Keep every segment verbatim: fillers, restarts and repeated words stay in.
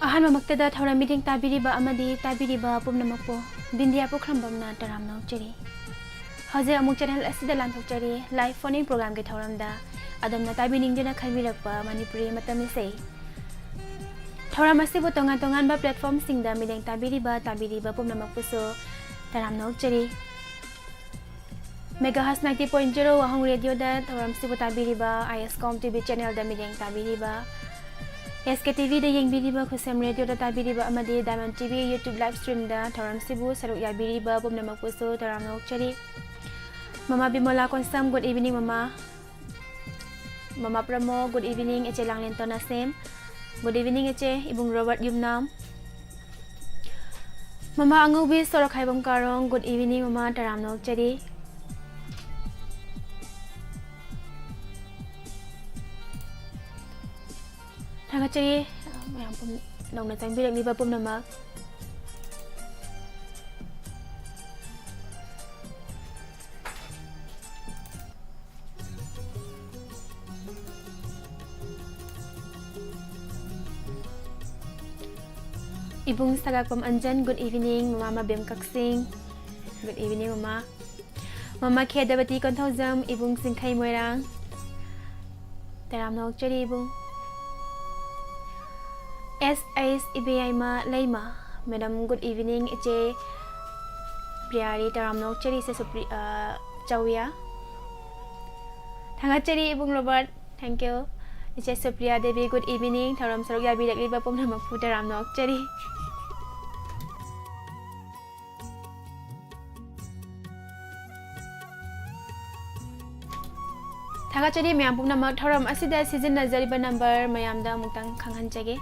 ꯑꯍꯥꯟꯕꯃꯛꯇꯗ ꯊꯧꯔꯝ ꯃꯤꯠꯌꯦꯡ ꯇꯥꯕꯤꯔꯤꯕ ꯑꯃꯗꯤ ꯇꯥꯕꯤꯔꯤꯕ ꯄꯨꯝꯅꯃꯛꯄꯨ ꯕꯤꯟꯗꯤꯌꯥ ꯄꯨꯈ꯭ꯔꯝꯕꯝꯅ ꯇꯔꯥꯝꯅ ꯑꯣꯛꯆꯔꯤ꯫ ꯍꯧꯖꯤꯛ ꯑꯃꯨꯛ channel ꯑꯁꯤꯗ ꯂꯥꯟꯊꯣꯛꯆꯔꯤ꯫ Live phone-in program-ꯒꯤ ꯊꯧꯔꯝꯗ ꯑꯗꯣꯝꯅ ꯇꯥꯕꯤꯅꯤꯡꯗꯨꯅ ꯈꯟꯕꯤꯔꯛꯄ ꯃꯅꯤꯄꯨꯔꯤ ꯃꯇꯝ ꯏꯁꯩ꯫ ꯊꯧꯔꯝ ꯑꯁꯤꯕꯨ ꯇꯣꯉꯥꯟ ꯇꯣꯉꯥꯟꯕ platform-ꯁꯤꯡꯗ ꯃꯤꯠꯌꯦꯡ ꯇꯥꯕꯤꯔꯤꯕ, ꯇꯥꯕꯤꯔꯤꯕ ꯄꯨꯝꯅꯃꯛꯄꯨꯁꯨ ꯇꯔꯥꯝꯅ ꯑꯣꯛꯆꯔꯤ꯫ Megahertz ninety point zero ꯋꯥꯍꯣꯡ Radio-ꯗ ꯊꯧꯔꯝꯁꯤꯕꯨ ꯇꯥꯕꯤꯔꯤꯕ, ISCOM TV channel-ꯗ ꯃꯤꯠꯌꯦꯡ ꯇꯥꯕꯤꯔꯤꯕ, SKTV-ꯗ ꯌꯦꯡꯕꯤꯔꯤꯕ, ꯈꯨꯁꯦꯝ Radio-ꯗ ꯇꯥꯕꯤꯔꯤꯕ ꯑꯃꯗꯤ Diamond TV YouTube live stream-ꯗ ꯊꯧꯔꯝꯁꯤꯕꯨ ꯁꯔꯨꯛ ꯌꯥꯕꯤꯔꯤꯕ ꯄꯨꯝꯅꯃꯛꯄꯨꯁꯨ ꯇꯔꯥꯝꯅ ꯑꯣꯛꯆꯔꯤ꯫ ꯃꯃꯥ ꯕꯤꯃꯣꯂꯥ ꯀꯣꯟꯁꯝ, good evening ꯃꯃꯥ꯫ ꯃꯃꯥ ꯄ꯭ꯔꯃꯣ, good evening꯫ ꯏꯆꯦ ꯂꯥꯡꯂꯦꯟꯇꯣꯟ ꯑꯁꯦꯝ, good evening ꯏꯆꯦ꯫ ꯏꯕꯨꯡ ꯔꯣꯕꯔꯠ ꯌꯨꯝꯅꯥꯝ, ꯃꯃꯥ ꯑꯉꯧꯕꯤ ꯁꯣꯔꯣꯛꯈꯥꯏꯕꯝ ꯀꯥꯔꯣꯡ, good evening ꯃꯃꯥ, ꯇꯔꯥꯝꯅ ꯑꯣꯛꯆꯔꯤ꯫ ꯊꯥꯒꯠꯆꯔꯤ ꯃꯌꯥꯝ ꯄꯨꯝ-, ꯅꯧꯅ ꯆꯪꯕꯤꯔꯛꯂꯤꯕ ꯄꯨꯝꯅꯃꯛ꯫ ꯏꯕꯨꯡ ꯁꯒꯥꯛꯄꯝ ꯑꯟꯖꯟ, good evening꯫ ꯃꯃꯥ ꯃꯕꯦꯝ ꯀꯛꯆꯤꯡ, good evening ꯃꯃꯥ꯫ ꯃꯃꯥ ꯈꯦꯗꯕꯇꯤ ꯀꯣꯟꯊꯧꯖꯝ, ꯏꯕꯨꯡ ꯆꯤꯡꯈꯩ ꯃꯣꯏꯔꯥꯡ, ꯇꯔꯥꯝꯅ ꯑꯣꯛꯆꯔꯤ ꯏꯕꯨꯡ꯫ S H ꯏꯕꯦꯌꯥꯏꯃ ꯂꯩꯃ, madam, good evening꯫ ꯏꯆꯦ ꯄ꯭ꯔꯤꯌꯥꯔꯤ, ꯇꯔꯥꯝꯅ ꯑꯣꯛꯆꯔꯤ꯫ ꯏꯆꯦ ꯁꯨꯄ꯭ꯔꯤ-, ꯑ, ꯆꯧꯌꯥ, ꯊꯥꯒꯠꯆꯔꯤ ꯏꯕꯨꯡ ꯔꯣꯕꯔꯠ, thank you꯫ ꯏꯆꯦ ꯁꯨꯄ꯭ꯔꯤꯌꯥ ꯗꯦꯕꯤ, good evening꯫ ꯊꯧꯔꯝ ꯁꯔꯨꯛ ꯌꯥꯕꯤꯔꯛꯂꯤꯕ ꯄꯨꯝꯅꯃꯛꯄꯨ ꯇꯔꯥꯝꯅ ꯑꯣꯛꯆꯔꯤ꯫ ꯊꯥꯒꯠꯆꯔꯤ ꯃꯌꯥꯝ ꯄꯨꯝꯅꯃꯛ꯫ ꯊꯧꯔꯝ ꯑꯁꯤꯗ ꯁꯤꯖꯤꯟꯅꯖꯔꯤꯕ number ꯃꯌꯥꯝꯗ ꯑꯃꯨꯛꯇꯪ ꯈꯪꯍꯟꯖꯒꯦ꯫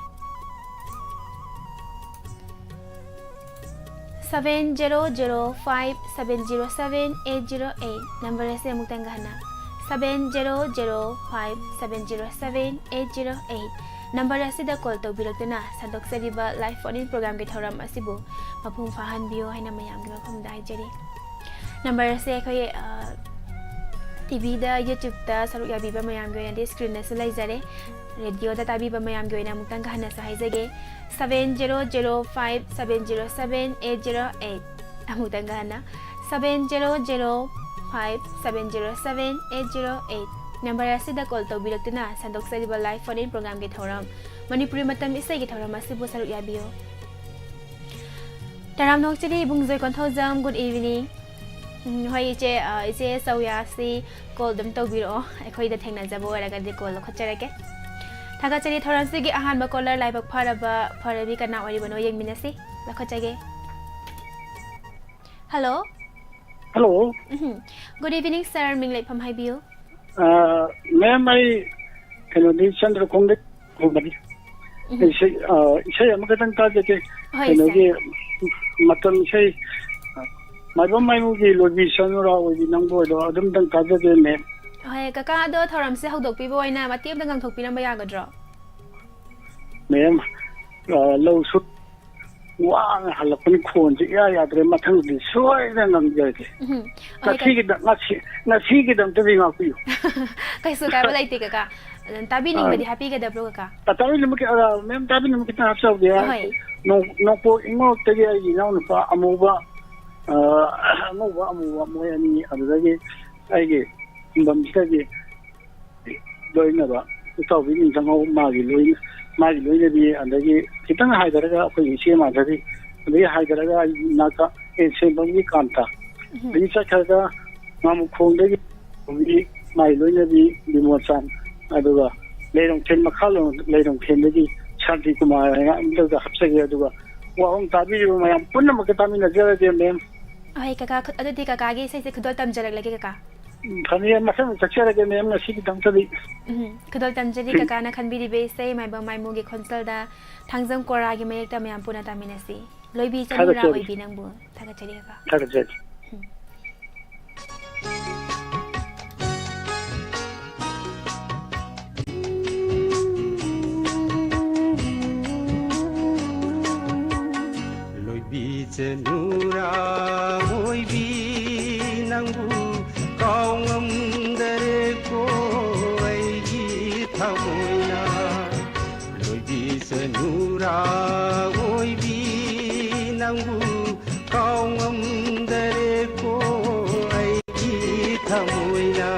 Seven zero zero five seven zero seven eight zero eight꯫ Number ꯑꯁꯤ ꯑꯃꯨꯛꯇꯪꯒ ꯍꯟꯅ, seven zero zero five seven zero seven eight zero eight꯫ Number ꯑꯁꯤꯗ call ꯇꯧꯕꯤꯔꯛꯇꯨꯅ ꯁꯟꯗꯣꯛꯆꯔꯤꯕ live phone-in program-ꯒꯤ ꯊꯧꯔꯝ ꯑꯁꯤꯕꯨ ꯃꯄꯨꯡ ꯐꯥꯍꯟꯕꯤꯌꯨ ꯍꯥꯏꯅ ꯃꯌꯥꯝꯒꯤ ꯃꯐꯝꯗ ꯍꯥꯏꯖꯔꯤ꯫ Number ꯑꯁꯦ ꯑꯩꯈꯣꯏ, ꯑ, ꯇꯤꯚꯤꯗ, ꯌꯨꯇ꯭ꯌꯨꯕꯇ ꯁꯔꯨꯛ ꯌꯥꯕꯤꯕ ꯃꯌꯥꯝꯒꯤ ꯑꯣꯏꯅꯗꯤ ꯁ꯭ꯀ꯭ꯔꯤꯟꯗꯁꯨ ꯂꯩꯖꯔꯦ꯫ ꯔꯦꯗꯤꯑꯣꯗ ꯇꯥꯕꯤꯕ ꯃꯌꯥꯝꯒꯤ ꯑꯣꯏꯅ ꯑꯃꯨꯛꯇꯪꯒ ꯍꯟꯅꯁꯨ ꯍꯥꯏꯖꯒꯦ, seven zero zero five seven zero seven eight zero eight꯫ ꯑꯃꯨꯛꯇꯪꯒ ꯍꯟꯅ, seven zero zero five seven zero seven eight zero eight꯫ Number ꯑꯁꯤꯗ ꯀꯣꯜ ꯇꯧꯕꯤꯔꯛꯇꯨꯅ ꯁꯟꯗꯣꯛꯆꯔꯤꯕ ꯂꯥꯏꯚ ꯐꯣꯟ ꯏꯟ ꯄ꯭ꯔꯣꯒ꯭ꯔꯥꯝꯒꯤ ꯊꯧꯔꯝ, ꯃꯅꯤꯄꯨꯔꯤ ꯃꯇꯝ ꯏꯁꯩꯒꯤ ꯊꯧꯔꯝ ꯑꯁꯤꯕꯨ ꯁꯔꯨꯛ ꯌꯥꯕꯤꯌꯨ꯫ ꯇꯔꯥꯝꯅ ꯑꯣꯛꯆꯔꯤ ꯏꯕꯨꯡꯖꯣꯏ ꯀꯣꯟꯊꯧꯖꯝ, good evening꯫ ꯎꯝ, ꯍꯣꯏ ꯏꯆꯦ, ꯑ, ꯏꯆꯦ ꯆꯧꯌꯥꯁꯤ ꯀꯣꯜ ꯑꯗꯨꯝ ꯇꯧꯕꯤꯔꯛꯑꯣ, ꯑꯩꯈꯣꯏꯗ ꯊꯦꯡꯅꯖꯕ ꯑꯣꯏꯔꯒꯗꯤ ꯀꯣꯜ ꯂꯧꯈꯠꯆꯔꯛꯀꯦ꯫ ꯊꯥꯒꯠꯆꯔꯤ꯫ ꯊꯧꯔꯝꯁꯤꯒꯤ ꯑꯍꯥꯟꯕ ꯀꯣꯂꯔ ꯂꯥꯏꯕꯛ ꯐꯔꯕ, ꯐꯔꯕꯤ ꯀꯅꯥ ꯑꯣꯏꯔꯤꯕꯅꯣ ꯌꯦꯡꯃꯤꯟꯅꯁꯤ꯫ ꯂꯧꯈꯠꯆꯒꯦ꯫ ꯍꯜꯂꯣ꯫ ꯍꯜꯂꯣ꯫ ꯎꯝ꯫ Good evening, sir꯫ ꯃꯤꯡ ꯂꯩꯐꯝ ꯍꯥꯏꯕꯤꯌꯨ꯫ ꯑ, ꯃꯦꯝ, ꯑꯩ ꯀꯩꯅꯣꯗꯤ ꯆꯟꯗ꯭ꯔꯈꯣꯡꯗ ꯈꯣꯡꯕꯅꯤ꯫ ꯎꯝ꯫ ꯏꯁꯩ, ꯑ, ꯏꯁꯩ ꯑꯃꯈꯛꯇꯪ ꯇꯥꯖꯒꯦ꯫ ꯍꯣꯏ, ꯀꯩꯅꯣꯒꯤ ꯁꯔ꯫ ꯃꯇꯝ ꯏꯁꯩ, ꯑ, ꯃꯥꯏꯕꯝ ꯃꯥꯏꯃꯨꯒꯤ ꯂꯣꯏꯕꯤ ꯆꯅꯨꯔꯥ ꯑꯣꯏꯕꯤ ꯅꯪꯕꯨ ꯑꯣꯏꯔꯣ ꯑꯗꯨꯝꯇꯪ ꯇꯥꯖꯒꯦ, ꯃꯦꯝ꯫ ꯍꯣꯏ, ꯀꯀꯥ, ꯑꯗꯣ ꯊꯧꯔꯝꯁꯦ ꯍꯧꯗꯣꯛꯄꯤꯕ ꯑꯣꯏꯅ ꯃꯇꯦꯛ ꯑꯝꯇ ꯉꯥꯡꯊꯣꯛꯄꯤꯔꯝꯕ ꯌꯥꯒꯗ꯭ꯔꯣ? ꯃꯦꯝ, ꯑ, ꯂꯧ ꯁꯨ-, ꯋꯥꯅ ꯍꯜꯂꯛꯄꯅꯤ, ꯈꯣꯟꯁꯦ ꯏꯌꯥ ꯌꯥꯗ꯭ꯔꯦ, ꯃꯊꯪꯗꯤ ꯁꯣꯏꯗꯅ ꯉꯝꯖꯔꯒꯦ꯫ ꯎꯝ꯫ ꯍꯣꯏ, ꯀ-, ꯉꯁꯤꯒꯤꯗ-, ꯉꯁꯤ-, ꯉꯁꯤꯒꯤꯗꯃꯛꯇꯗꯤ ꯉꯥꯛꯄꯤꯌꯨ꯫ ꯀꯩꯁꯨ ꯀꯥꯏꯕ ꯂꯩꯇꯦ, ꯀꯀꯥ꯫ ꯑꯗꯨꯝ ꯇꯥꯕꯤꯅꯤꯡꯕꯗꯤ ꯑꯥ꯫ ꯍꯥꯞꯄꯤꯒꯗꯕ꯭ꯔꯣ, ꯀꯀꯥ? ꯑ, ꯇꯥꯕꯤꯅꯤꯡꯕ ꯈꯤ-, ꯑ, ꯃꯦꯝ, ꯇꯥꯕꯤꯅꯤꯡꯕ ꯈꯤꯇꯪ ꯍꯥꯞꯆꯍꯧꯒꯦ꯫ ꯍꯣꯏ꯫ ꯅꯣꯡ-, ꯅꯣꯡꯄꯣꯛ ꯏꯉꯣꯔꯣꯛꯇꯒꯤ ꯑꯩꯒꯤ ꯏꯅꯥꯎꯅꯨꯄꯥ ꯑꯃꯨꯕ, ꯑ, ꯑꯉꯧꯕ ꯑꯃꯨꯕ ꯃꯣꯏ ꯑꯅꯤ, ꯑꯗꯨꯗꯒꯤ ꯑꯩꯒꯤ ꯈꯨꯡꯒꯪꯁꯤꯗꯒꯤ ꯂꯣꯏꯅꯕ ꯎꯇꯥꯎꯕꯤ ꯅꯤꯡꯊꯧ ꯃꯥꯒꯤ ꯂꯣꯏꯅ-, ꯃꯥꯒꯤ ꯂꯣꯏꯅꯕꯤ, ꯑꯗꯒꯤ ꯈꯤꯇꯪ ꯍꯥꯏꯊꯔꯒ ꯑꯩꯈꯣꯏꯒꯤ ꯏꯆꯦ ꯃꯥꯙꯕꯤ, ꯑꯗꯒꯤ ꯍꯥꯏꯊꯔꯒ ꯑꯩꯒꯤ ꯏꯅꯥꯛꯇ ꯑꯦ ꯁꯦꯝꯕꯝꯒꯤ ꯀꯥꯟꯇ, ꯎꯝ꯫ ꯑꯗꯒꯤ ꯆꯠꯈ꯭ꯔꯒ ꯉꯥꯃꯨꯈꯣꯡꯗꯒꯤ ꯃꯥꯒꯤ ꯂꯣꯏꯅꯕꯤ ꯕꯤꯃꯣꯆꯥꯟ, ꯑꯗꯨꯒ ꯂꯩꯔꯣꯡꯊꯦꯟ ꯃꯈꯥ ꯂꯣꯝ-, ꯂꯩꯔꯣꯡꯊꯦꯟꯗꯒꯤ ꯁꯥꯟꯇꯤ ꯀꯨꯃꯥꯔ ꯍꯥꯏꯅ ꯑꯃꯇꯒ ꯍꯥꯞꯆꯒꯦ꯫ ꯑꯗꯨꯒ ꯋꯥꯍꯪ ꯇꯥꯕꯤꯔꯤꯕ ꯃꯌꯥꯝ ꯄꯨꯝꯅꯃꯛꯀ ꯇꯥꯃꯤꯟꯅꯖꯔꯒꯦ, ꯃꯦꯝ꯫ ꯍꯣꯏ, ꯀꯀꯥ, ꯈꯨ-, ꯑꯗꯨꯗꯤ ꯀꯀꯥꯒꯤ ꯏꯁꯩꯁꯦ ꯈꯨꯗꯣꯜ ꯇꯝꯖꯔꯛꯂꯒꯦ, ꯀꯀꯥ꯫ ꯎꯝ, ꯐꯅꯤ, ꯃꯊꯪ ꯆꯠꯆꯔꯒꯦ, ꯃꯦꯝ, ꯉꯁꯤꯒꯤꯗꯃꯛꯇꯗꯤ꯫ ꯎꯝ, ꯈꯨꯗꯣꯜ ꯇꯝꯖꯔꯤ꯫ ꯎꯝ꯫ ꯀꯀꯥꯅ ꯈꯟꯕꯤꯔꯤꯕ ꯏꯁꯩ ꯃꯥꯏꯕꯝ ꯃꯥꯏꯃꯨꯒꯤ ꯈꯣꯟꯖꯦꯜꯗ ꯊꯥꯡꯖꯝ ꯀꯣꯔꯥꯒꯤ ꯃꯌꯦꯛꯇ ꯃꯌꯥꯝ ꯄꯨꯟꯅ ꯇꯥꯃꯤꯟꯅꯁꯤ꯫ ꯂꯣꯏꯕꯤ ꯆꯅꯨꯔꯥ ꯊꯥꯒꯠꯆꯔꯤ꯫ ꯑꯣꯏꯕꯤ ꯅꯪꯕꯨ꯫ ꯊꯥꯒꯠꯆꯔꯤ, ꯀꯀꯥ꯫ ꯊꯥꯒꯠꯆꯔꯤ꯫ ꯎꯝ꯫ ꯂꯣꯏꯕꯤ ꯆꯅꯨꯔꯥ ꯑꯣꯏꯕꯤ ꯅꯪꯕꯨ ꯀꯥꯎ ꯉꯝ ꯅꯪꯕꯨ ꯀꯥꯎꯉꯝꯗꯔꯦꯀꯣ ꯑꯩꯒꯤ ꯊꯃꯣꯏꯅ꯫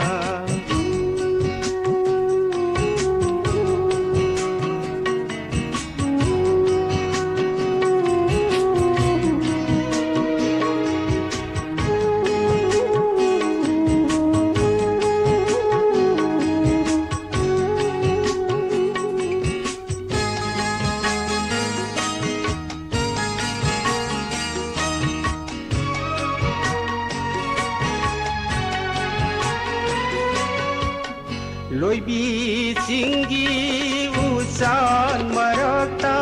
ꯂꯣꯏꯕꯤ ꯆꯤꯡꯒꯤ ꯎꯆꯥꯟ ꯃꯔꯛꯇ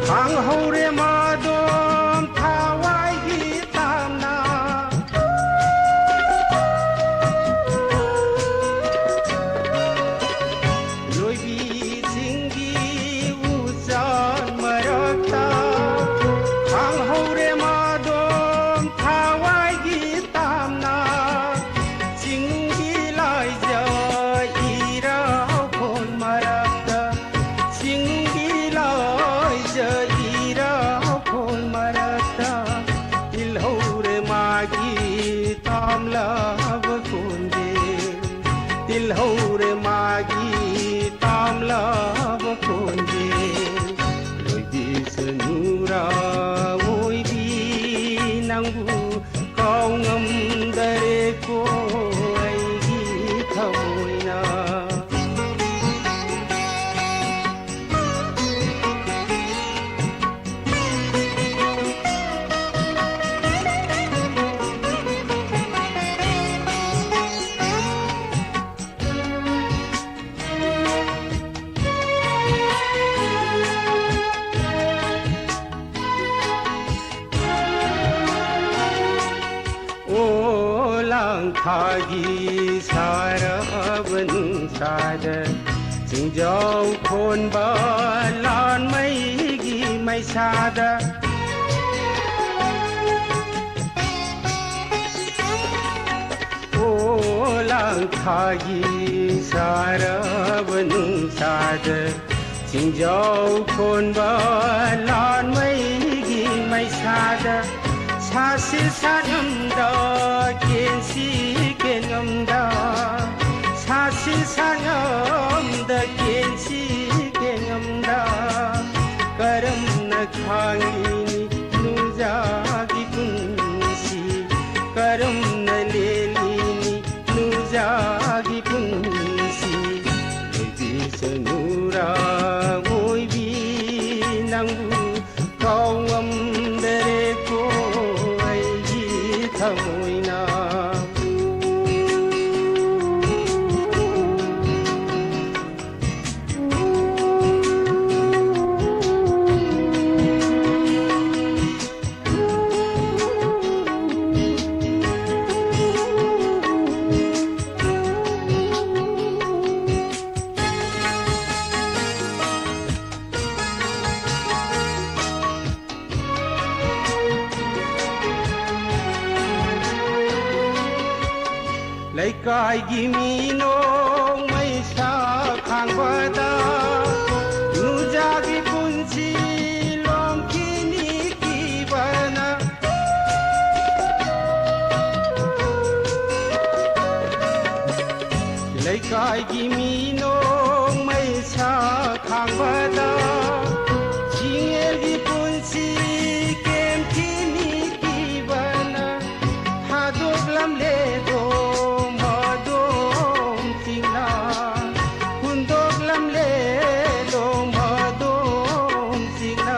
ꯈꯥꯡꯍꯧꯔꯦ ꯃꯥꯗꯣ ꯊꯋꯥꯏꯒꯤ ꯇꯥꯝꯅ꯫ ꯂꯣꯏꯕꯤ ꯆꯤꯡꯒꯤ ꯎꯆꯥꯟ ꯃꯔꯛꯇ ꯈꯥꯡꯍꯧꯔꯦ ꯃꯥꯗꯣ ꯊꯋꯥꯏꯒꯤ ꯇꯥꯝꯅ꯫ ꯆꯤꯡꯒꯤ ꯂꯥꯏꯖ ꯏꯔꯥꯎꯈꯣꯜ ꯃꯔꯛꯇ, ꯆꯤꯡꯒꯤ ꯂꯥꯏꯖ ꯏꯔꯥꯎꯈꯣꯜ ꯃꯔꯛꯇ ꯇꯤꯜꯍꯧꯔꯦ ꯃꯥꯒꯤ ꯇꯥꯝꯂꯕ ꯈꯣꯟꯖꯦꯜ꯫ ꯇꯤꯜꯍꯧꯔꯦ ꯃꯥꯒꯤ ꯇꯥꯝꯂꯕ ꯈꯣꯟꯖꯦꯜ꯫ ꯂꯣꯏꯕꯤꯁꯅꯨꯔꯥ ꯑꯣꯏꯕꯤ ꯅꯪꯕꯨ ꯀꯥꯎ ꯉꯝꯗꯔꯦꯀꯣ ꯑꯩꯒꯤ ꯊꯃꯣꯏꯅ꯫ ꯑꯣ ꯂꯥꯡ ꯊꯥꯒꯤ ꯁꯥꯔꯕ ꯅꯨꯡꯁꯥꯗ, ꯆꯤꯡꯖꯥꯎ ꯈꯣꯟꯕ ꯂꯥꯟꯃꯩꯒꯤ ꯃꯩꯁꯥꯗ꯫ ꯑꯣ ꯂꯥꯡ ꯊꯥꯒꯤ ꯁꯥꯔꯕ ꯅꯨꯡꯁꯥꯗ, ꯆꯤꯡꯖꯥꯎ ꯈꯣꯟꯕ ꯂꯥꯟꯃꯩꯒꯤ ꯁꯥꯁꯤ ꯁꯥꯉꯝꯗ ꯀꯦꯟꯁꯤ ꯀꯦꯟꯉꯝꯗ, ꯁꯥꯁꯤ ꯁꯥꯉꯝꯗ ꯀꯦꯟꯁꯤ ꯀꯦꯟꯉꯝꯗ, ꯀꯔꯝꯅ ꯈꯥꯡꯂꯤꯅꯤ ꯅꯨꯡꯖꯥꯒꯤ ꯄꯨꯟꯁꯤ, ꯀꯔꯝꯅ ꯂꯦꯜꯂꯤꯅꯤ ꯅꯨꯡꯖꯥꯒꯤ ꯄꯨꯟꯁꯤ? ꯂꯣꯏꯕꯤꯁꯅꯨꯔꯥ ꯑꯣꯏꯕꯤ ꯅꯪꯕꯨ ꯀꯥꯎꯉꯝꯗꯔꯦꯀꯣ ꯑꯩꯒꯤ ꯊꯃꯣꯏꯅ꯫ ꯂꯩꯀꯥꯏꯒꯤ ꯃꯤ ꯅꯣꯡꯃꯩ ꯁꯥ ꯈꯥꯡꯕꯗ ꯅꯨꯡꯖꯥꯒꯤ ꯄꯨꯟꯁꯤ ꯂꯣꯝꯈꯤꯅꯤ ꯀꯤꯕꯅ꯫ ꯂꯩꯀꯥꯏꯒꯤ ꯃꯤ ꯅꯣꯡꯃꯩ ꯁꯥ ꯈꯥꯡꯕꯗ ꯆꯤꯡꯌꯦꯜꯒꯤ ꯄꯨꯟꯁꯤ ꯀꯦꯝꯈꯤꯅꯤ ꯀꯤꯕꯅ꯫ ꯊꯥꯗꯣꯛꯂꯝꯂꯦ ꯗꯣ ꯃꯗꯣꯝ ꯆꯤꯡꯅ, ꯍꯨꯟꯗꯣꯛꯂꯝꯂꯦ ꯗꯣ ꯃꯗꯣꯝ ꯆꯤꯡꯅ꯫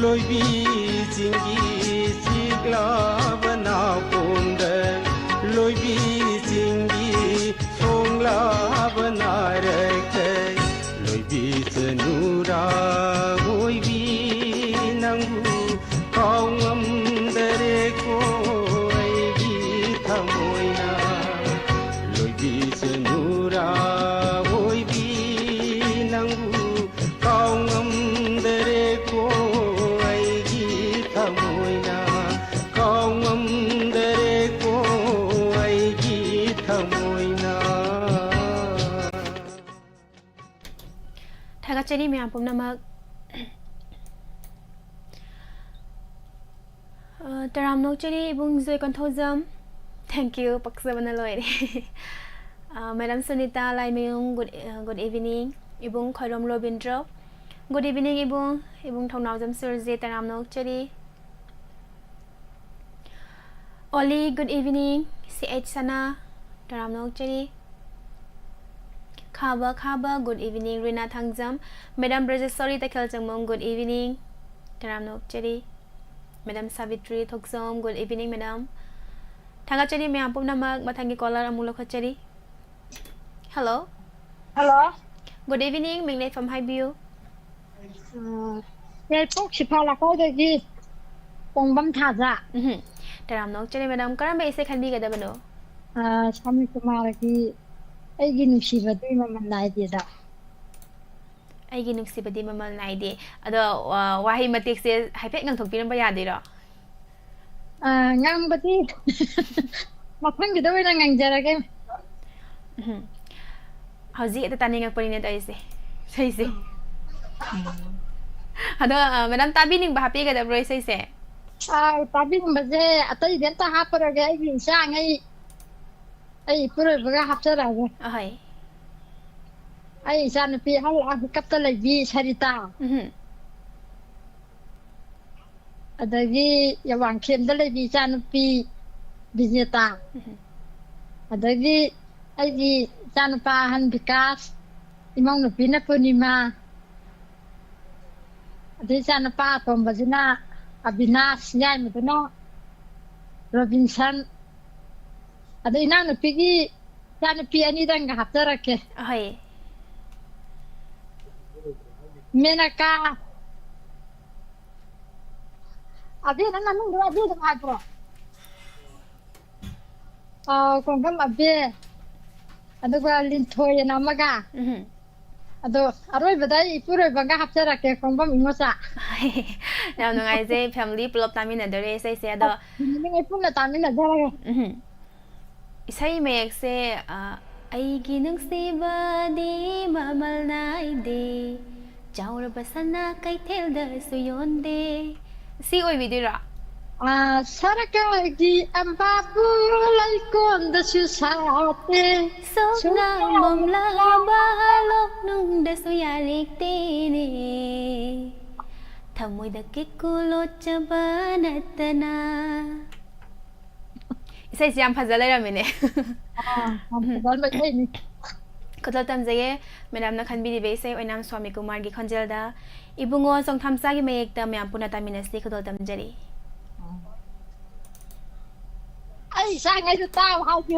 ꯂꯣꯏꯕꯤ ꯆꯤꯡꯒꯤ ꯆꯤꯛꯂꯕ ꯅꯥꯎꯀꯣꯟꯗ, ꯂꯣꯏꯕꯤ ꯆꯤꯡꯒꯤ ꯁꯣꯡꯂꯕ ꯅꯥꯔꯛꯇ, ꯂꯣꯏꯕꯤ ꯆꯅꯨꯔꯥ ꯑꯣꯏꯕꯤ ꯅꯪꯕꯨ ꯀꯥꯎ ꯉꯝꯗꯔꯦꯀꯣ ꯑꯩꯒꯤ ꯊꯃꯣꯏꯅ꯫ ꯂꯣꯏꯕꯤ ꯆꯅꯨꯔꯥ ꯑꯣꯏꯕꯤ ꯅꯪꯕꯨ ꯀꯥꯎ ꯉꯝꯗꯔꯦꯀꯣ ꯑꯩꯒꯤ ꯊꯃꯣꯏꯅ꯫ ꯀꯥꯎ ꯉꯝꯗꯔꯦꯀꯣ ꯑꯩꯒꯤ ꯊꯃꯣꯏꯅ꯫ ꯊꯥꯒꯠꯆꯔꯤ ꯃꯌꯥꯝ ꯄꯨꯝꯅꯃꯛ꯫ ꯇꯔꯥꯝꯅ ꯑꯣꯛꯆꯔꯤ ꯏꯕꯨꯡ ꯖꯣꯏ ꯀꯣꯟꯊꯧꯖꯝ꯫ Thank you, ꯄꯛꯆꯕꯅ ꯂꯣꯏꯔꯦ꯫ ꯑ, Madam ꯁꯨꯅꯤꯇꯥ ꯂꯥꯏꯃꯌꯨꯝ, good, ꯑ, good evening꯫ ꯏꯕꯨꯡ ꯈꯣꯏꯔꯣꯝ ꯔꯣꯕꯤꯟꯗ꯭ꯔꯣ, good evening ꯏꯕꯨꯡ꯫ ꯏꯕꯨꯡ ꯊꯧꯅꯥꯎꯖꯝ ꯁꯨꯔꯖꯤꯠ, ꯇꯔꯥꯝꯅ ꯑꯣꯛꯆꯔꯤ꯫ ꯑꯣꯂꯤ, good evening꯫ ꯁꯤ ꯑꯩꯆ ꯁꯅꯥ, ꯇꯔꯥꯝꯅ ꯑꯣꯛꯆꯔꯤ꯫ ꯈꯥꯕ, ꯈꯥꯕ, good evening꯫ ꯔꯤꯅꯥ ꯊꯥꯡꯖꯝ, Madam ꯕ꯭ꯔꯖꯦꯁꯣꯔꯤ ꯇꯈꯦꯜ ꯆꯪꯕꯝ, good evening꯫ ꯇꯔꯥꯝꯅ ꯑꯣꯛꯆꯔꯤ꯫ Madam ꯁꯥꯕꯤꯇ꯭ꯔꯤ ꯊꯣꯛꯆꯣꯝ, good evening, madam꯫ ꯊꯥꯒꯠꯆꯔꯤ ꯃꯌꯥꯝ ꯄꯨꯝꯅꯃꯛ꯫ ꯃꯊꯪꯒꯤ caller ꯑꯃꯨꯛ ꯂꯧꯈꯠꯆꯔꯤ꯫ Hello꯫ Hello꯫ Good evening, ꯃꯤꯡ ꯂꯩꯐꯝ ꯍꯥꯏꯕꯤꯌꯨ꯫ ꯑ, ꯌꯥꯏꯄꯣꯛ ꯁꯤꯐꯥ ꯂꯩꯀꯥꯏꯗꯒꯤ ꯄꯣꯡꯕꯝ ꯊꯥꯖ꯫ ꯎꯝꯍꯨꯝ꯫ ꯇꯔꯥꯝꯅ ꯑꯣꯛꯆꯔꯤ, madam꯫ ꯀꯔꯝꯕ ꯏꯁꯩ ꯈꯟꯕꯤꯒꯗꯕꯅꯣ? ꯑ, ꯁꯥꯃꯤ ꯀꯨꯃꯥꯔꯒꯤ ꯑꯩꯒꯤ ꯅꯨꯡꯁꯤꯕꯗꯤ ꯃꯃꯜ ꯅꯥꯏꯗꯦꯗ꯫ ꯑꯩꯒꯤ ꯅꯨꯡꯁꯤꯕꯗꯤ ꯃꯃꯜ ꯅꯥꯏꯗꯦ꯫ ꯑꯗꯣ, ꯑ, ꯋꯥꯍꯩ ꯃꯇꯦꯛꯁꯦ ꯍꯥꯏꯐꯦꯠ ꯉꯥꯡꯊꯣꯛꯄꯤꯔꯝꯕ ꯌꯥꯗꯣꯏꯔꯣ? ꯑ, ꯉꯥꯡꯕꯗꯤ ꯃꯊꯪꯒꯤꯗ ꯑꯣꯏꯅ ꯉꯥꯡꯖꯔꯒꯦ꯫ ꯎꯝ꯫ ꯍꯧꯖꯤꯛ ꯍꯦꯛꯇ ꯇꯥꯅꯤꯡꯉꯛꯄꯅꯤꯅꯦ ꯇꯧꯔꯤꯁꯦ, ꯏꯁꯩꯁꯦ꯫ ꯑꯗꯣ, ꯑ, madam ꯇꯥꯕꯤꯅꯤꯡꯕ ꯍꯥꯞꯄꯤꯒꯗꯕ꯭ꯔꯣ ꯏꯁꯩꯁꯦ? ꯑꯥ, ꯇꯥꯕꯤꯅꯤꯡꯕꯁꯦ ꯑꯇꯩꯗꯤ ꯑꯝꯇ ꯍꯥꯞꯄꯔꯣꯏꯒꯦ꯫ ꯑꯩꯒꯤ ꯏꯆꯥꯉꯩ, ꯑꯩ ꯏꯄꯨꯔꯣꯏꯕꯒ ꯍꯥꯞꯆꯔꯛꯑꯒꯦ꯫ ꯑꯍꯣꯏ꯫ ꯑꯩ ꯏꯆꯥꯅꯨꯄꯤ ꯑꯍꯜ ꯑꯥ ꯍꯨꯀꯞꯇ ꯂꯩꯕꯤ ꯁꯔꯤꯇꯥ꯫ ꯎꯝꯍꯨꯝ꯫ ꯑꯗꯒꯤ ꯌꯥꯋꯥꯡꯈꯦꯝꯗ ꯂꯩꯕꯤ ꯏꯆꯥꯅꯨꯄꯤ ꯕꯤꯖꯦꯇꯥ꯫ ꯎꯝꯍꯨꯝ꯫ ꯑꯗꯒꯤ ꯑꯩꯒꯤ ꯏꯆꯥꯅꯨꯄꯥ ꯑꯍꯟ ꯕꯤꯀꯥꯁ, ꯏꯃꯧ ꯅꯨꯄꯤꯅ ꯄꯨꯔꯅꯤꯃꯥ, ꯑꯗꯩ ꯏꯆꯥꯅꯨꯄꯥ ꯑꯇꯣꯝꯕꯁꯤꯅ ꯑꯕꯤꯅꯥꯁ, ꯌꯥꯏꯃꯗꯨꯅ ꯔꯣꯕꯤꯟꯁꯟ, ꯑꯗꯩ ꯏꯅꯥꯎꯅꯨꯄꯤꯒꯤ ꯏꯆꯥꯅꯨꯄꯤ ꯑꯅꯤꯗꯪꯒ ꯍꯥꯞꯆꯔꯛꯀꯦ꯫ ꯑꯍꯣꯏ꯫ ꯃꯦꯅꯀꯥ꯫ ꯑꯕꯦ, ꯅꯪ ꯃꯃꯤꯡꯗꯣ ꯑꯕꯦ ꯑꯗꯨꯝ ꯍꯥꯏꯕ꯭ꯔꯣ? ꯑꯥ, ꯀꯣꯡꯒꯝ ꯑꯕꯦ꯫ ꯑꯗꯨꯒ ꯂꯤꯟꯊꯣꯏ ꯑꯅ ꯑꯃꯒ꯫ ꯎꯝꯍꯨꯝ꯫ ꯑꯗꯣ ꯑꯔꯣꯏꯕꯗ ꯑꯩ ꯏꯄꯨꯔꯣꯏꯕꯒ ꯍꯥꯞꯆꯔꯛꯀꯦ, ꯀꯣꯡꯒꯝ ꯏꯉꯣꯆꯥ꯫ ꯌꯥꯝ ꯅꯨꯡꯉꯥꯏꯖꯩ, family ꯄꯨꯂꯞ ꯇꯥꯃꯤꯟꯅꯗꯣꯔꯦ ꯏꯁꯩꯁꯦ꯫ ꯑꯗꯣ ꯑꯣ, ꯅꯨꯃꯤꯠ ꯄꯨꯟꯅ ꯇꯥꯃꯤꯟꯅꯖꯔꯒꯦ꯫ ꯎꯝꯍꯨꯝ꯫ ꯏꯁꯩ ꯃꯌꯦꯛꯁꯦ, ꯑ, "ꯑꯩꯒꯤ ꯅꯨꯡꯁꯤꯕꯗꯤ ꯃꯃꯜ ꯅꯥꯏꯗꯦ, ꯆꯥꯎꯔꯕ ꯁꯅꯥ ꯀꯩꯊꯦꯜꯗꯁꯨ ꯌꯣꯟꯗꯦ", ꯁꯤ ꯑꯣꯏꯕꯤꯗꯣꯏꯔꯣ? ꯑꯥ, ꯁꯔꯀꯥꯔꯒꯤ ꯑꯝꯕꯥꯕꯨ ꯂꯩꯀꯣꯜꯗꯁꯨ ꯁꯥꯠꯇꯦ꯫ ꯁꯨꯛꯅꯥ ꯁꯨꯛꯅꯥ ꯃꯝꯂꯕ ꯂꯣꯛꯅꯨꯡꯗꯁꯨ ꯌꯥꯔꯦꯛꯇꯦꯅꯦ꯫ ꯊꯃꯣꯏꯗ ꯀꯦꯀꯨ ꯂꯣꯠꯆꯕ ꯅꯠꯇꯅ꯫ ꯏꯁꯩꯁꯤ ꯌꯥꯝ ꯐꯖ ꯂꯩꯔꯝꯃꯤꯅꯦ꯫ ꯑꯥ, ꯌꯥꯝ ꯐꯖꯕ ꯏꯁꯩꯅꯤ꯫ ꯈꯨꯗꯣꯜ ꯇꯝꯖꯒꯦ, ꯃꯦꯗꯥꯝꯅ ꯈꯟꯕꯤꯔꯤꯕ ꯏꯁꯩ ꯑꯣꯏꯅꯥꯝ ꯁ꯭ꯋꯥꯃꯤ ꯀꯨꯃꯥꯔꯒꯤ ꯈꯣꯟꯖꯦꯜꯗ ꯏꯕꯨꯡꯉꯣ ꯆꯣꯡꯊꯥꯝꯆꯥꯒꯤ ꯃꯌꯦꯛꯇ ꯃꯌꯥꯝ ꯄꯨꯟꯅ ꯇꯥꯃꯤꯟꯅꯁꯤ꯫ ꯈꯨꯗꯣꯜ ꯇꯝꯖꯔꯤ꯫ ꯑꯩ ꯏꯆꯥꯉꯩꯗ ꯇꯥꯎ ꯍꯥꯏꯒꯦ꯫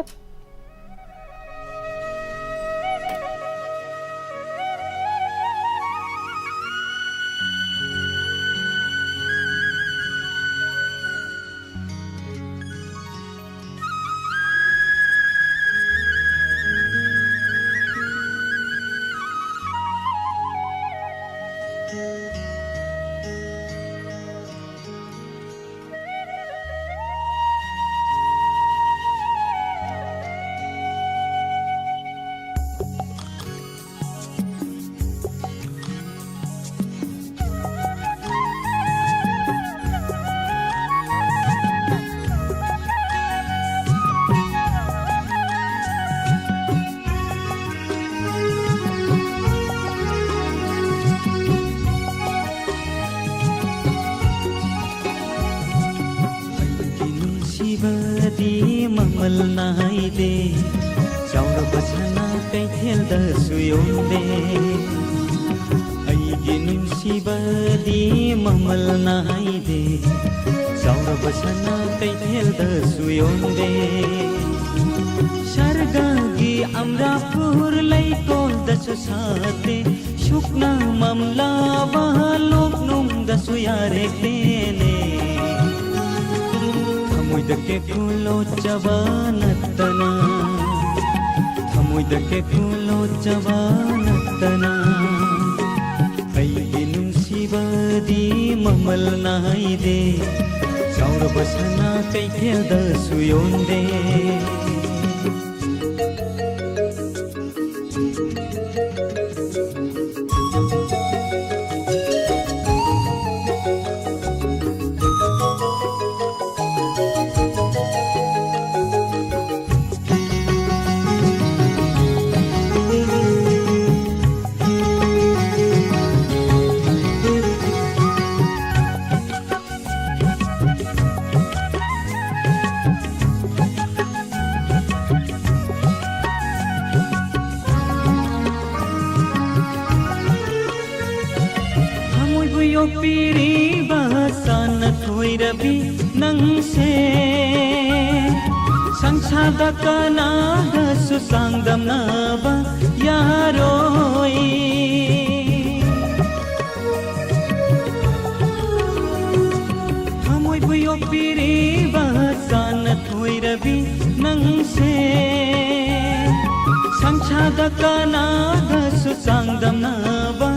ꯑꯩꯒꯤ ꯅꯨꯡꯁꯤꯕꯗꯤ ꯃꯃꯜ ꯅꯥꯏꯗꯦ, ꯆꯥꯎꯔꯕ ꯁꯅꯥ ꯀꯩꯊꯦꯜꯗꯁꯨ ꯌꯣꯟꯗꯦ꯫ ꯑꯩꯒꯤ ꯅꯨꯡꯁꯤꯕꯗꯤ ꯃꯃꯜ ꯅꯥꯏꯗꯦ, ꯆꯥꯎꯔꯕ ꯁꯅꯥ ꯀꯩꯊꯦꯜꯗꯁꯨ ꯌꯣꯟꯗꯦ꯫ ꯁꯔꯒꯒꯤ ꯑꯝꯔꯥꯄꯨꯔ ꯂꯩꯀꯣꯜꯗꯁꯨ ꯁꯥꯠꯇꯦ, ꯁꯨꯛꯅꯥ ꯃꯝꯂꯕ ꯂꯣꯛꯅꯨꯡꯗꯁꯨ ꯌꯥꯔꯦꯛꯇꯦꯅꯦ꯫ ꯊꯃꯣꯏꯗ ꯀꯦꯀꯨ ꯂꯣꯠꯆꯕ ꯅꯠꯇꯅ, ꯊꯃꯣꯏꯗ ꯀꯦꯀꯨ ꯂꯣꯠꯆꯕ ꯅꯠꯇꯅ, ꯑꯩꯒꯤ ꯅꯨꯡꯁꯤꯕꯗꯤ ꯃꯃꯜ ꯅꯥꯏꯗꯦ, ꯆꯥꯎꯔꯕ ꯁꯅꯥ ꯀꯩꯊꯦꯜꯗꯁꯨ ꯌꯣꯟꯗꯦ꯫ ꯌꯣꯛꯄꯤꯔꯤꯕ ꯆꯥꯟꯅ ꯊꯣꯏꯔꯕꯤ ꯅꯪꯁꯦ, ꯁꯪꯁꯥꯔꯗ ꯀꯅꯥꯒꯁꯨ ꯆꯥꯡꯗꯝꯅꯕ ꯌꯥꯔꯣꯏ꯫ ꯊꯃꯣꯏꯕꯨ ꯌꯣꯛꯄꯤꯔꯤꯕ ꯆꯥꯟꯅ ꯊꯣꯏꯔꯕꯤ ꯅꯪꯁꯦ, ꯁꯪꯁꯥꯔꯗ ꯀꯅꯥꯒꯁꯨ ꯆꯥꯡꯗꯝꯅꯕ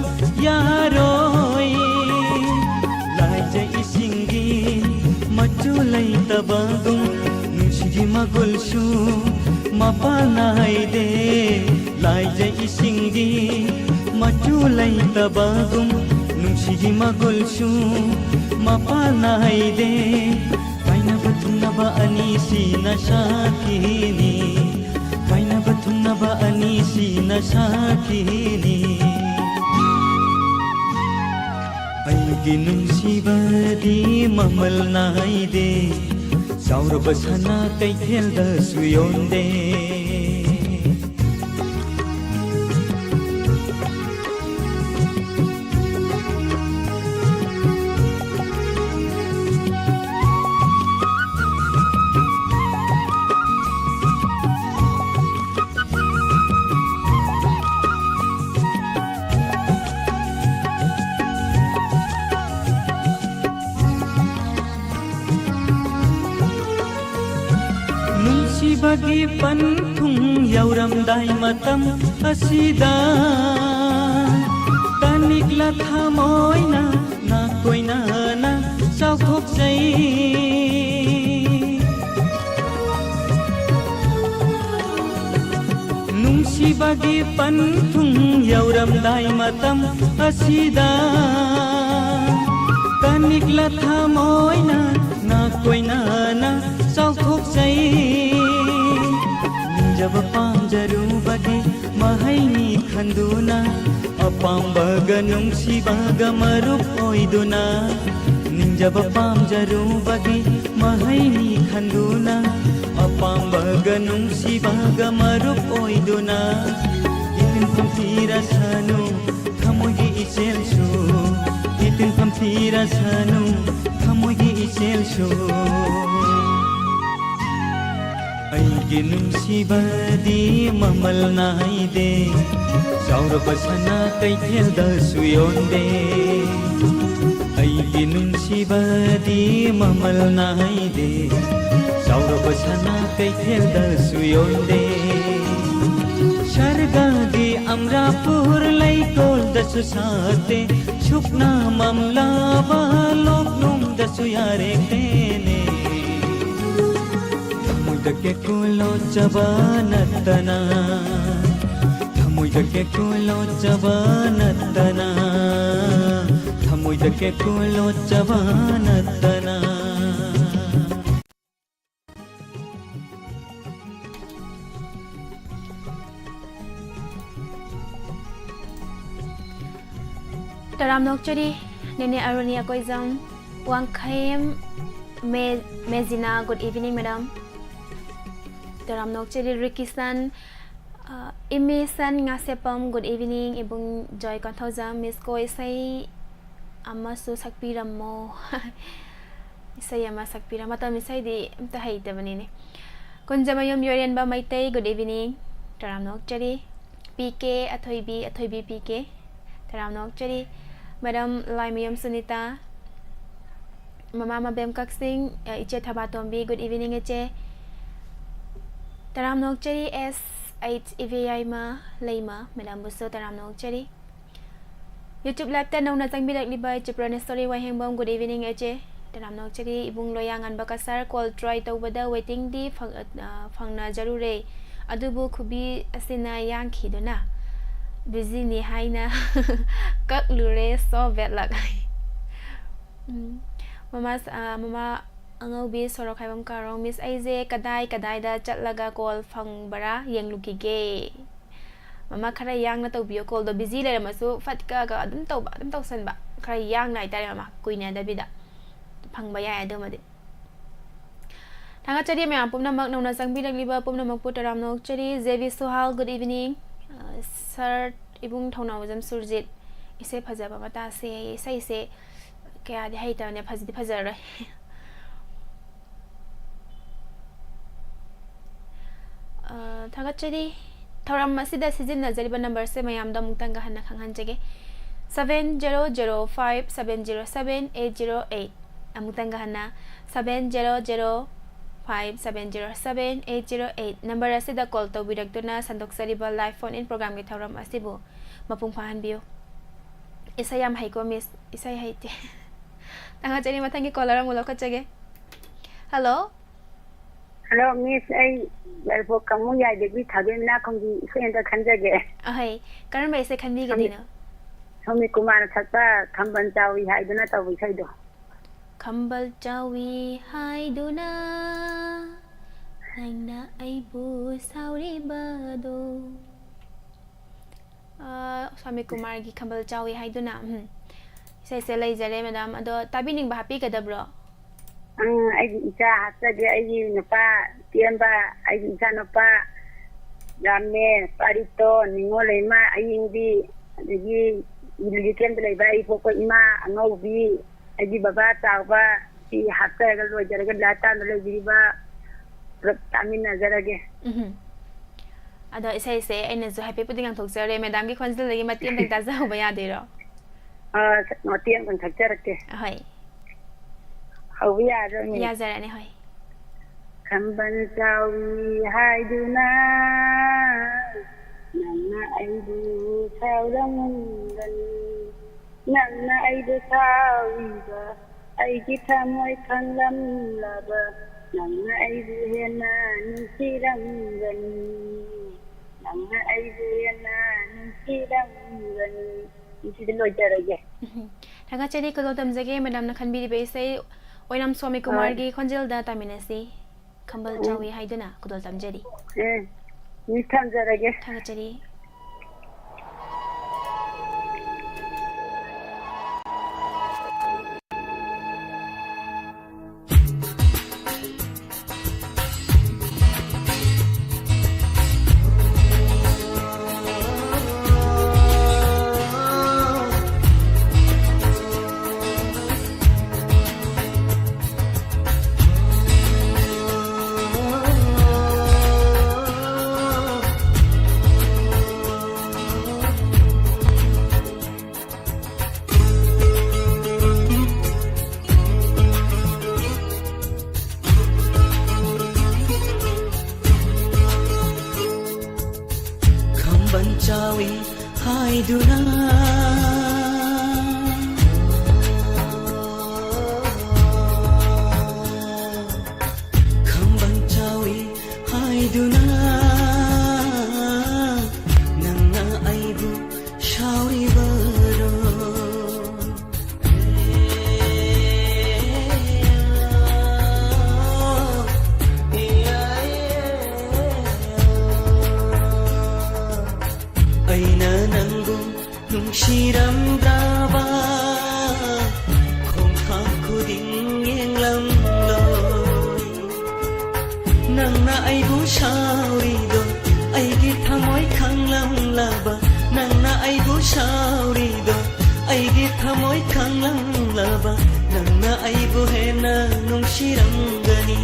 ꯌꯥꯔꯣꯏ꯫ ꯂꯥꯏꯖ ꯏꯁꯤꯡꯒꯤ ꯃꯆꯨ ꯂꯩꯇꯕꯒꯨꯝ, ꯅꯨꯡꯁꯤꯒꯤ ꯃꯒꯨꯜꯁꯨ ꯃꯄꯥ ꯅꯥꯏꯗꯦ꯫ ꯂꯥꯏꯖ ꯏꯁꯤꯡꯒꯤ ꯃꯆꯨ ꯂꯩꯇꯕꯒꯨꯝ, ꯅꯨꯡꯁꯤꯒꯤ ꯃꯒꯨꯜꯁꯨ ꯃꯄꯥ ꯅꯥꯏꯗꯦ꯫ ꯀꯥꯏꯅꯕ ꯊꯨꯡꯅꯕ ꯑꯅꯤꯁꯤꯅ ꯁꯥꯈꯤꯅꯤ, ꯀꯥꯏꯅꯕ ꯊꯨꯡꯅꯕ ꯑꯅꯤꯁꯤꯅ ꯁꯥꯈꯤꯅꯤ꯫ ꯑꯩꯒꯤ ꯅꯨꯡꯁꯤꯕꯗꯤ ꯃꯃꯜ ꯅꯥꯏꯗꯦ, ꯆꯥꯎꯔꯕ ꯁꯅꯥ ꯀꯩꯊꯦꯜꯗꯁꯨ ꯌꯣꯟꯗꯦ꯫ ꯅꯨꯡꯁꯤꯕꯒꯤ ꯄꯟꯊꯨꯡ ꯌꯧꯔꯝꯗꯥꯏ ꯃꯇꯝ ꯑꯁꯤꯗ, ꯇꯅꯤꯛꯂ ꯊꯃꯣꯏꯅ ꯅꯥꯀꯣꯏꯅꯅ ꯆꯥꯎꯊꯣꯛꯆꯩ꯫ ꯅꯨꯡꯁꯤꯕꯒꯤ ꯄꯟꯊꯨꯡ ꯌꯧꯔꯝꯗꯥꯏ ꯃꯇꯝ ꯑꯁꯤꯗ, ꯀꯅꯤꯛꯂ ꯊꯃꯣꯏꯅ ꯅꯥꯀꯣꯏꯅꯅ ꯆꯥꯎꯊꯣꯛꯆꯩ꯫ ꯅꯤꯡꯖꯕ ꯄꯥꯝꯖꯔꯨꯕꯒꯤ ꯃꯍꯩꯅꯤ ꯈꯟꯗꯨꯅ, ꯑꯄꯥꯝꯕꯒ ꯅꯨꯡꯁꯤꯕꯒ ꯃꯔꯨꯞ ꯑꯣꯏꯗꯨꯅ, ꯅꯤꯡꯖꯕ ꯄꯥꯝꯖꯔꯨꯕꯒꯤ ꯃꯍꯩꯅꯤ ꯈꯟꯗꯨꯅ, ꯑꯄꯥꯝꯕꯒ ꯅꯨꯡꯁꯤꯕꯒ ꯃꯔꯨꯞ ꯑꯣꯏꯗꯨꯅ, ꯏꯊꯤꯟ ꯐꯝꯊꯤꯔꯁꯅꯨ ꯊꯃꯣꯏꯒꯤ ꯏꯆꯦꯜꯁꯨ, ꯇꯤꯟꯐꯝ ꯊꯤꯔꯁꯅꯨ ꯊꯃꯣꯏꯒꯤ ꯏꯆꯦꯜꯁꯨ꯫ ꯑꯩꯒꯤ ꯅꯨꯡꯁꯤꯕꯗꯤ ꯃꯃꯜ ꯅꯥꯏꯗꯦ, ꯆꯥꯎꯔꯕ ꯁꯅꯥ ꯀꯩꯊꯦꯜꯗꯁꯨ ꯌꯣꯟꯗꯦ꯫ ꯑꯩꯒꯤ ꯅꯨꯡꯁꯤꯕꯗꯤ ꯃꯃꯜ ꯅꯥꯏꯗꯦ, ꯆꯥꯎꯔꯕ ꯁꯅꯥ ꯀꯩꯊꯦꯜꯗꯁꯨ ꯌꯣꯟꯗꯦ꯫ ꯁꯔꯒꯒꯤ ꯑꯃꯔꯥꯄꯨꯔ ꯂꯩꯀꯣꯜꯗꯁꯨ ꯁꯥꯠꯇꯦ, ꯁꯨꯛꯅꯥ ꯃꯝꯂꯕ ꯂꯣꯛꯅꯨꯡꯗꯁꯨ ꯌꯥꯔꯦꯛꯇꯦꯅꯦ꯫ ꯊꯃꯣꯏꯗ ꯀꯦꯀꯨ ꯂꯣꯠꯆꯕ ꯅꯠꯇꯅ, ꯊꯃꯣꯏꯗ ꯀꯦꯀꯨ ꯂꯣꯠꯆꯕ ꯅꯠꯇꯅ, ꯊꯃꯣꯏꯗ ꯀꯦꯀꯨ ꯂꯣꯠꯆꯕ ꯅꯠꯇꯅ꯫ ꯇꯔꯥꯝꯅ ꯑꯣꯛꯆꯔꯤ, ꯅꯦꯅꯦ ꯑꯔꯨꯅꯤ ꯑꯀꯣꯏꯖꯝ, ꯋꯥꯡꯈꯩꯝ ꯃꯦ-, ꯃꯦꯖꯤꯅꯥ, good evening, madam꯫ ꯇꯔꯥꯝꯅ ꯑꯣꯛꯆꯔꯤ, ꯔꯤꯀꯤꯁꯟ, ꯑ, ꯏꯃꯦꯁꯟ ꯉꯥꯁꯦꯞꯄꯝ, good evening, ꯏꯕꯨꯡ ꯖꯣꯏ ꯀꯣꯟꯊꯧꯖꯝ, ꯃꯤꯁ ꯀꯣ ꯏꯁꯩ ꯑꯃꯁꯨ ꯁꯛꯄꯤꯔꯝꯃꯣ꯫ ꯏꯁꯩ ꯑꯃ ꯁꯛꯄꯤꯔꯝ-, ꯃꯇꯝ ꯏꯁꯩꯗꯤ ꯑꯝꯇ ꯍꯩꯇꯕꯅꯤꯅꯦ꯫ ꯀꯨꯟꯖꯃꯌꯨꯝ ꯌꯣꯏꯔꯦꯟꯕ ꯃꯩꯇꯩ, good evening, ꯇꯔꯥꯝꯅ ꯑꯣꯛꯆꯔꯤ꯫ ꯄꯤ ꯀꯦ ꯑꯊꯣꯏꯕꯤ, ꯑꯊꯣꯏꯕꯤ ꯄꯤ ꯀꯦ, ꯇꯔꯥꯝꯅ ꯑꯣꯛꯆꯔꯤ꯫ ꯃꯦꯗꯥꯝ ꯂꯥꯏꯃꯌꯨꯝ ꯁꯨꯅꯤꯇꯥ, ꯃꯃꯥ ꯃꯕꯦꯝ ꯀꯛꯆꯤꯡ, ꯑ, ꯏꯆꯦ ꯊꯕꯥꯇꯣꯝꯕꯤ, good evening ꯏꯆꯦ, ꯇꯔꯥꯝꯅ ꯑꯣꯛꯆꯔꯤ꯫ ꯑꯦꯁ ꯑꯩꯆ ꯏꯕꯦꯌꯥꯏꯃ ꯂꯩꯃ, ꯃꯦꯗꯥꯝꯕꯨꯁꯨ ꯇꯔꯥꯝꯅ ꯑꯣꯛꯆꯔꯤ꯫ YouTube live ꯇ ꯅꯧꯅ ꯆꯪꯕꯤꯔꯛꯂꯤꯕ ꯏꯆꯦ ꯄ꯭ꯔꯅꯦꯁꯣꯔꯤ ꯋꯥꯍꯦꯡꯕꯝ, good evening ꯏꯆꯦ꯫ ꯇꯔꯥꯝꯅ ꯑꯣꯛꯆꯔꯤ꯫ ꯏꯕꯨꯡ ꯂꯣꯌꯥꯉꯥꯟꯕ ꯀꯁꯥꯔ, call try ꯇꯧꯕꯗ waiting ꯗꯤ ꯐꯪ-, ꯑ, ꯐꯪꯅꯖꯔꯨꯔꯦ꯫ ꯑꯗꯨꯕꯨ ꯈꯨꯕꯤ ꯑꯁꯤꯅ ꯌꯥꯡꯈꯤꯗꯨꯅ busy ꯅꯤ ꯍꯥꯏꯅ ꯀꯛꯂꯨꯔꯦ꯫ So bad luck꯫ ꯎꯝ꯫ ꯃꯃꯥ ꯁ-, ꯑ, ꯃꯃꯥ ꯑꯉꯧꯕꯤ ꯁꯣꯔꯣꯛ ꯍꯥꯏꯕꯝ ꯀꯥꯔꯣꯡ, ꯃꯤꯁ ꯑꯩꯁꯦ ꯀꯗꯥꯏ ꯀꯗꯥꯏꯗ ꯆꯠꯂꯒ call ꯐꯪꯕ꯭ꯔꯥ ꯌꯦꯡꯂꯨꯈꯤꯒꯦ꯫ ꯃꯃꯥ ꯈꯔ ꯌꯥꯡꯅ ꯇꯧꯕꯤꯌꯣ, call ꯗꯣ busy ꯂꯩꯔꯝꯃꯁꯨ ꯐꯠ ꯀꯛꯑꯒ ꯑꯗꯨꯝ ꯇꯧꯕ, ꯑꯗꯨꯝ ꯇꯧꯁꯟꯕ, ꯈꯔ ꯌꯥꯡꯅ ꯍꯥꯏꯇꯥꯔꯦ ꯃꯃꯥ, ꯀꯨꯏꯅꯗꯕꯤꯗ ꯐꯪꯕ ꯌꯥꯏ ꯑꯗꯨꯃꯗꯤ꯫ ꯊꯥꯒꯠꯆꯔꯤ ꯃꯌꯥꯝ ꯄꯨꯝꯅꯃꯛ, ꯅꯧꯅ ꯆꯪꯕꯤꯔꯛꯂꯤꯕ ꯄꯨꯝꯅꯃꯛꯄꯨ ꯇꯔꯥꯝꯅ ꯑꯣꯛꯆꯔꯤ꯫ J B Suhal, good evening꯫ ꯑ, sir, ꯏꯕꯨꯡ ꯊꯧꯅꯥꯎꯖꯝ ꯁꯨꯔꯖꯤꯠ, ꯏꯁꯩ ꯐꯖꯕ ꯑꯃ ꯇꯥꯁꯦ꯫ ꯏꯁꯩꯁꯦ ꯀꯌꯥꯗꯤ ꯍꯩꯇꯕꯅꯦ, ꯐꯖꯗꯤ ꯐꯖꯔꯣꯏ꯫ ꯑ, ꯊꯥꯒꯠꯆꯔꯤ꯫ ꯊꯧꯔꯝ ꯑꯁꯤꯗ ꯁꯤꯖꯤꯟꯅꯖꯔꯤꯕ ꯅꯝꯕꯔꯁꯦ ꯃꯌꯥꯝꯗ ꯑꯃꯨꯛꯇꯪꯒ ꯍꯟꯅ ꯈꯪꯍꯟꯖꯒꯦ: seven zero zero five seven zero seven eight zero eight꯫ ꯑꯃꯨꯛꯇꯪꯒ ꯍꯟꯅ: seven zero zero five seven zero seven eight zero eight꯫ Number ꯑꯁꯤꯗ ꯀꯣꯜ ꯇꯧꯕꯤꯔꯛꯇꯨꯅ ꯁꯟꯗꯣꯛꯆꯔꯤꯕ live phone in programꯒꯤ ꯊꯧꯔꯝ ꯑꯁꯤꯕꯨ ꯃꯄꯨꯡ ꯐꯥꯍꯟꯕꯤꯌꯨ꯫ ꯏꯁꯩ ꯌꯥꯝ ꯍꯩꯀꯣ, ꯃꯤꯁ꯫ ꯏꯁꯩ ꯍꯩꯇꯦ꯫ ꯊꯥꯒꯠꯆꯔꯤ꯫ ꯃꯊꯪꯒꯤ ꯀꯣꯂꯔ ꯑꯃꯨꯛ ꯂꯧꯈꯠꯆꯒꯦ꯫ ꯍꯜꯂꯣ꯫ ꯍꯜꯂꯣ, ꯃꯤꯁ, ꯑꯩ ꯌꯥꯏꯔꯤꯄꯣꯛ ꯀꯥꯡꯕꯨ ꯌꯥꯏꯗꯒꯤ ꯊꯥꯗꯣꯏ ꯃꯅꯥꯛꯈꯣꯡꯒꯤ ꯏꯁꯩ ꯑꯝꯇ ꯈꯟꯖꯒꯦ꯫ ꯑꯍꯩ, ꯀꯔꯝꯕ ꯏꯁꯩ ꯈꯟꯕꯤꯒꯗꯣꯏꯅꯣ? ꯁꯣꯃꯤ ꯀꯨꯃꯥꯔꯅ ꯁꯛꯄ ꯈꯝꯕꯜ ꯆꯥꯎꯏ ꯍꯥꯏꯗꯨꯅ ꯇꯧꯕ ꯏꯁꯩꯗꯣ꯫ ꯈꯝꯕꯜ ꯆꯥꯎꯏ ꯍꯥꯏꯗꯨꯅ ꯅꯪꯅ ꯑꯩꯕꯨ ꯁꯥꯎꯔꯤꯕꯗꯣ꯫ ꯑ, ꯁ꯭ꯋꯥꯃꯤ ꯀꯨꯃꯥꯔꯒꯤ ꯈꯝꯕꯜ ꯆꯥꯎꯏ ꯍꯥꯏꯗꯨꯅ꯫ ꯎꯝ꯫ ꯏꯁꯩꯁꯦ ꯂꯩꯖꯔꯦ, ꯃꯦꯗꯥꯝ꯫ ꯑꯗꯣ ꯇꯥꯕꯤꯅꯤꯡꯕ ꯍꯥꯞꯄꯤꯒꯗꯕ꯭ꯔꯣ? ꯎꯝ, ꯑꯩꯒꯤ ꯏꯆꯥ ꯍꯥꯞꯆꯒꯦ, ꯑꯩꯒꯤ ꯅꯨꯄꯥ ꯇꯦꯟꯕ, ꯑꯩꯒꯤ ꯏꯆꯥꯅꯨꯄꯥ ꯔꯥꯝꯅꯦ, ꯄꯥꯔꯤꯇꯣ, ꯅꯤꯉꯣꯜ ꯂꯩꯃ, ꯑꯌꯤꯡꯕꯤ, ꯑꯗꯒꯤ ꯏꯂꯤꯀꯦꯟꯗ ꯂꯩꯕ ꯑꯩ ꯄꯣꯛꯄ ꯏꯃꯥ ꯑꯉꯧꯕꯤ, ꯑꯩꯒꯤ ꯕꯕꯥ ꯆꯥꯎꯕ, ꯁꯤ ꯍꯥꯞꯆꯔꯒ ꯂꯣꯏꯖꯔꯒꯦ꯫ ꯂꯥꯏꯞ ꯇꯥꯟꯕ ꯂꯣꯏꯕꯤꯔꯤꯕ ꯄꯨꯂꯞ ꯇꯥꯃꯤꯟꯅꯖꯔꯒꯦ꯫ ꯎꯝ꯫ ꯑꯗꯣ ꯏꯁꯩꯁꯦ ꯑꯩꯅꯁꯨ ꯍꯥꯏꯐꯦꯠꯄꯨꯗꯤ ꯉꯥꯡꯊꯣꯛꯆꯔꯦ, ꯃꯦꯗꯥꯝꯒꯤ ꯈꯣꯟꯖꯦꯜꯗꯒꯤ ꯃꯇꯦꯛ ꯑꯃꯇꯪ ꯇꯥꯖꯍꯧꯕ ꯌꯥꯗꯣꯏꯔꯣ? ꯑ, ꯃꯇꯦꯛ ꯑꯃꯇꯪ ꯁꯛꯆꯔꯛꯀꯦ꯫ ꯍꯣꯏ꯫ ꯍꯧꯕ ꯌꯥꯔꯅꯤ? ꯌꯥꯖꯔꯅꯤ, ꯍꯣꯏ꯫ ꯈꯝꯕꯜ ꯆꯥꯎꯏ ꯍꯥꯏꯗꯨꯅ ꯅꯪꯅ ꯑꯩꯕꯨ ꯁꯥꯎꯔꯝꯒꯅꯤ, ꯅꯪꯅ ꯑꯩꯕꯨ ꯁꯥꯎꯔꯤꯕ ꯑꯩꯒꯤ ꯊꯃꯣꯏ ꯈꯪꯂꯝꯂꯕ, ꯅꯪꯅ ꯑꯩꯕꯨ ꯍꯦꯟꯅ ꯅꯨꯡꯁꯤꯔꯝꯒꯅꯤ, ꯅꯪꯅ ꯑꯩꯕꯨ ꯍꯦꯟꯅ ꯅꯨꯡꯁꯤꯔꯝꯒꯅꯤ꯫ ꯁꯤꯗ ꯂꯣꯏꯖꯔꯒꯦ꯫ ꯎꯝ꯫ ꯊꯥꯒꯠꯆꯔꯤ, ꯈꯨꯗꯣꯜ ꯇꯝꯖꯒꯦ꯫ ꯃꯦꯗꯥꯝꯅ ꯈꯟꯕꯤꯔꯤꯕ ꯏꯁꯩ ꯑꯣꯏꯅꯥꯝ ꯁ꯭ꯋꯥꯃꯤ ꯍꯣꯏ꯫ ꯀꯨꯃꯥꯔꯒꯤ ꯈꯣꯟꯖꯦꯜꯗ ꯇꯥꯃꯤꯟꯅꯁꯤ꯫ ꯈꯝꯕꯜ ꯎꯝ꯫ ꯆꯥꯎꯏ ꯍꯥꯏꯗꯨꯅ ꯈꯨꯗꯣꯜ ꯇꯝꯖꯔꯤ꯫ ꯎꯝ꯫ ꯃꯤꯁ, ꯊꯝꯖꯔꯒꯦ꯫ ꯊꯥꯒꯠꯆꯔꯤ꯫ ꯌꯦꯡꯂꯝꯂꯣꯏ꯫ ꯅꯪꯅ ꯑꯩꯕꯨ ꯁꯥꯎꯔꯤꯗꯣ ꯑꯩꯒꯤ ꯊꯃꯣꯏ ꯈꯪꯂꯝꯂꯕ, ꯅꯪꯅ ꯑꯩꯕꯨ ꯁꯥꯎꯔꯤꯗꯣ ꯑꯩꯒꯤ ꯊꯃꯣꯏ ꯈꯪꯂꯝꯂꯕ, ꯅꯪꯅ ꯑꯩꯕꯨ ꯍꯦꯟꯅ ꯅꯨꯡꯁꯤꯔꯝꯒꯅꯤ,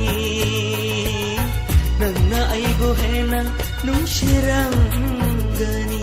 ꯅꯪꯅ ꯑꯩꯕꯨ ꯍꯦꯟꯅ ꯅꯨꯡꯁꯤꯔꯝꯒꯅꯤ꯫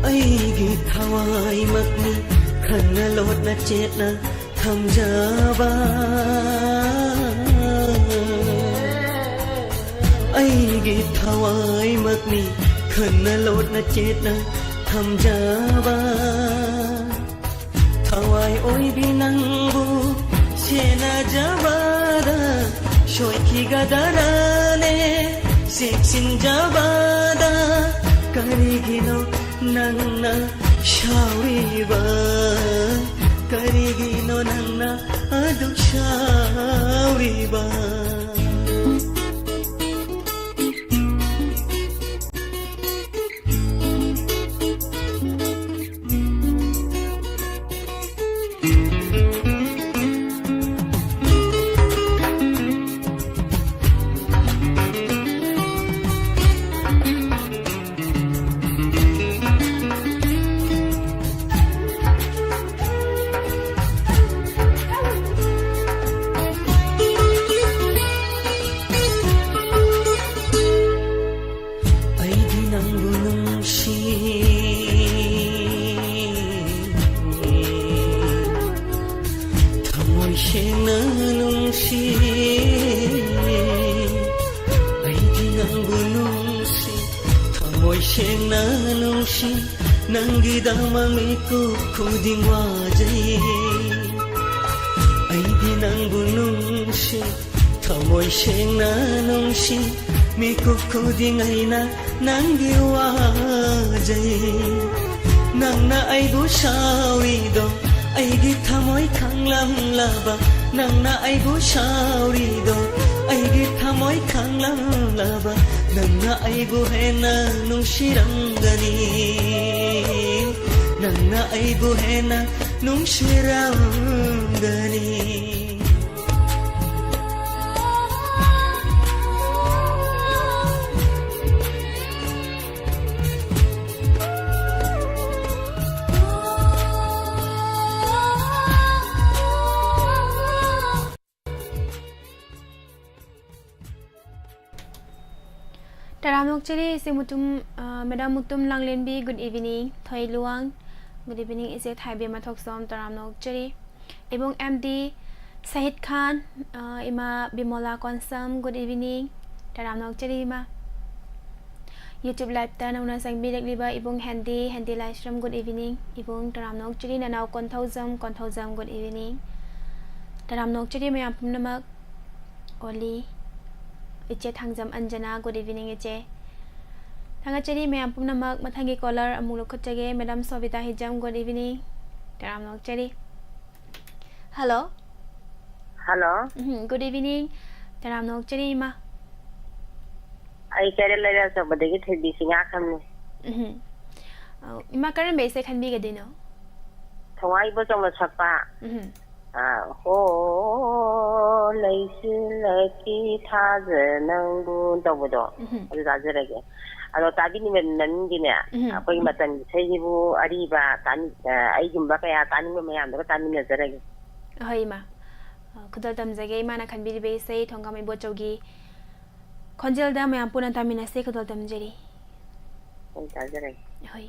ꯑꯩꯒꯤ ꯊꯋꯥꯏꯃꯛꯅꯤ ꯈꯟꯅ ꯂꯣꯠꯅ ꯆꯦꯠꯅ ꯊꯝꯖꯕ꯫ ꯑꯩꯒꯤ ꯊꯋꯥꯏꯃꯛꯅꯤ ꯈꯟꯅ ꯂꯣꯠꯅ ꯆꯦꯠꯅ ꯊꯝꯖꯕ꯫ ꯊꯋꯥꯏ ꯑꯣꯏꯕꯤ ꯅꯪꯕꯨ ꯁꯦꯟꯅꯖꯕꯗ ꯁꯣꯏꯈꯤꯒꯗ꯭ꯔꯥꯅꯦ ꯆꯦꯛꯁꯤꯟꯖꯕꯗ? ꯀꯔꯤꯒꯤꯅꯣ ꯅꯪꯅ ꯁꯥꯎꯔꯤꯕ? ꯀꯔꯤꯒꯤꯅꯣ ꯅꯪꯅ ꯑꯗꯨꯛ ꯁꯥꯎꯔꯤꯕ? ꯊꯃꯣꯏ ꯁꯦꯡꯅ ꯅꯨꯡꯁꯤ, ꯅꯪꯒꯤꯗꯃꯛ ꯃꯤꯀꯨꯞ ꯈꯨꯗꯤꯡ ꯋꯥꯖꯩ꯫ ꯑꯩꯗꯤ ꯅꯪꯕꯨ ꯅꯨꯡꯁꯤ, ꯊꯃꯣꯏ ꯁꯦꯡꯅ ꯅꯨꯡꯁꯤ, ꯃꯤꯀꯨꯞ ꯈꯨꯗꯤꯡ ꯑꯩꯅ ꯅꯪꯒꯤ ꯋꯥꯖꯩ꯫ ꯅꯪꯅ ꯑꯩꯕꯨ ꯁꯥꯎꯔꯤꯗꯣ, ꯑꯩꯒꯤ ꯊꯃꯣꯏ ꯈꯪꯂꯝꯂꯕ, ꯅꯪꯅ ꯑꯩꯕꯨ ꯁꯥꯎꯔꯤꯗꯣ, ꯑꯩꯒꯤ ꯊꯃꯣꯏ ꯈꯪꯂꯝꯂꯕ, ꯅꯪꯅ ꯑꯩꯕꯨ ꯍꯦꯟꯅ ꯅꯨꯡꯁꯤꯔꯝꯒꯅꯤ, ꯅꯪꯅ ꯑꯩꯕꯨ ꯍꯦꯟꯅ ꯅꯨꯡꯁꯤꯔꯝꯒꯅꯤ꯫ ꯇꯔꯥꯝꯅ ꯑꯣꯛꯆꯔꯤ, ꯏꯆꯦ ꯃꯨꯇꯨꯝ, ꯑ, ꯃꯦꯗꯥꯝ ꯃꯨꯇꯨꯝ ꯂꯥꯡꯂꯦꯟꯕꯤ, good evening꯫ ꯊꯣꯏ ꯂꯨꯋꯥꯡ, good evening꯫ ꯏꯆꯦ ꯊꯥꯏꯕꯦꯝꯃ ꯊꯣꯛꯆꯣꯝ, ꯇꯔꯥꯝꯅ ꯑꯣꯛꯆꯔꯤ꯫ ꯏꯕꯨꯡ ꯑꯦꯝ ꯗꯤ ꯁꯍꯤꯗ ꯈꯥꯟ, ꯑ, ꯏꯃꯥ ꯕꯤꯃꯣꯂꯥ ꯀꯣꯟꯁꯝ, good evening꯫ ꯇꯔꯥꯝꯅ ꯑꯣꯛꯆꯔꯤ, ꯏꯃꯥ꯫ YouTube live ꯇ ꯅꯧꯅ ꯆꯪꯕꯤꯔꯛꯂꯤꯕ ꯏꯕꯨꯡ ꯍꯦꯟꯗꯤ, ꯍꯦꯟꯗꯤ ꯂꯥꯏꯁ꯭ꯔꯝ, good evening꯫ ꯏꯕꯨꯡ ꯇꯔꯥꯝꯅ ꯑꯣꯛꯆꯔꯤ, ꯅꯅꯥꯎ ꯀꯣꯟꯊꯧꯖꯝ, ꯀꯣꯟꯊꯧꯖꯝ, good evening꯫ ꯇꯔꯥꯝꯅ ꯑꯣꯛꯆꯔꯤ ꯃꯌꯥꯝ ꯄꯨꯝꯅꯃꯛ꯫ ꯑꯣꯂꯤ, ꯏꯆꯦ ꯊꯥꯡꯖꯝ ꯑꯟꯖꯅꯥ, good evening ꯏꯆꯦ꯫ ꯊꯥꯒꯠꯆꯔꯤ ꯃꯌꯥꯝ ꯄꯨꯝꯅꯃꯛ꯫ ꯃꯊꯪꯒꯤ caller ꯑꯃꯨꯛ ꯂꯧꯈꯠꯆꯒꯦ꯫ ꯃꯦꯗꯥꯝ ꯁꯣꯕꯤꯇꯥ ꯍꯤꯖꯝ, good evening꯫ ꯇꯔꯥꯝꯅ ꯑꯣꯛꯆꯔꯤ꯫ Hello꯫ Hello꯫ ꯎꯝ, good evening꯫ ꯇꯔꯥꯝꯅ ꯑꯣꯛꯆꯔꯤ, ꯏꯃꯥ꯫ ꯑꯩ ꯀꯩꯔꯣꯜ ꯂꯩꯔꯛ ꯑꯆꯧꯕꯗꯒꯤ ꯊꯣꯏꯕꯤ ꯁꯤꯡꯉꯥꯈꯝꯅꯤ꯫ ꯎꯝ꯫ ꯑꯧ, ꯏꯃꯥ, ꯀꯔꯝꯕ ꯏꯁꯩ ꯈꯟꯕꯤꯒꯗꯣꯏꯅꯣ? ꯊꯧꯉꯥ ꯏꯕꯣꯆꯧꯅ ꯁꯛꯄ꯫ ꯎꯝ꯫ ꯑꯥ, ꯍꯣ, ꯂꯩꯆꯤꯜꯂꯛꯀꯤ ꯊꯥꯖ ꯅꯪꯕꯨ ꯇꯧꯕꯗꯣ, ꯎꯝ꯫ ꯑꯗꯨ ꯇꯥꯖꯔꯒꯦ꯫ ꯑꯗꯣ ꯇꯥꯕꯤꯅꯤꯡꯕ ꯃꯅꯨꯡꯒꯤꯅꯦ, ꯎꯝ꯫ ꯑꯩꯈꯣꯏꯒꯤ ꯃꯇꯝꯒꯤ ꯏꯁꯩꯁꯤꯕꯨ ꯑꯔꯤꯕ ꯇꯥꯅꯤꯡ-, ꯑ, ꯑꯩꯒꯨꯝꯕ ꯀꯌꯥ ꯇꯥꯅꯤꯡꯕ ꯃꯌꯥꯝꯗꯨꯒ ꯇꯥꯃꯤꯟꯅꯖꯔꯒꯦ꯫ ꯍꯣꯏ, ꯏꯃꯥ꯫ ꯑ, ꯈꯨꯗꯣꯜ ꯇꯝꯖꯒꯦ, ꯏꯃꯥꯅ ꯈꯟꯕꯤꯔꯤꯕ ꯏꯁꯩ ꯊꯣꯡꯒꯥꯝ ꯏꯕꯣꯆꯧꯒꯤ ꯈꯣꯟꯖꯦꯜꯗ ꯃꯌꯥꯝ ꯄꯨꯟꯅ ꯇꯥꯃꯤꯟꯅꯁꯦ, ꯈꯨꯗꯣꯜ ꯇꯝꯖꯔꯤ꯫ ꯍꯣꯏ, ꯇꯥꯖꯔꯒꯦ꯫ ꯍꯣꯏ꯫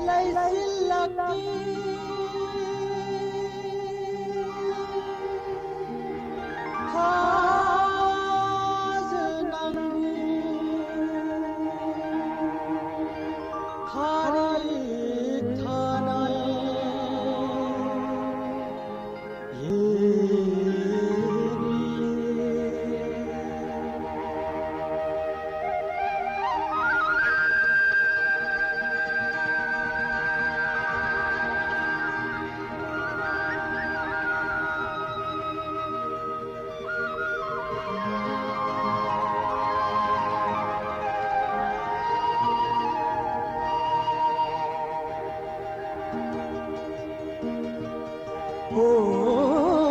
ꯂꯩꯁꯤꯜꯂꯛꯀꯦ꯫ ꯊꯥꯖ ꯅꯪꯕꯨ ꯊꯥꯔꯤ ꯊꯥꯅ ꯌꯦꯡꯂꯤ꯫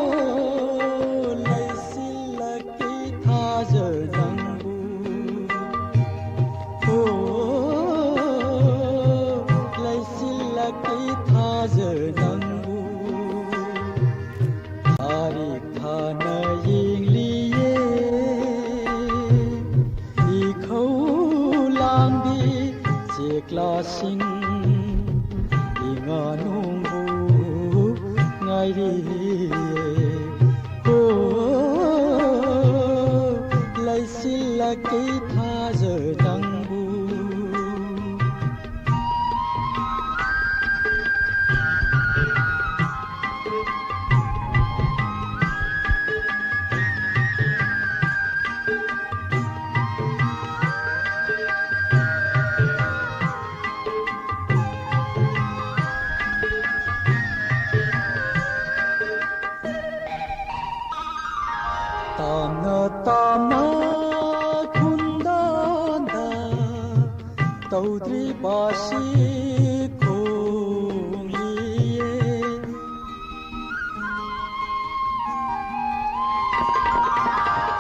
ꯑꯣ, ꯂꯩꯁꯤꯜꯂꯛꯀꯦ ꯊꯥꯖ ꯅꯪꯕꯨ꯫ ꯑꯣ, ꯂꯩꯁꯤꯜꯂꯛꯀꯦ ꯊꯥꯖ ꯅꯪꯕꯨ꯫ ꯊꯥꯔꯤ ꯊꯥꯅ ꯌꯦꯡꯂꯤꯌꯦ꯫ ꯏꯈꯧ ꯂꯥꯡꯕꯤ ꯆꯦꯛꯂꯥꯁꯤꯡ ꯏꯉꯥ ꯅꯣꯡꯕꯨ ꯉꯥꯏꯔꯤꯌꯦ꯫ ꯍꯣ, ꯂꯩꯁꯤꯜꯂꯛꯀꯦ ꯊꯥꯖ ꯅꯪꯕꯨ꯫ ꯇꯥꯝꯅ ꯇꯥꯝꯅ ꯈꯨꯟꯗꯥꯗ ꯇꯧꯗ꯭ꯔꯤꯕꯁꯤ ꯈꯣꯡꯂꯤꯌꯦ꯫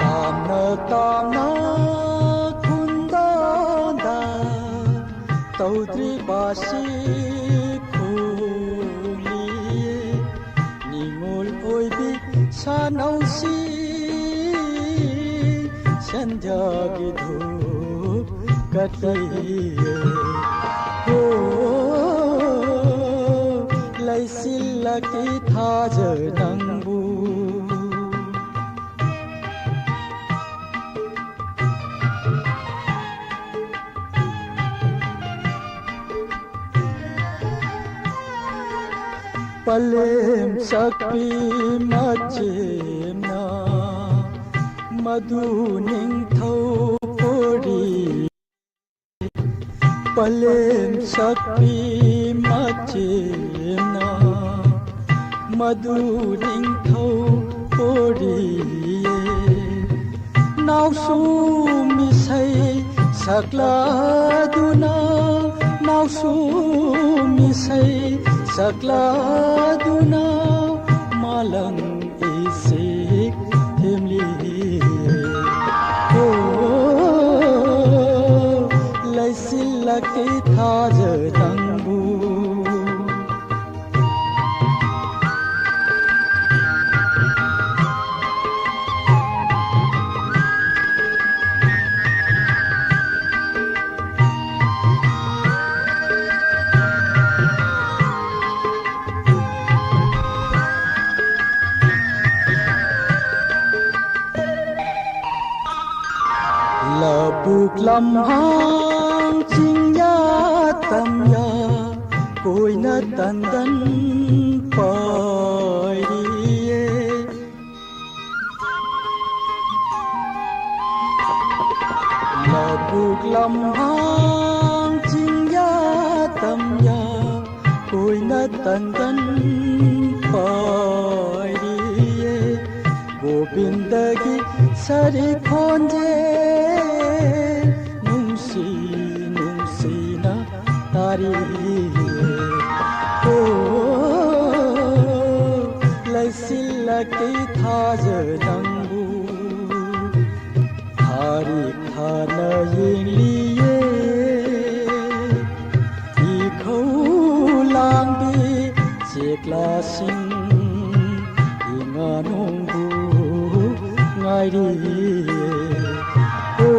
ꯇꯥꯝꯅ ꯇꯥꯝꯅ ꯈꯨꯟꯗꯥꯗ ꯇꯧꯗ꯭ꯔꯤꯕꯁꯤ ꯈꯣꯡꯂꯤꯌꯦ꯫ ꯅꯤꯡꯉꯣꯜ ꯑꯣꯏꯕꯤ ꯁꯥꯅꯧꯁꯤ ꯁꯟꯙ꯭ꯌꯥꯒꯤ ꯙꯨꯞ ꯀꯠꯂꯤꯌꯦ꯫ ꯍꯣ, ꯄꯂꯦꯝ ꯁꯛꯄꯤ ꯃꯆꯦꯝꯅ ꯃꯗꯨ ꯅꯤꯡꯊꯧ ꯄꯣꯔꯤ꯫ ꯄꯂꯦꯝ ꯁꯛꯄꯤ ꯃꯆꯦꯝꯅ ꯃꯗꯨ ꯅꯤꯡꯊꯧ ꯄꯣꯔꯤꯌꯦ꯫ ꯅꯥꯎꯁꯨꯝ ꯏꯁꯩ ꯁꯛꯂꯗꯨꯅ, ꯅꯥꯎꯁꯨꯝ ꯏꯁꯩ ꯁꯛꯂꯗꯨꯅ, ꯃꯥꯂꯪ ꯏꯁꯤꯛ ꯊꯦꯝꯂꯤ꯫ ꯑꯣ, ꯂꯩꯁꯤꯜꯂꯛꯀꯦ ꯊꯥꯖ ꯅꯪꯕꯨ꯫ ꯂꯧꯕꯨꯛ ꯂꯝꯍꯥꯡ ꯆꯤꯡꯌꯥ ꯇꯝꯌꯥ ꯀꯣꯏꯅ ꯇꯟꯗꯟ ꯄꯥꯏꯔꯤꯌꯦ꯫ ꯂꯧꯕꯨꯛ ꯂꯝꯍꯥꯡ ꯆꯤꯡꯌꯥ ꯇꯝꯌꯥ ꯀꯣꯏꯅ ꯇꯟꯗꯟ ꯄꯥꯏꯔꯤꯌꯦ꯫ ꯒꯣꯕꯤꯟꯗꯒꯤ ꯁꯥꯔꯤ ꯈꯣꯟꯖꯦꯜ ꯅꯨꯡꯁꯤ ꯅꯨꯡꯁꯤꯅ ꯇꯥꯔꯤꯌꯦ꯫ ꯑꯣ, ꯂꯩꯁꯤꯜꯂꯛꯀꯦ ꯊꯥꯖ ꯅꯪꯕꯨ꯫ ꯊꯥꯔꯤ ꯊꯥꯅ ꯌꯦꯡꯂꯤꯌꯦ꯫ ꯏꯈꯧ ꯂꯥꯡꯕꯤ ꯆꯦꯛꯂꯥꯁꯤꯡ ꯏꯉꯥ ꯅꯣꯡꯕꯨ ꯉꯥꯏꯔꯤꯌꯦ꯫ ꯑꯣ,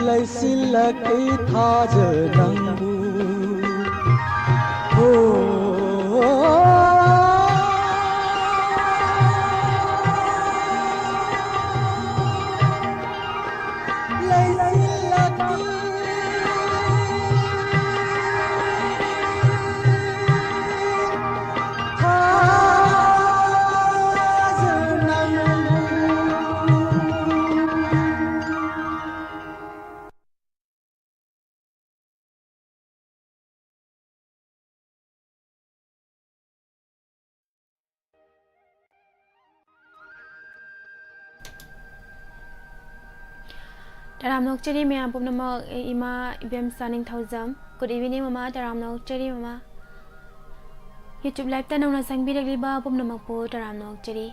ꯂꯩꯁꯤꯜꯂꯛꯀꯦ ꯊꯥꯖ ꯅꯪꯕꯨ꯫ ꯑꯣ, ꯂꯩꯁꯤꯜꯂꯛꯀꯦ꯫ ꯇꯔꯥꯝꯅ ꯑꯣꯛꯆꯔꯤ ꯃꯌꯥꯝ ꯄꯨꯝꯅꯃꯛ, ꯑꯩ ꯏꯃꯥ ꯏꯕꯦꯝꯆꯥ ꯅꯤꯡꯊꯧꯖꯝ꯫ Good evening ꯃꯃꯥ, ꯇꯔꯥꯝꯅ ꯑꯣꯛꯆꯔꯤ ꯃꯃꯥ꯫ YouTube liveꯇ ꯅꯧꯅ ꯆꯪꯕꯤꯔꯛꯂꯤꯕ ꯄꯨꯝꯅꯃꯛꯄꯨ ꯇꯔꯥꯝꯅ ꯑꯣꯛꯆꯔꯤ꯫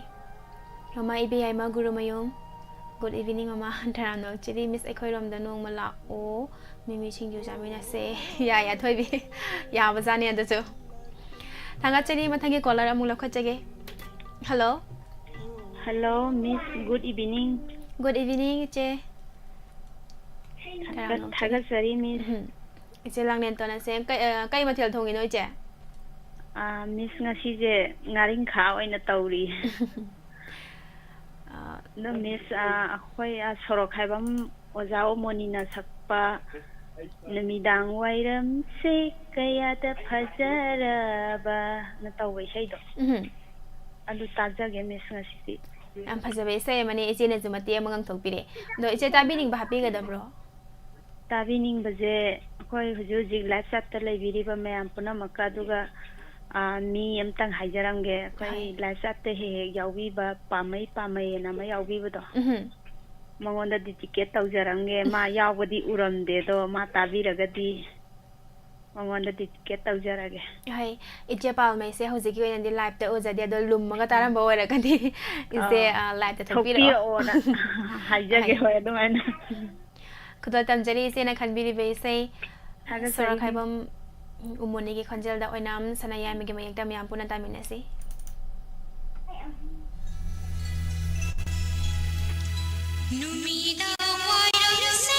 ꯃꯃꯥ ꯏꯕꯦꯌꯥꯏꯃ ꯒꯨꯔꯨꯃꯌꯨꯝ, good evening ꯃꯃꯥ, ꯇꯔꯥꯝꯅ ꯑꯣꯛꯆꯔꯤ꯫ Miss ꯑꯩꯈꯣꯏꯔꯣꯝꯗ ꯅꯣꯡꯃ ꯂꯥꯛꯑꯣ, ꯃꯤꯃꯤ ꯁꯤꯡꯖꯨ ꯆꯥꯃꯤꯟꯅꯁꯦ꯫ ꯌꯥꯏ, ꯌꯥꯏ, ꯊꯣꯏꯕꯤ꯫ ꯌꯥꯕꯖꯥꯠꯅꯤ ꯑꯗꯨꯁꯨ꯫ ꯊꯥꯒꯠꯆꯔꯤ, ꯃꯊꯪꯒꯤ caller ꯑꯃꯨꯛ ꯂꯧꯈꯠꯆꯒꯦ꯫ Hello꯫ Hello, Miss, good evening꯫ Good evening, ꯏꯆꯦ꯫ ꯊꯥꯒꯠ-, ꯇꯔꯥꯝꯅ ꯑꯣꯛꯆꯔꯤ꯫ ꯊꯥꯒꯠꯆꯔꯤ, Miss꯫ ꯎꯝ꯫ ꯏꯆꯦ ꯂꯥꯡꯂꯦꯟꯇꯣꯟ ꯑꯁꯦ ꯀꯩ, ꯑ, ꯀꯩ ꯃꯊꯦꯜ ꯊꯣꯡꯉꯤꯅꯣ, ꯏꯆꯦ? ꯑ, Miss, ꯉꯁꯤꯁꯦ ꯉꯥꯔꯤꯡꯈꯥ ꯑꯣꯏꯅ ꯇꯧꯔꯤ꯫ ꯑ, ꯑꯗꯣ, Miss, ꯑ, ꯑꯩꯈꯣꯏ, ꯑ, ꯁꯣꯔꯣꯛ ꯈꯥꯏꯕꯝ ꯑꯣꯖꯥ ꯑꯣꯃꯣꯅꯤꯅ ꯁꯛꯄ ꯅꯨꯃꯤꯗꯥꯡ ꯋꯥꯏꯔꯝꯁꯦ ꯀꯌꯥꯗ ꯐꯖꯔꯕꯅ ꯇꯧꯕ ꯏꯁꯩꯗꯣ꯫ ꯎꯝ꯫ ꯑꯗꯨ ꯇꯥꯖꯒꯦ, Miss, ꯉꯁꯤꯗꯤ꯫ ꯌꯥꯝ ꯐꯖꯕ ꯏꯁꯩ ꯑꯃꯅꯤ, ꯏꯆꯦꯅꯁꯨ ꯃꯇꯦꯛ ꯑꯃ ꯉꯪꯊꯣꯛꯄꯤꯔꯦ꯫ ꯑꯗꯣ ꯏꯆꯦ ꯇꯥꯕꯤꯅꯤꯡꯕ ꯍꯥꯞꯄꯤꯒꯗꯕ꯭ꯔꯣ? ꯇꯥꯕꯤꯅꯤꯡꯕꯁꯦ ꯑꯩꯈꯣꯏ ꯍꯧꯖꯤꯛ ꯍꯧꯖꯤꯛ live chatꯇ ꯂꯩꯕꯤꯔꯤꯕ ꯃꯌꯥꯝ ꯄꯨꯝꯅꯃꯛꯀ, ꯑꯗꯨꯒ, ꯑ, ꯃꯤ ꯑꯝꯇꯪ ꯍꯥꯏꯖꯔꯝꯒꯦ꯫ ꯑꯩꯈꯣꯏ ꯍꯣꯏ꯫ Live chatꯇ ꯍꯦꯛ ꯍꯦꯛ ꯌꯥꯎꯕꯤꯕ ꯄꯥꯝꯃꯩ ꯄꯥꯝꯃꯩꯅ ꯑꯃ ꯌꯥꯎꯕꯤꯕꯗꯣ꯫ ꯎꯝ꯫ ꯃꯉꯣꯟꯗ dedicate ꯇꯧꯖꯔꯝꯒꯦ꯫ ꯃꯥ ꯌꯥꯎꯕꯗꯤ ꯎꯔꯝꯗꯦ, ꯑꯗꯣ ꯃꯥ ꯇꯥꯕꯤꯔꯒꯗꯤ ꯃꯉꯣꯟꯗ dedicate ꯇꯧꯖꯔꯒꯦ꯫ ꯍꯣꯏ, ꯏꯆꯦ ꯄꯥꯜꯃꯩꯁꯦ ꯍꯧꯖꯤꯛꯀꯤ ꯑꯣꯏꯅꯗꯤ liveꯇ ꯎꯖꯗꯦ, ꯑꯗꯣ ꯂꯨꯝꯃꯒ ꯇꯥꯔꯝꯕ ꯑꯣꯏꯔꯒꯗꯤ ꯏꯆꯦ, ꯑꯥ, ꯑ, liveꯇ ꯊꯣꯛꯄꯤꯔꯛꯑꯣ꯫ ꯊꯣꯛꯄꯤꯔꯛꯑꯣꯅ ꯍꯥꯏꯖꯒꯦ꯫ ꯍꯣꯏ꯫ ꯍꯣꯏ, ꯑꯗꯨꯃꯥꯏꯅ꯫ ꯈꯨꯗꯣꯜ ꯇꯝꯖꯔꯤ ꯏꯆꯦꯅ ꯈꯟꯕꯤꯔꯤꯕ ꯏꯁꯩ꯫ ꯊꯥꯒꯠꯆꯔꯤ꯫ ꯁꯣꯔꯣꯛꯈꯥꯏꯕꯝ ꯎꯃꯣꯅꯤꯒꯤ ꯈꯣꯟꯖꯦꯜꯗ ꯑꯣꯏꯅꯥꯝ ꯁꯅꯥꯌꯥꯏꯃꯒꯤ ꯃꯌꯦꯛꯇ ꯃꯌꯥꯝ ꯄꯨꯟꯅ ꯇꯥꯃꯤꯟꯅꯁꯤ꯫ ꯅꯨꯃꯤꯗꯥꯡ ꯋꯥꯏꯔꯝꯁꯦ꯫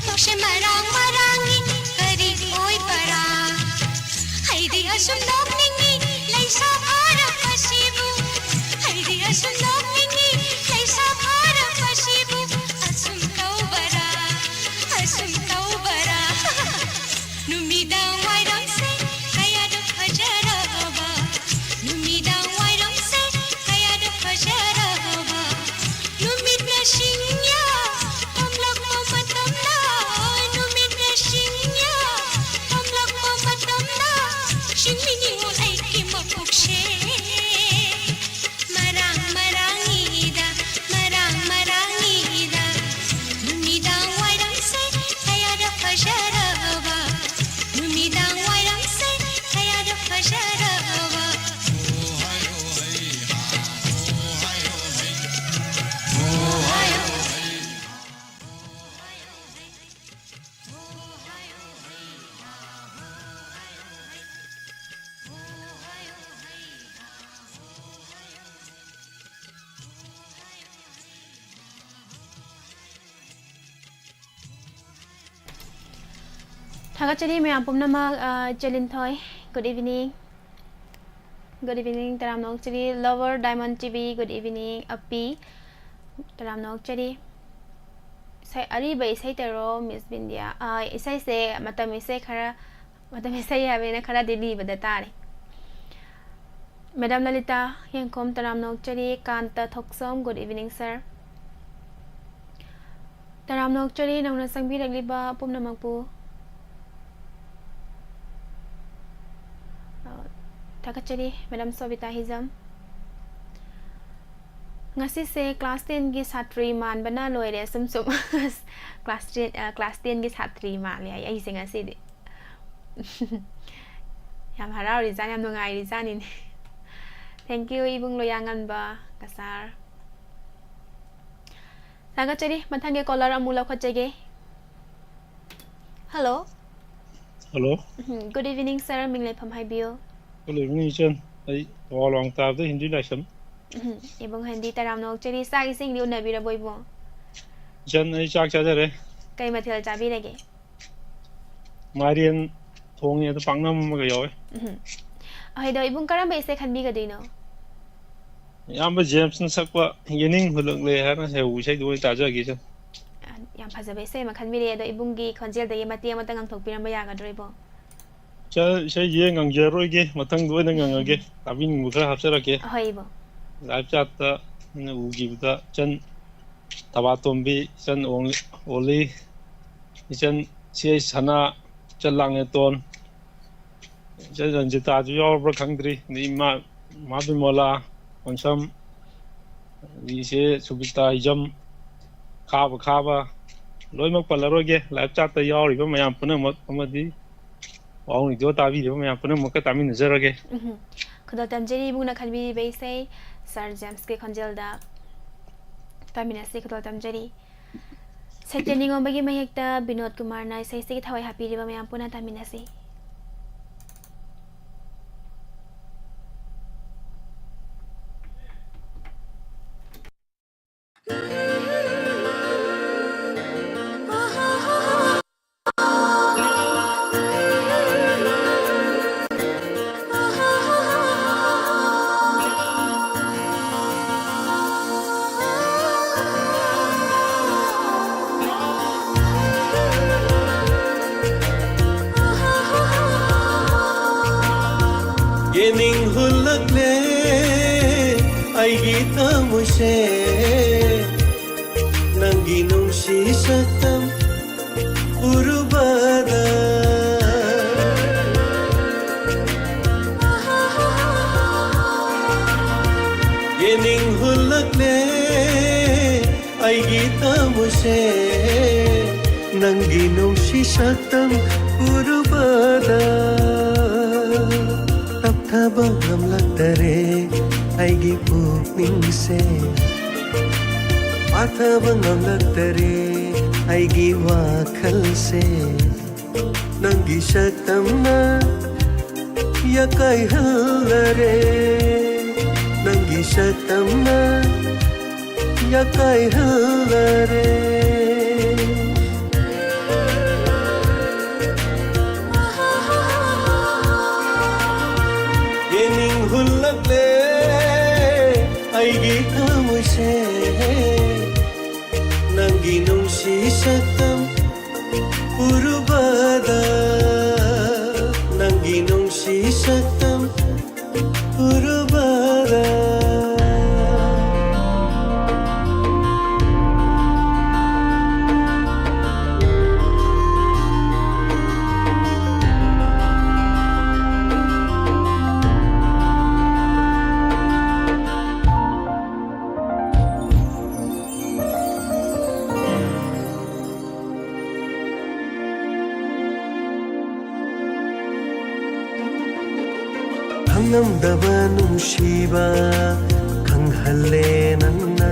ꯅꯣꯛꯁꯦ ꯃꯔꯥꯡ ꯃꯔꯥꯡꯏ ꯀꯔꯤ ꯑꯣꯏꯕꯔꯥ? ꯑꯩꯗꯤ ꯑꯁꯨꯝ ꯅꯣꯛꯅꯤꯡꯏ ꯂꯩꯁꯥ ꯐꯥꯔꯛꯄꯁꯤꯕꯨ꯫ ꯑꯩꯗꯤ ꯑꯁꯨꯝ ꯅꯣꯛꯅꯤꯡꯏ ꯂꯩꯁꯥ ꯐꯥꯔꯛꯄꯁꯤꯕꯨ꯫ ꯑꯁꯨꯝ ꯇꯧꯕꯔꯥ? ꯑꯁꯨꯝ ꯇꯧꯕꯔꯥ? ꯅꯨꯃꯤꯗꯥꯡ ꯋꯥꯏꯔꯝꯁꯦ ꯀꯌꯥꯗ ꯐꯖꯔꯕ꯫ ꯅꯨꯃꯤꯗꯥꯡ ꯋꯥꯏꯔꯝꯁꯦ ꯀꯌꯥꯗ ꯐꯖꯔꯕ꯫ ꯅꯨꯃꯤꯠꯅ ꯁꯤꯡꯌꯥ ꯊꯝꯂꯛꯄ ꯃꯇꯝꯗ, ꯅꯨꯃꯤꯠꯅ ꯁꯤꯡꯌꯥ ꯊꯝꯂꯛꯄ ꯃꯇꯝꯗ, ꯁꯤꯡꯃꯤ ꯅꯤꯉꯣꯜ ꯑꯩꯒꯤ ꯃꯄꯨꯛꯁꯦ ꯃꯔꯥꯡ ꯃꯔꯥꯡꯏꯗ, ꯃꯔꯥꯡ ꯃꯔꯥꯡꯏꯗ꯫ ꯅꯨꯃꯤꯗꯥꯡ ꯋꯥꯏꯔꯝꯁꯦ ꯀꯌꯥꯗ ꯐꯖꯔꯕ, ꯅꯨꯃꯤꯗꯥꯡ ꯋꯥꯏꯔꯝꯁꯦ ꯀꯌꯥꯗ ꯐꯖꯔꯕ꯫ ꯊꯥꯒꯠꯆꯔꯤ ꯃꯌꯥꯝ ꯄꯨꯝꯅꯃꯛ꯫ ꯑ, ꯆꯦꯂꯤꯟꯊꯣꯏ, good evening꯫ Good evening, ꯇꯔꯥꯝꯅ ꯑꯣꯛꯆꯔꯤ꯫ Lover Diamond T V, good evening꯫ ꯑꯄꯤ, ꯇꯔꯥꯝꯅ ꯑꯣꯛꯆꯔꯤ꯫ ꯏꯁꯩ, ꯑꯔꯤꯕ ꯏꯁꯩ ꯇꯧꯔꯣ, ꯃꯤꯁ ꯕꯤꯟꯗꯤꯌꯥ꯫ ꯑ, ꯏꯁꯩꯁꯦ ꯃꯇꯝ ꯏꯁꯩ ꯈꯔ, ꯃꯇꯝ ꯏꯁꯩ ꯍꯥꯏꯕꯅꯤꯅ ꯈꯔꯗꯤ ꯂꯤꯕꯗ ꯇꯥꯔꯦ꯫ ꯃꯦꯗꯥꯝ ꯂꯂꯤꯇꯥ ꯌꯦꯡꯈꯣꯝ, ꯇꯔꯥꯝꯅ ꯑꯣꯛꯆꯔꯤ꯫ ꯀꯥꯟꯇ ꯊꯣꯛꯆꯣꯝ, good evening, sir꯫ ꯇꯔꯥꯝꯅ ꯑꯣꯛꯆꯔꯤ ꯅꯧꯅ ꯆꯪꯕꯤꯔꯛꯂꯤꯕ ꯄꯨꯝꯅꯃꯛꯄꯨ꯫ ꯑ, ꯊꯥꯒꯠꯆꯔꯤ, ꯃꯦꯗꯥꯝ ꯁꯣꯕꯤꯇꯥ ꯍꯤꯖꯝ꯫ ꯉꯁꯤꯁꯦ class ten ꯒꯤ ꯁꯥꯇ꯭ꯔꯤ ꯃꯥꯟꯕꯅ ꯂꯣꯏꯔꯦ, ꯁꯨꯝ ꯁꯨꯝ꯫ Class ten, ꯑ, class ten ꯒꯤ ꯁꯥꯇ꯭ꯔꯤ ꯃꯥꯜꯂꯦ ꯍꯥꯏ ꯑꯩꯁꯦ ꯉꯁꯤꯗꯤ꯫ ꯌꯥꯝ ꯍꯔꯥꯎꯔꯤꯖꯥꯠꯅꯤ, ꯌꯥꯝ ꯅꯨꯡꯉꯥꯏꯔꯤꯖꯥꯠꯅꯤꯅꯦ꯫ Thank you, ꯏꯕꯨꯡ ꯂꯣꯌꯥꯉꯝꯕ ꯀꯁꯥꯔ꯫ ꯊꯥꯒꯠꯆꯔꯤ꯫ ꯃꯊꯪꯒꯤ caller ꯑꯃꯨꯛ ꯂꯧꯈꯠꯆꯒꯦ꯫ Hello꯫ Hello꯫ ꯎꯝ, good evening, sir꯫ ꯃꯤꯡ ꯂꯩꯐꯝ ꯍꯥꯏꯕꯤꯌꯨ꯫ Good evening, ꯏꯆꯟ꯫ ꯑꯩ ꯊꯧꯕꯥꯜ ꯋꯥꯡ ꯇꯥꯕꯗ ꯍꯤꯟꯗꯤ ꯂꯥꯏꯁ꯭ꯔꯝ꯫ ꯎꯝ, ꯏꯕꯨꯡ ꯍꯤꯟꯗꯤ, ꯇꯔꯥꯝꯅ ꯑꯣꯛꯆꯔꯤ꯫ ꯆꯥꯛ ꯏꯁꯤꯡꯗꯤ ꯎꯅꯕꯤꯔꯕꯣ, ꯏꯕꯨꯡ? ꯏꯆꯟ, ꯑꯩ ꯆꯥꯛ ꯆꯥꯖꯔꯦ꯫ ꯀꯩ ꯃꯊꯦꯜ ꯆꯥꯕꯤꯔꯒꯦ? ꯃꯥꯏꯔꯦꯟ ꯊꯣꯡꯉꯦ, ꯑꯗꯨ ꯄꯥꯛꯅꯝ ꯑꯃꯒ ꯌꯥꯎꯋꯦ꯫ ꯎꯝ꯫ ꯑꯍꯣꯏꯗꯣ, ꯏꯕꯨꯡ ꯀꯔꯝꯕ ꯏꯁꯩ ꯈꯟꯕꯤꯒꯗꯣꯏꯅꯣ? ꯏꯌꯥꯝꯕ ꯖꯦꯝꯁꯅ ꯁꯛꯄ ꯌꯦꯅꯤꯡ ꯍꯨꯜꯂꯛꯂꯦ ꯍꯥꯏꯅ ꯍꯧꯕ ꯏꯁꯩꯗꯨ ꯑꯣꯏꯅ ꯇꯥꯖꯒꯦ, ꯏꯆꯟ꯫ ꯑ, ꯌꯥꯝ ꯐꯖꯕ ꯏꯁꯩ ꯑꯃ ꯈꯟꯕꯤꯔꯛꯑꯦ꯫ ꯑꯗꯣ ꯏꯕꯨꯡꯒꯤ ꯈꯣꯟꯖꯦꯜꯗꯒꯤ ꯃꯇꯦꯛ ꯑꯃꯇ ꯉꯪꯊꯣꯛꯄꯤꯔꯝꯕ ꯌꯥꯒꯗ꯭ꯔꯣ, ꯏꯕꯨꯡ? ꯏꯆꯟ, ꯏꯁꯩꯁꯦ ꯉꯪꯖꯔꯣꯏꯒꯦ, ꯃꯊꯪꯗ ꯑꯣꯏꯅ ꯉꯪꯉꯒꯦ꯫ ꯇꯥꯕꯤꯅꯤꯡꯕ ꯈꯔ ꯍꯥꯞꯆꯔꯛꯀꯦ꯫ ꯑꯍꯣꯏ, ꯏꯕꯨꯡ꯫ ꯂꯥꯏꯞ ꯆꯥꯠꯇ ꯑꯩꯅ ꯎꯈꯤꯕꯗ ꯏꯆꯟ ꯊꯕꯥꯇꯣꯝꯕꯤ, ꯏꯆꯟ ꯑꯣꯡ-, ꯑꯣꯂꯤ, ꯏꯆꯟ ꯁꯤ ꯑꯩꯆ ꯁꯅꯥ, ꯏꯆꯟ ꯂꯥꯡꯂꯦꯇꯣꯟ, ꯏꯆꯟ ꯔꯟꯖꯤꯇꯥꯁꯨ ꯌꯥꯎꯔꯕ꯭ꯔꯥ ꯈꯪꯗ꯭ꯔꯤ꯫ ꯑꯗꯩ ꯏꯃꯥ, ꯏꯃꯥ ꯕꯤꯃꯣꯂꯥ, ꯈꯣꯟꯁꯝ, ꯑꯗꯒꯤ ꯏꯆꯦ ꯁꯨꯕꯤꯇꯥ ꯍꯤꯖꯝ, ꯈꯥꯕ ꯈꯥꯕ, ꯂꯣꯏꯅꯃꯛ ꯄꯜꯂꯔꯣꯏꯒꯦ꯫ ꯂꯥꯏꯞ ꯆꯥꯠꯇ ꯌꯥꯎꯔꯤꯕ ꯃꯌꯥꯝ ꯄꯨꯝꯅꯃꯛ ꯑꯃꯗꯤ ꯋꯥꯍꯪ ꯔꯦꯗꯤꯑꯣ ꯇꯥꯕꯤꯔꯤꯕ ꯃꯌꯥꯝ ꯄꯨꯝꯅꯃꯛꯀ ꯇꯥꯃꯤꯟꯅꯖꯔꯒꯦ꯫ ꯎꯝꯍꯨꯝ꯫ ꯈꯨꯗꯣꯜ ꯇꯝꯖꯔꯤ ꯏꯕꯨꯡꯅ ꯈꯟꯕꯤꯔꯤꯕ ꯏꯁꯩ ꯁꯥꯔ ꯖꯦꯝꯁꯀꯤ ꯈꯣꯟꯖꯦꯜꯗ ꯇꯥꯃꯤꯟꯅꯁꯤ꯫ ꯈꯨꯗꯣꯜ ꯇꯝꯖꯔꯤ꯫ ꯁꯇ꯭ꯌ ꯅꯤꯉꯣꯝꯕꯒꯤ ꯃꯌꯦꯛꯇ ꯕꯤꯅꯣꯗ ꯀꯨꯃꯥꯔꯅ ꯏꯁꯩꯁꯤꯒꯤ ꯊꯋꯥꯏ ꯍꯥꯞꯄꯤꯔꯤꯕ ꯃꯌꯥꯝ ꯄꯨꯟꯅ ꯇꯥꯃꯤꯟꯅꯁꯤ꯫ ꯌꯦꯅꯤꯡ ꯍꯨꯜꯂꯛꯂꯦ ꯑꯩꯒꯤ ꯊꯃꯣꯏꯁꯦ, ꯅꯪꯒꯤ ꯅꯨꯡꯁꯤ ꯁꯛꯇꯝ ꯎꯔꯨꯕꯗ꯫ ꯌꯦꯅꯤꯡ ꯍꯨꯜꯂꯛꯂꯦ ꯑꯩꯒꯤ ꯊꯃꯣꯏꯁꯦ, ꯅꯪꯒꯤ ꯅꯨꯡꯁꯤ ꯁꯛꯇꯝ ꯎꯔꯨꯕꯗ꯫ ꯇꯞꯊꯕ ꯉꯝꯂꯛꯇꯔꯦ ꯑꯩꯒꯤ ꯄꯨꯛꯅꯤꯡꯁꯦ, ꯄꯥꯊꯕ ꯉꯝꯂꯛꯇꯔꯦ ꯑꯩꯒꯤ ꯋꯥꯈꯜꯁꯦ꯫ ꯅꯪꯒꯤ ꯁꯛꯇꯝꯅ ꯌꯥꯀꯥꯏꯍꯜꯂꯔꯦ, ꯅꯪꯒꯤ ꯁꯛꯇꯝꯅ ꯌꯥꯀꯥꯏꯍꯜꯂꯔꯦ꯫ ꯑꯩꯒꯤ ꯊꯃꯣꯏꯁꯦ ꯅꯪꯒꯤ ꯅꯨꯡꯁꯤ ꯁꯛꯇꯝ ꯎꯔꯨꯕꯗ, ꯅꯪꯒꯤ ꯅꯨꯡꯁꯤ ꯁꯛꯇꯝ ꯎꯔꯨꯕꯗ꯫ ꯈꯪꯂꯝꯗꯕ ꯅꯨꯡꯁꯤꯕ ꯈꯪꯍꯜꯂꯦ ꯅꯪꯅ꯫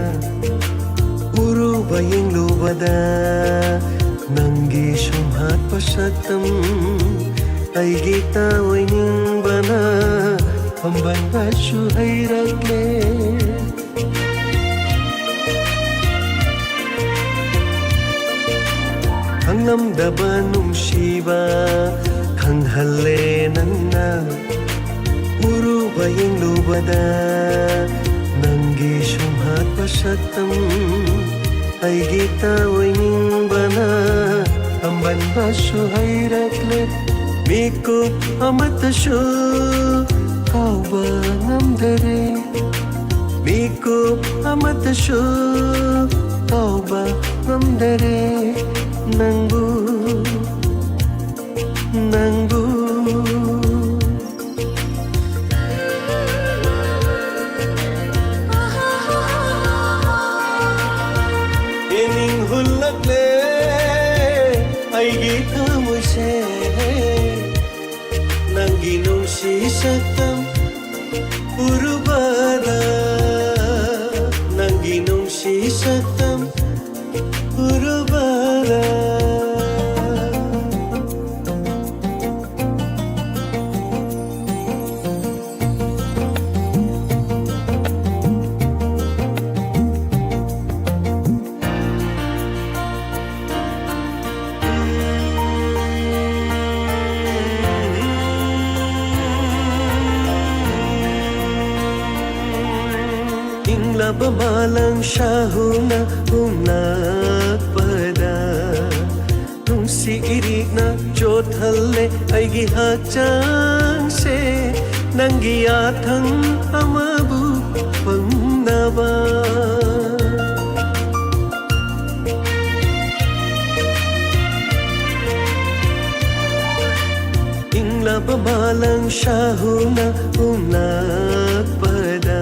ꯎꯔꯨꯕ ꯌꯦꯡꯂꯨꯕꯗ ꯅꯪꯒꯤ ꯁꯨꯝꯍꯠꯄ ꯁꯛꯇꯝ ꯑꯩꯒꯤ ꯇꯥꯑꯣꯏꯅꯤꯡꯕꯅ ꯐꯝꯕꯟꯕꯁꯨ ꯍꯩꯔꯛꯂꯦ꯫ ꯈꯪꯂꯝꯗꯕ ꯅꯨꯡꯁꯤꯕ ꯈꯪꯍꯜꯂꯦ ꯅꯪꯅ꯫ ꯎꯔꯨꯕ ꯌꯦꯡꯂꯨꯕꯗ ꯅꯪꯒꯤ ꯁꯨꯝꯍꯠꯄ ꯁꯛꯇꯝ ꯑꯩꯒꯤ ꯇꯥꯑꯣꯏꯅꯤꯡꯕꯅ ꯇꯝꯕꯟꯕꯁꯨ ꯍꯩꯔꯛꯂꯦ꯫ ꯃꯤꯀꯨꯞ ꯑꯃꯠꯇꯁꯨ ꯀꯥꯎꯕ ꯉꯝꯗꯔꯦ꯫ ꯃꯤꯀꯨꯞ ꯑꯃꯠꯇꯁꯨ ꯀꯥꯎꯕ ꯉꯝꯗꯔꯦ ꯅꯪꯕꯨ, ꯅꯪꯕꯨ꯫ ꯌꯦꯡꯅꯤꯡ ꯍꯨꯜꯂꯛꯂꯦ ꯑꯩꯒꯤ ꯊꯃꯣꯏꯁꯦ꯫ ꯅꯪꯒꯤ ꯅꯨꯡꯁꯤ ꯁꯛꯇꯝ ꯎꯔꯨꯕꯗ, ꯅꯪꯒꯤ ꯅꯨꯡꯁꯤ ꯁꯛꯇꯝ ꯎꯔꯨꯕꯗ꯫ ꯃꯥꯂꯪ ꯁꯥꯍꯨꯅ ꯍꯨꯝꯂꯛꯄꯗ ꯅꯨꯡꯁꯤ ꯏꯔꯤꯛꯅ ꯆꯣꯠꯍꯜꯂꯦ ꯑꯩꯒꯤ ꯍꯛꯆꯥꯡꯁꯦ ꯅꯪꯒꯤ ꯌꯥꯊꯪ ꯑꯃꯕꯨ ꯐꯪꯅꯕ꯫ ꯏꯪꯂꯕ ꯃꯥꯂꯪ ꯁꯥꯍꯨꯅ ꯍꯨꯝꯂꯛꯄꯗ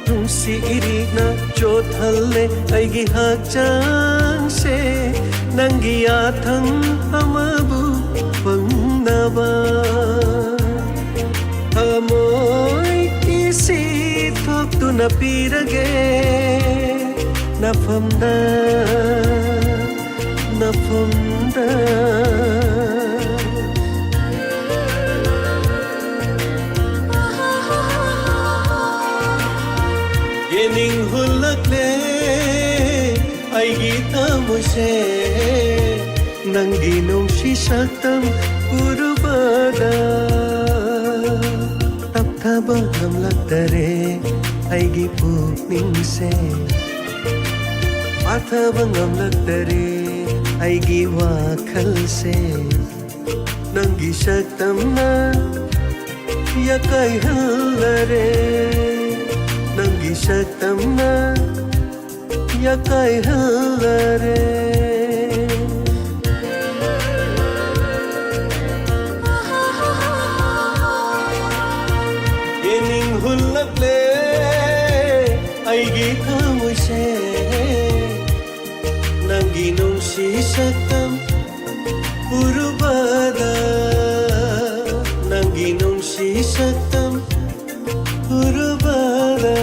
ꯅꯨꯡꯁꯤ ꯏꯔꯤꯛꯅ ꯆꯣꯠꯍꯜꯂꯦ ꯑꯩꯒꯤ ꯍꯛꯆꯥꯡꯁꯦ ꯅꯪꯒꯤ ꯌꯥꯊꯪ ꯑꯃꯕꯨ ꯐꯪꯅꯕ꯫ ꯊꯃꯣꯏ ꯏꯁꯤ ꯊꯣꯛꯇꯨꯅ ꯄꯤꯔꯒꯦ ꯅꯐꯝꯗ, ꯅꯐꯝꯗ꯫ ꯌꯦꯅꯤꯡ ꯍꯨꯜꯂꯛꯂꯦ ꯑꯩꯒꯤ ꯊꯃꯣꯏꯁꯦ ꯅꯪꯒꯤ ꯅꯨꯡꯁꯤ ꯁꯛꯇꯝ ꯎꯔꯨꯕꯗ꯫ ꯇꯞꯊꯕ ꯉꯝꯂꯛꯇꯔꯦ ꯑꯩꯒꯤ ꯄꯨꯛꯅꯤꯡꯁꯦ꯫ ꯄꯥꯊꯕ ꯉꯝꯂꯛꯇꯔꯦ ꯑꯩꯒꯤ ꯋꯥꯈꯜꯁꯦ꯫ ꯅꯪꯒꯤ ꯁꯛꯇꯝꯅ ꯌꯥꯀꯥꯏꯍꯜꯂꯔꯦ꯫ ꯅꯪꯒꯤ ꯁꯛꯇꯝꯅ ꯌꯥꯀꯥꯏꯍꯜꯂꯔꯦ꯫ ꯌꯦꯅꯤꯡ ꯍꯨꯜꯂꯛꯂꯦ ꯑꯩꯒꯤ ꯊꯃꯣꯏꯁꯦ ꯅꯪꯒꯤ ꯅꯨꯡꯁꯤ ꯁꯛꯇꯝ ꯎꯔꯨꯕꯗ, ꯅꯪꯒꯤ ꯅꯨꯡꯁꯤ ꯁꯛꯇꯝ ꯎꯔꯨꯕꯗ꯫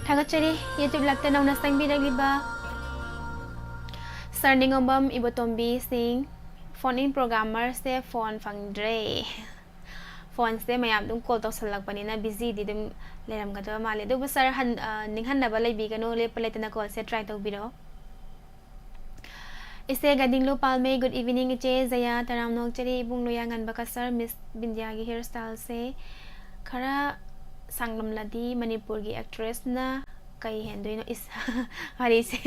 ꯊꯥꯒꯠꯆꯔꯤ YouTube live ꯇ ꯅꯧꯅ ꯆꯪꯕꯤꯔꯛꯂꯤꯕ ꯁꯥꯔ ꯅꯤꯉꯣꯝꯕꯝ ꯏꯕꯣꯇꯣꯝꯕꯤ ꯁꯤꯡ꯫ ꯐꯣꯟ ꯏꯟ ꯄ꯭ꯔꯣꯒ꯭ꯔꯥꯃꯔꯁꯦ ꯐꯣꯟ ꯐꯪꯗ꯭ꯔꯦ꯫ ꯐꯣꯟꯁꯦ ꯃꯌꯥꯝ ꯑꯗꯨꯝ ꯀꯣꯜ ꯇꯧꯁꯜꯂꯛꯄꯅꯤꯅ ꯕꯤꯖꯤꯗꯤ ꯑꯗꯨꯝ ꯂꯩꯔꯝꯒꯗꯕ ꯃꯥꯜꯂꯦ꯫ ꯑꯗꯨꯕꯨ ꯁꯥꯔ ꯍꯟ-, ꯑ, ꯅꯤꯡꯍꯟꯅꯕ ꯂꯩꯕꯤꯒꯅꯨ, ꯂꯦꯞꯄ ꯂꯩꯇꯅ ꯀꯣꯜꯁꯦ ꯇ꯭ꯔꯥꯏ ꯇꯧꯕꯤꯔꯛꯑꯣ꯫ ꯏꯆꯦ ꯒꯥꯏꯗꯤꯡꯂꯨ ꯄꯥꯜꯃꯩ, good evening꯫ ꯏꯆꯦ ꯖꯌꯥ, ꯇꯔꯥꯝꯅ ꯑꯣꯛꯆꯔꯤ꯫ ꯏꯕꯨꯡ ꯂꯣꯌꯥ ꯉꯟꯕ ꯀꯁꯔ, Miss ꯕꯤꯟꯗꯤꯌꯥꯒꯤ hair styleꯁꯦ ꯈꯔ ꯁꯥꯡꯂꯝꯂꯗꯤ ꯃꯅꯤꯄꯨꯔꯒꯤ actressꯅ ꯀꯩ ꯍꯦꯟꯗꯣꯏꯅꯣ? ꯏꯁ, ꯋꯥꯔꯤꯁꯦ꯫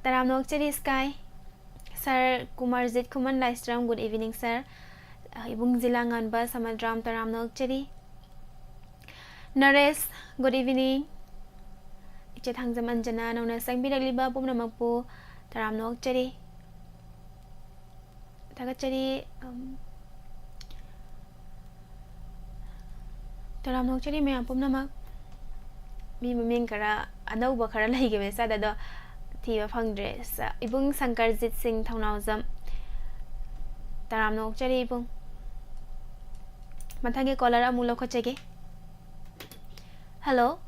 ꯇꯔꯥꯝꯅ ꯑꯣꯛꯆꯔꯤ ꯁ꯭ꯀꯥꯏ꯫ Sir ꯀꯨꯃꯥꯔꯖꯤꯠ ꯈꯨꯃꯟ ꯂꯥꯏꯁ꯭ꯔꯝ, good evening sir꯫ ꯏꯕꯨꯡ ꯖꯤꯂꯥ ꯉꯥꯟꯕ ꯁꯃꯗ꯭ꯔꯥꯝ, ꯇꯔꯥꯝꯅ ꯑꯣꯛꯆꯔꯤ꯫ ꯅꯔꯦꯁ, good evening꯫ ꯏꯆꯦ ꯊꯥꯡꯖꯝ ꯑꯟꯖꯅꯥ, ꯅꯧꯅ ꯆꯪꯕꯤꯔꯛꯂꯤꯕ ꯄꯨꯝꯅꯃꯛꯄꯨ ꯇꯔꯥꯝꯅ ꯑꯣꯛꯆꯔꯤ꯫ ꯊꯥꯒꯠꯆꯔꯤ꯫ ꯎꯝ, ꯇꯔꯥꯝꯅ ꯑꯣꯛꯆꯔꯤ ꯃꯌꯥꯝ ꯄꯨꯝꯅꯃꯛ꯫ ꯃꯤ ꯃꯃꯤꯡ ꯈꯔ ꯑꯅꯧꯕ ꯈꯔ ꯂꯩꯈꯤꯕꯅꯦ ꯁ꯭ꯋꯥꯏꯗ, ꯑꯗꯣ ꯊꯤꯕ ꯐꯪꯗ꯭ꯔꯦ꯫ ꯁ-, ꯏꯕꯨꯡ ꯁꯪꯀꯔꯖꯤꯠ ꯁꯤꯡ ꯊꯧꯅꯥꯎꯖꯝ, ꯇꯔꯥꯝꯅ ꯑꯣꯛꯆꯔꯤ ꯏꯕꯨꯡ꯫ ꯃꯊꯪꯒꯤ caller ꯑꯃꯨꯛ ꯂꯧꯈꯠꯆꯒꯦ꯫ Hello꯫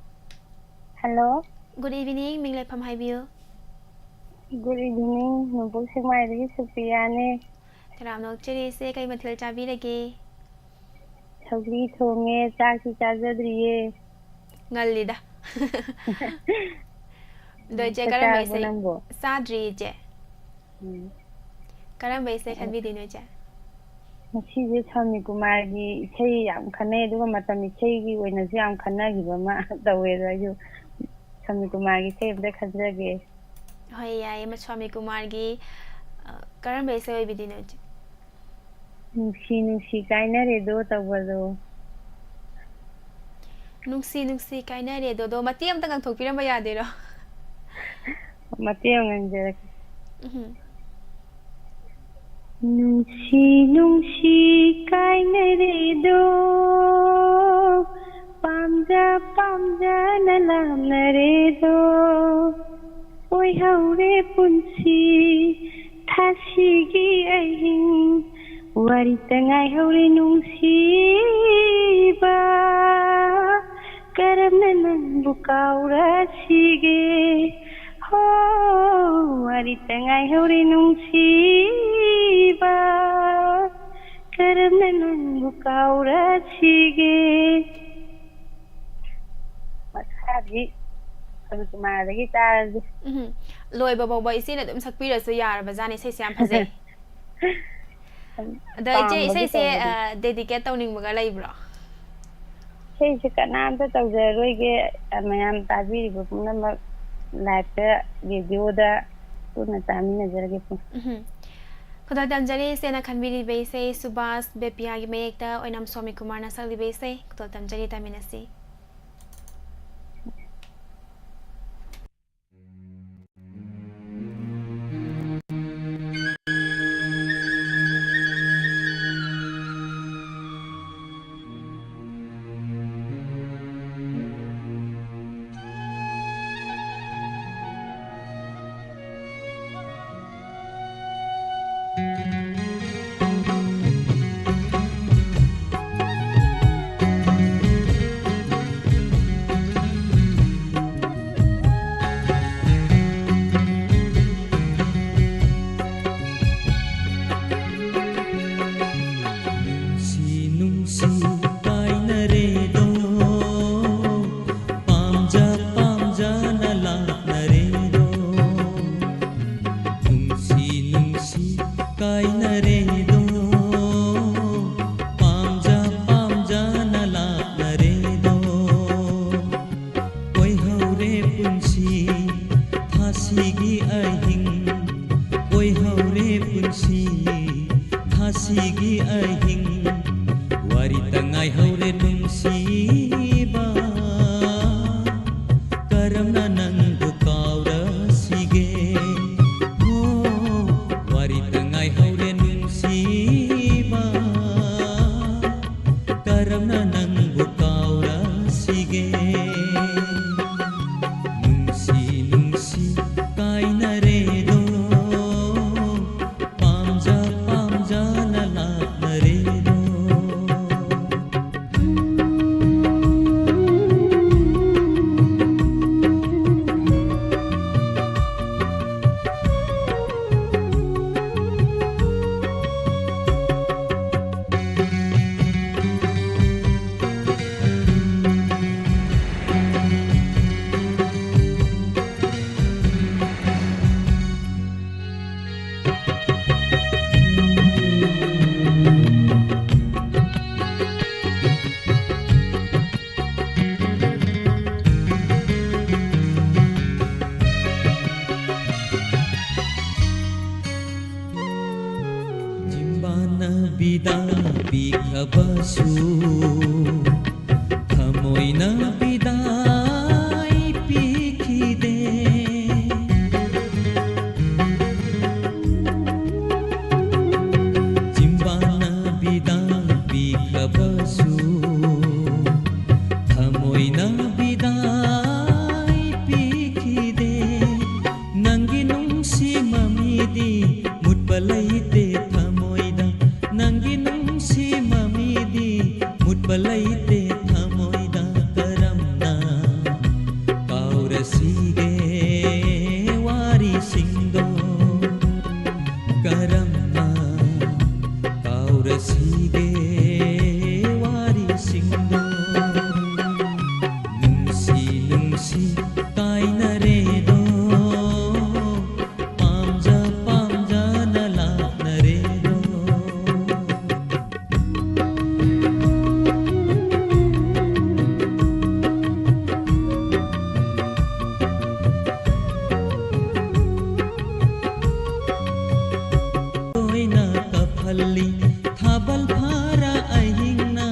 Hello꯫ Good evening, ꯃꯤꯡ ꯂꯩꯐꯝ ꯍꯥꯏꯕꯤꯌꯨ꯫ Good evening, ꯅꯣꯡꯄꯣꯛ ꯁꯦꯛꯃꯥꯏꯗꯒꯤ ꯁꯨꯄ꯭ꯔꯤꯌꯥꯅꯦ꯫ ꯇꯔꯥꯝꯅ ꯑꯣꯛꯆꯔꯤ ꯏꯆꯦ, ꯀꯩ ꯃꯊꯦꯜ ꯆꯥꯕꯤꯔꯒꯦ? ꯁꯧꯒ꯭ꯔꯤ ꯊꯣꯡꯉꯦ, ꯆꯥꯛꯇꯤ ꯆꯥꯖꯗ꯭ꯔꯤꯌꯦ꯫ ꯉꯜꯂꯤꯗ꯫ ꯑꯗꯣ ꯏꯆꯦ, ꯆꯥꯛ ꯀꯔꯝꯕ ꯆꯥꯔꯕꯣ ꯏꯁꯩ? ꯅꯪꯕꯣ? ꯆꯥꯗ꯭ꯔꯤ ꯏꯆꯦ꯫ ꯎꯝ꯫ ꯀꯔꯝꯕ ꯏꯁꯩ ꯑ, ꯈꯟꯕꯤꯗꯣꯏꯅꯣ ꯏꯆꯦ? ꯉꯁꯤꯁꯦ ꯁ꯭ꯋꯥꯃꯤ ꯀꯨꯃꯥꯔꯒꯤ ꯏꯁꯩ ꯌꯥꯝ ꯈꯟꯅꯩ, ꯑꯗꯨꯒ ꯃꯇꯝ ꯏꯁꯩꯒꯤ ꯑꯣꯏꯅꯁꯨ ꯌꯥꯝ ꯈꯟꯅꯈꯤꯕ ꯑꯃ ꯇꯧꯋꯦ, ꯑꯗꯣ ꯑꯩꯁꯨ ꯁ꯭ꯋꯥꯃꯤ ꯀꯨꯃꯥꯔꯒꯤ ꯏꯁꯩ ꯑꯝꯇ ꯈꯟꯖꯒꯦ꯫ ꯍꯣꯏ, ꯌꯥꯏꯌꯦ꯫ ꯃ-, ꯁ꯭ꯋꯥꯃꯤ ꯀꯨꯃꯥꯔꯒꯤ, ꯑ, ꯀꯔꯝꯕ ꯏꯁꯩ ꯑꯣꯏꯕꯤꯗꯣꯏꯅꯣ ꯏꯆꯦ? ꯅꯨꯡꯁꯤ ꯅꯨꯡꯁꯤ ꯀꯥꯏꯅꯔꯦꯗꯣ ꯇꯧꯕꯗꯣ꯫ ꯅꯨꯡꯁꯤ ꯅꯨꯡꯁꯤ ꯀꯥꯏꯅꯔꯦꯗꯣꯗꯣ ꯃꯇꯦꯛ ꯑꯝꯇ ꯉꯪꯊꯣꯛꯄꯤꯔꯝꯕ ꯌꯥꯗꯣꯏꯔꯣ? ꯃꯇꯦꯛ ꯑꯃ ꯉꯪꯖꯔꯛꯀꯦ꯫ ꯎꯝ꯫ ꯅꯨꯡꯁꯤ ꯅꯨꯡꯁꯤ ꯀꯥꯏꯅꯔꯦꯗꯣ, ꯄꯥꯝꯖ ꯄꯥꯝꯖꯅ ꯂꯥꯞꯅꯔꯦꯗꯣ, ꯑꯣꯏꯍꯧꯔꯦ ꯄꯨꯟꯁꯤ ꯊꯥꯁꯤꯒꯤ ꯑꯍꯤꯡ, ꯋꯥꯔꯤꯇ ꯉꯥꯏꯍꯧꯔꯦ ꯅꯨꯡꯁꯤꯕ, ꯀꯔꯝꯅ ꯅꯪꯕꯨ ꯀꯥꯎꯔꯁꯤꯒꯦ? ꯍꯣ, ꯋꯥꯔꯤꯇ ꯉꯥꯏꯍꯧꯔꯦ ꯅꯨꯡꯁꯤꯕ, ꯀꯔꯝꯅ ꯅꯪꯕꯨ ꯀꯥꯎꯔꯁꯤꯒꯦ? ꯃꯈꯥꯗꯤ ꯁ꯭ꯌꯥꯝ ꯀꯨꯃꯥꯔꯗꯒꯤ ꯇꯥꯔꯁꯦ꯫ ꯎꯝ꯫ ꯂꯣꯏꯕ ꯐꯥꯎꯕ ꯏꯆꯦꯅ ꯑꯗꯨꯝ ꯁꯛꯄꯤꯔꯁꯨ ꯌꯥꯔꯕꯖꯥꯠꯅꯤ, ꯏꯁꯩꯁꯦ ꯌꯥꯝ ꯐꯖꯩ꯫ ꯑꯗꯣ ꯏꯆꯦ, ꯄꯥꯝꯕꯒꯤ ꯏꯁꯩꯁꯦ, ꯇꯧꯕꯅꯤ꯫ ꯑ, dedicate ꯇꯧꯅꯤꯡꯕꯒ ꯂꯩꯕ꯭ꯔꯣ? ꯏꯁꯩꯁꯦ ꯀꯅꯥꯝꯇ ꯇꯧꯖꯔꯔꯣꯏꯒꯦ, ꯑ, ꯃꯌꯥꯝ ꯇꯥꯕꯤꯔꯤꯕ ꯄꯨꯝꯅꯃꯛ live-ꯇ, radio-ꯗ ꯄꯨꯟꯅ ꯇꯥꯃꯤꯟꯅꯖꯔꯒꯦ꯫ ꯎꯝ꯫ ꯈꯨꯗꯣꯜ ꯇꯝꯖꯔꯤ ꯏꯆꯦꯅ ꯈꯟꯕꯤꯔꯤꯕ ꯏꯁꯩ, ꯁꯨꯕꯥꯁ ꯕꯦꯄꯤꯌꯥꯒꯤ ꯃꯌꯦꯛꯇ ꯑꯣꯏꯅꯥꯝ ꯁ꯭ꯋꯥꯃꯤ ꯀꯨꯃꯥꯔꯅ ꯁꯛꯂꯤꯕ ꯏꯁꯩ꯫ ꯈꯨꯗꯣꯜ ꯇꯝꯖꯔꯤ, ꯇꯥꯃꯤꯟꯅꯁꯤ꯫ ꯅꯨꯡꯁꯤ ꯅꯨꯡꯁꯤ ꯀꯥꯏꯅꯔꯦꯗꯣ, ꯄꯥꯝꯖ ꯄꯥꯝꯖꯅ ꯂꯥꯛꯅꯔꯦꯗꯣ꯫ ꯅꯨꯡꯁꯤ ꯅꯨꯡꯁꯤ ꯀꯥꯏꯅꯔꯦꯗꯣ, ꯄꯥꯝꯖ ꯄꯥꯝꯖꯅ ꯂꯥꯛꯅꯔꯦꯗꯣ꯫ ꯑꯣꯏꯍꯧꯔꯦ ꯄꯨꯟꯁꯤ ꯊꯥꯁꯤꯒꯤ ꯑꯍꯤꯡ, ꯑꯣꯏꯍꯧꯔꯦ ꯄꯨꯟꯁꯤ ꯊꯥꯁꯤꯒꯤ ꯑꯍꯤꯡ꯫ ꯋꯥꯔꯤꯇ ꯉꯥꯏꯍꯧꯔꯦ ꯅꯨꯡꯁꯤꯕ, ꯀꯔꯝꯅ ꯅꯪꯕꯨ ꯀꯥꯎꯔꯁꯤꯒꯦ? ꯍꯣ, ꯋꯥꯔꯤꯇ ꯉꯥꯏꯍꯧꯔꯦ ꯅꯨꯡꯁꯤꯕ, ꯀꯔꯝꯅ ꯅꯪꯕꯨ ꯀꯥꯎꯔꯁꯤꯒꯦ? ꯅꯨꯡꯁꯤ ꯅꯨꯡꯁꯤ ꯀꯥꯏꯅꯔꯦꯗꯣ, ꯄꯥꯝꯖ ꯄꯥꯝꯖꯅ ꯂꯥꯛꯅꯔꯦꯗꯣ꯫ ꯀꯥꯎꯔꯁꯨ ꯊꯃꯣꯏꯅ ꯕꯤꯗꯥꯏ ꯄꯤꯈꯤꯗꯦ꯫ ꯆꯤꯝꯕꯥꯟꯅ ꯕꯤꯗꯥꯏ ꯄꯤꯈ꯭ꯔꯕꯁꯨ ꯊꯃꯣꯏꯅ ꯕꯤꯗꯥꯏ ꯄꯤꯈꯤꯗꯦ꯫ ꯅꯪꯒꯤ ꯅꯨꯡꯁꯤ ꯃꯃꯤꯗꯤ ꯃꯨꯠꯄ ꯂꯩꯇꯦ ꯊꯃꯣꯏꯗ꯫ ꯅꯪꯒꯤ ꯅꯨꯡꯁꯤ ꯃꯃꯤꯗꯤ ꯃꯨꯠꯄ ꯂꯩꯇꯦ ꯊꯃꯣꯏꯗ꯫ ꯀꯔꯝꯅ ꯀꯥꯎꯔꯁꯤꯒꯦ ꯋꯥꯔꯤꯁꯤꯡꯗꯣ? ꯀꯔꯝꯅ ꯀꯥꯎꯔꯁꯤꯒꯦ ꯋꯥꯔꯤꯁꯤꯡꯗꯣ? ꯅꯨꯡꯁꯤ ꯅꯨꯡꯁꯤ ꯀꯥꯏꯅꯔꯦꯗꯣ, ꯄꯥꯝꯖ ꯄꯥꯝꯖꯅ ꯂꯥꯞꯅꯔꯦꯗꯣ꯫ ꯇꯣꯏꯅ ꯀꯞꯍꯜꯂꯤ ꯊꯥꯕꯜ ꯐꯥꯔ ꯑꯍꯤꯡꯅ,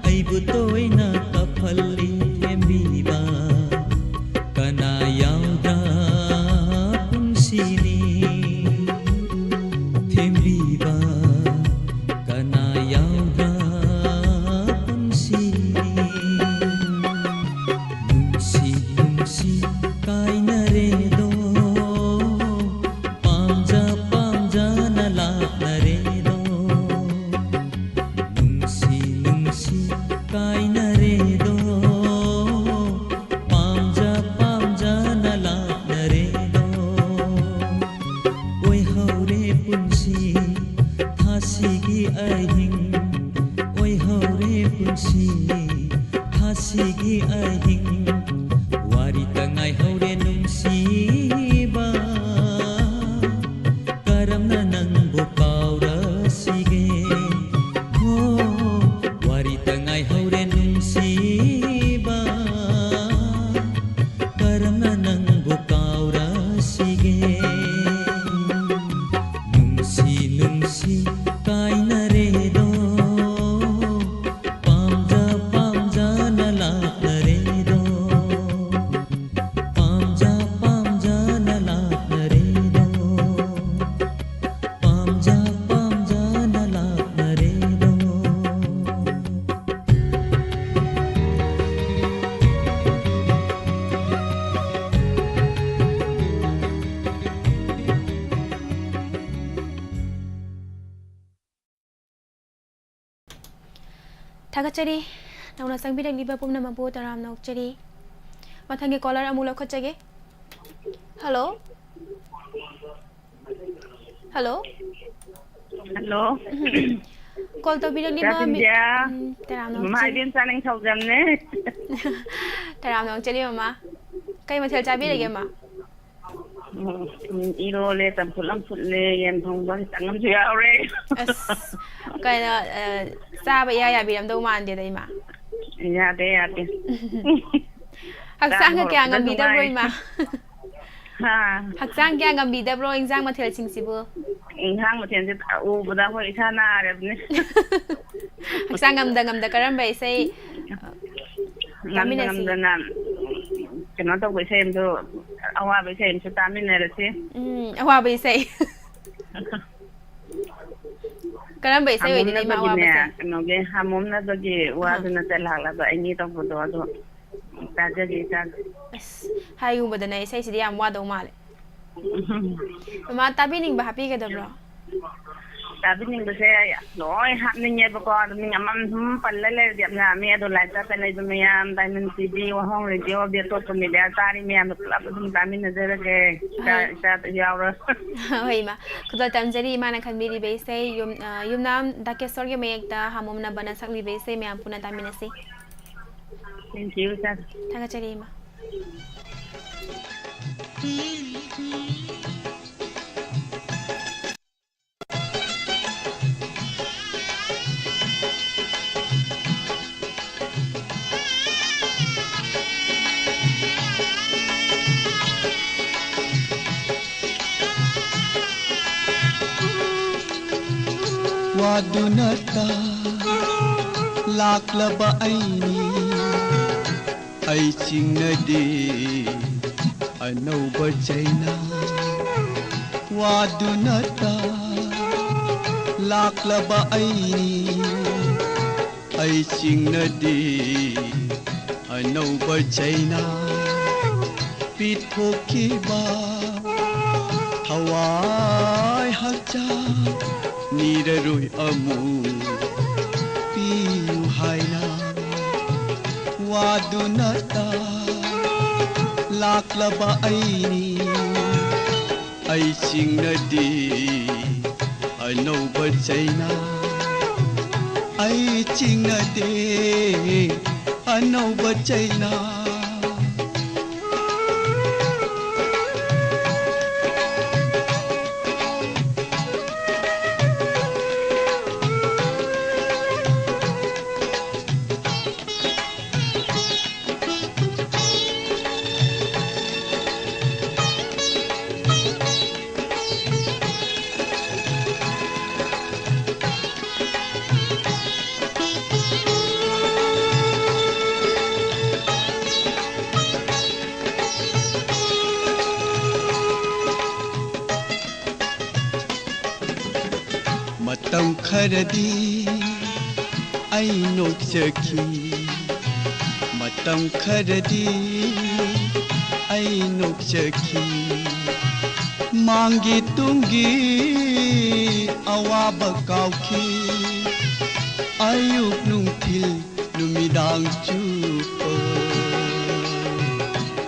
ꯑꯩꯕꯨ ꯇꯣꯏꯅ ꯀꯞꯍꯜꯂꯤ ꯊꯦꯝꯕꯤꯕ꯫ ꯀꯅꯥ ꯌꯥꯎꯗ꯭ꯔꯥ ꯄꯨꯟꯁꯤꯅꯤ ꯊꯦꯝꯕꯤꯕ? ꯀꯅꯥ ꯌꯥꯎꯗ꯭ꯔꯥ ꯄꯨꯟꯁꯤꯅꯤ? ꯅꯨꯡꯁꯤ ꯅꯨꯡꯁꯤ ꯀꯥꯏꯅꯔꯦꯗꯣ, ꯄꯥꯝꯖ ꯄꯥꯝꯖꯅ ꯂꯥꯞꯅꯔꯦꯗꯣ꯫ ꯅꯨꯡꯁꯤ ꯅꯨꯡꯁꯤ ꯀꯥꯏꯅꯔꯦꯗꯣ, ꯄꯥꯝꯖ ꯄꯥꯝꯖꯅ ꯂꯥꯞꯅꯔꯦꯗꯣ꯫ ꯑꯣꯏꯍꯧꯔꯦ ꯄꯨꯟꯁꯤ ꯊꯥꯁꯤꯒꯤ ꯑꯍꯤꯡ, ꯑꯣꯏꯍꯧꯔꯦ ꯄꯨꯟꯁꯤ ꯊꯥꯁꯤꯒꯤ ꯑꯍꯤꯡ꯫ ꯋꯥꯔꯤꯇ ꯉꯥꯏꯍꯧꯔꯦ ꯅꯨꯡꯁꯤꯕ, ꯀꯔꯝꯅ ꯅꯪꯕꯨ ꯀꯥꯎꯔꯁꯤꯒꯦ? ꯍꯣ, ꯋꯥꯔꯤꯇ ꯉꯥꯏꯍꯧꯔꯦ ꯅꯨꯡꯁꯤꯕ, ꯀꯔꯝꯅ ꯅꯪꯕꯨ ꯀꯥꯎꯔꯁꯤꯒꯦ? ꯅꯨꯡꯁꯤ ꯅꯨꯡꯁꯤ ꯀꯥꯏꯅꯔꯦꯗꯣ, ꯊꯥꯒꯠꯆꯔꯤ꯫ ꯅꯧꯅ ꯆꯪꯕꯤꯔꯛꯂꯤꯕ ꯄꯨꯝꯅꯃꯛꯄꯨ ꯇꯔꯥꯝꯅ ꯑꯣꯛꯆꯔꯤ꯫ ꯃꯊꯪꯒꯤ caller ꯑꯃꯨꯛ ꯂꯧꯈꯠꯆꯒꯦ꯫ Hello? Hello? Hello? ꯎꯝ꯫ Call ꯇꯧꯕꯤꯔꯛꯂꯤꯕ ꯏꯆꯥ ꯃꯤ-, ꯁꯤꯟꯊꯤꯌꯥ꯫ ꯎꯝ, ꯇꯔꯥꯝꯅ ꯃꯃꯥ ꯑꯣꯛꯆꯔꯤ꯫ ꯏꯕꯦꯝꯆꯥ ꯅꯤꯡꯊꯧꯖꯝꯅꯦ꯫ ꯇꯔꯥꯝꯅ ꯑꯣꯛꯆꯔꯤ, ꯃꯃꯥ꯫ ꯀꯩ ꯃꯊꯦꯜ ꯆꯥꯕꯤꯔꯒꯦ, ꯎꯝ꯫ ꯃꯥ? ꯎꯝ, ꯎꯝ, ꯏꯔꯣꯜꯂꯦ, ꯆꯝꯐꯨꯠ ꯑꯃ ꯐꯨꯠꯂꯦ, ꯌꯦꯟ ꯊꯣꯡꯕ ꯈꯤꯇꯪ ꯑꯃꯁꯨ ꯌꯥꯎꯔꯦ꯫ ꯑꯁ, ꯀꯩꯅꯣ, ꯑ, ꯆꯥꯕ ꯏꯌꯥ ꯌꯥꯕꯤꯔꯝꯗꯧ ꯃꯥꯟꯗꯦꯗ, ꯏꯃꯥ꯫ ꯌꯥꯗꯦ, ꯌꯥꯗꯦ꯫ ꯍꯛꯆꯥꯡꯒ ꯆꯥꯕ ꯀꯌꯥ ꯍꯧꯔꯛꯄꯗ ꯉꯝꯕꯤꯗꯕ꯭ꯔꯣ, ꯅꯨꯡꯉꯥꯏ꯫ ꯏꯃꯥ? ꯍꯥ? ꯍꯛꯆꯥꯡ ꯀꯌꯥ ꯉꯝꯕꯤꯗꯕ꯭ꯔꯣ, ꯏꯟꯖꯥꯡ ꯃꯊꯦꯜꯁꯤꯡꯁꯤꯕꯨ? ꯏꯟꯖꯥꯡ ꯃꯊꯦꯜꯁꯦ ꯎꯕꯗ ꯑꯩꯈꯣꯏ ꯏꯁꯥ ꯅꯥꯔꯕꯅꯦ꯫ ꯍꯛꯆꯥꯡ ꯉꯝꯗ ꯉꯝꯗ ꯀꯔꯝꯕ ꯏꯁꯩ, ꯑ, ꯉꯝꯗ ꯇꯥꯃꯤꯟꯅꯁꯤ? ꯉꯝꯗꯅ ꯀꯩꯅꯣ ꯇꯧꯕ ꯏꯁꯩ ꯑꯃꯁꯨ, ꯑꯋꯥꯕ ꯏꯁꯩ ꯑꯃꯁꯨ ꯇꯥꯃꯤꯟꯅꯔꯁꯤ꯫ ꯎꯝ, ꯑꯋꯥꯕ ꯏꯁꯩ꯫ ꯀꯔꯝꯕ ꯏꯁꯩ ꯑꯣꯏꯗꯣꯏꯅꯣ, ꯏꯃꯥ, ꯍꯥꯃꯣꯝꯅꯕꯒꯤꯅꯦ, ꯑꯋꯥꯕꯁꯦ? ꯀꯩꯅꯣꯒꯤ ꯍꯥꯃꯣꯝꯅꯕꯒꯤ ꯑꯍꯥ꯫ ꯋꯥꯗꯨꯅ ꯆꯦꯜꯂꯥꯛꯂꯕ ꯑꯩꯅꯤ ꯇꯧꯕꯗꯣ, ꯑꯗꯣ ꯇꯥꯖꯒꯦ, ꯇꯥꯖꯒꯦ꯫ ꯑꯁ, ꯍꯥꯏꯒꯨꯝꯕꯗꯅ ꯏꯁꯩꯁꯤꯗꯤ ꯌꯥꯝ ꯋꯥꯗꯧ ꯃꯥꯜꯂꯦ꯫ ꯎꯝ꯫ ꯃꯃꯥ, ꯇꯥꯕꯤꯅꯤꯡꯕ ꯍꯥꯞꯄꯤꯒꯗꯕ꯭ꯔꯣ? ꯇꯥꯕꯤꯅꯤꯡꯕꯁꯦ ꯂꯣꯏ ꯍꯥꯞꯅꯤꯡꯉꯦꯕꯀꯣ, ꯑꯗꯣ ꯃꯤꯡ ꯑꯃꯃꯝ ꯁꯨꯝ ꯄꯜꯂ ꯂꯩꯔꯗꯤ ꯌꯥꯝ ꯌꯥꯝꯃꯤ꯫ ꯑꯗꯣ live ꯆꯠꯇ ꯂꯩꯕ ꯃꯌꯥꯝ, Diamond T V, ꯋꯥꯍꯣꯡ Radio, ꯑꯗꯩ ꯑꯇꯣꯞꯄ media ꯇꯥꯔꯤ ꯃꯌꯥꯝꯗꯣ ꯄꯨꯂꯞ ꯑꯗꯨꯝ ꯇꯥꯃꯤꯟꯅꯖꯔꯒꯦ꯫ ꯏꯆꯥ, ꯍꯣꯏ꯫ ꯏꯆꯥꯗ ꯌꯥꯎꯔ꯫ ꯍꯣꯏ, ꯏꯃꯥ꯫ ꯈꯨꯗꯣꯜ ꯇꯝꯖꯔꯤ ꯏꯃꯥꯅ ꯈꯟꯕꯤꯔꯤꯕ ꯏꯁꯩ, ꯌꯨꯝ-, ꯑ, ꯌꯨꯝꯅꯥꯝ ꯗꯥꯀꯦꯁꯣꯔꯒꯤ ꯃꯌꯦꯛꯇ ꯍꯥꯃꯣꯝꯅꯕꯅ ꯁꯛꯂꯤꯕ ꯏꯁꯩ ꯃꯌꯥꯝ ꯄꯨꯟꯅ ꯇꯥꯃꯤꯟꯅꯁꯤ꯫ Thank you, sir. ꯊꯥꯒꯠꯆꯔꯤ, ꯏꯃꯥ꯫ ꯋꯥꯗꯨꯅꯇ ꯂꯥꯛꯂꯕ ꯑꯩꯅꯤ, ꯑꯩ ꯆꯤꯡꯅꯗꯦ ꯑꯅꯧꯕ ꯆꯩꯅꯥ꯫ ꯋꯥꯗꯨꯅꯇ ꯂꯥꯛꯂꯕ ꯑꯩꯅꯤ, ꯑꯩ ꯆꯤꯡꯅꯗꯦ ꯑꯅꯧꯕ ꯆꯩꯅꯥ꯫ ꯄꯤꯊꯣꯛꯈꯤꯕ ꯊꯋꯥꯏ ꯍꯛꯆꯥꯡ ꯅꯤꯔꯔꯣꯏ ꯑꯃꯨꯛ ꯄꯤꯌꯨ ꯍꯥꯏ꯫ ꯋꯥꯗꯨꯅꯇ ꯂꯥꯛꯂꯕ ꯑꯩꯅꯤ꯫ ꯑꯩ ꯆꯤꯡꯅꯗꯦ ꯑꯅꯧꯕ ꯆꯩꯅꯥ, ꯑꯩ ꯆꯤꯡꯅꯗꯦ ꯑꯅꯧꯕ ꯆꯩꯅꯥ꯫ ꯃꯇꯝ ꯈꯔꯗꯤ ꯑꯩ ꯅꯣꯛꯆꯈꯤ, ꯃꯇꯝ ꯈꯔꯗꯤ ꯑꯩ ꯅꯣꯛꯆꯈꯤ꯫ ꯃꯥꯡꯒꯤ ꯇꯨꯡꯒꯤ ꯑꯋꯥꯕ ꯀꯥꯎꯈꯤ꯫ ꯑꯌꯨꯛ ꯅꯨꯡꯊꯤꯜ ꯅꯨꯃꯤꯗꯥꯡ ꯆꯨꯞꯄ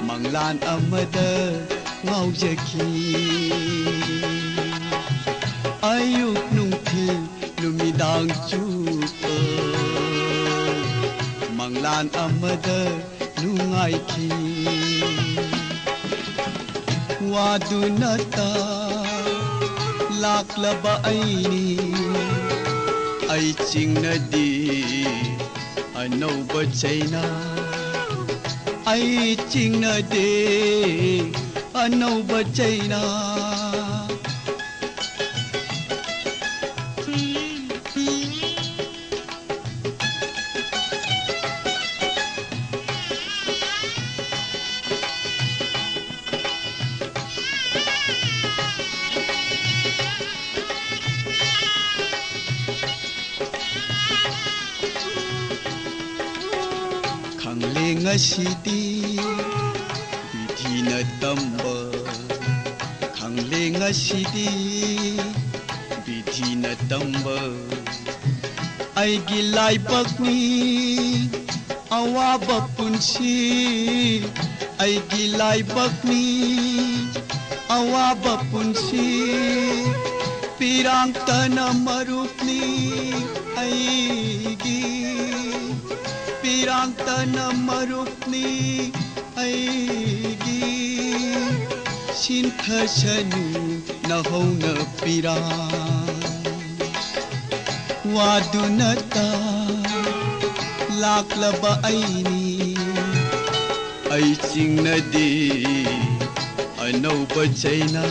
ꯃꯪꯂꯥꯟ ꯑꯃꯗ ꯉꯥꯎꯖꯈꯤ꯫ ꯑꯌꯨꯛ ꯅꯨꯡꯊꯤꯜ ꯅꯨꯃꯤꯗꯥꯡ ꯆꯨꯞꯄ ꯃꯪꯂꯥꯟ ꯑꯃꯗ ꯅꯨꯡꯉꯥꯏꯈꯤ꯫ ꯋꯥꯗꯨꯅꯇ ꯂꯥꯛꯂꯕ ꯑꯩꯅꯤ, ꯑꯩ ꯆꯤꯡꯅꯗꯦ ꯑꯅꯧꯕ ꯆꯩꯅꯥ, ꯑꯩ ꯆꯤꯡꯅꯗꯦ ꯑꯅꯧꯕ ꯆꯩꯅꯥ꯫ ꯈꯪꯂꯦ ꯉꯁꯤꯗꯤ ꯕꯤꯙꯤꯅ ꯇꯝꯕ, ꯈꯪꯂꯦ ꯉꯁꯤꯗꯤ ꯕꯤꯙꯤꯅ ꯇꯝꯕ꯫ ꯑꯩꯒꯤ ꯂꯥꯏꯕꯛꯅꯤ ꯑꯋꯥꯕ ꯄꯨꯟꯁꯤ ꯑꯩꯒꯤ ꯂꯥꯏꯕꯛꯅꯤ, ꯑꯋꯥꯕ ꯄꯨꯟꯁꯤ ꯄꯤꯔꯥꯡꯇꯅ ꯃꯔꯨꯞꯅꯤ ꯑꯩꯒꯤ, ꯄꯤꯔꯥꯡꯇꯅ ꯃꯔꯨꯞꯅꯤ ꯑꯩꯒꯤ꯫ ꯁꯤꯟꯊꯁꯅꯨ ꯅꯍꯧꯅ ꯄꯤꯔꯥꯡ꯫ ꯋꯥꯗꯨꯅꯇ ꯂꯥꯛꯂꯕ ꯑꯩꯅꯤ꯫ ꯑꯩ ꯆꯤꯡꯅꯗꯦ ꯑꯅꯧꯕ ꯆꯩꯅꯥ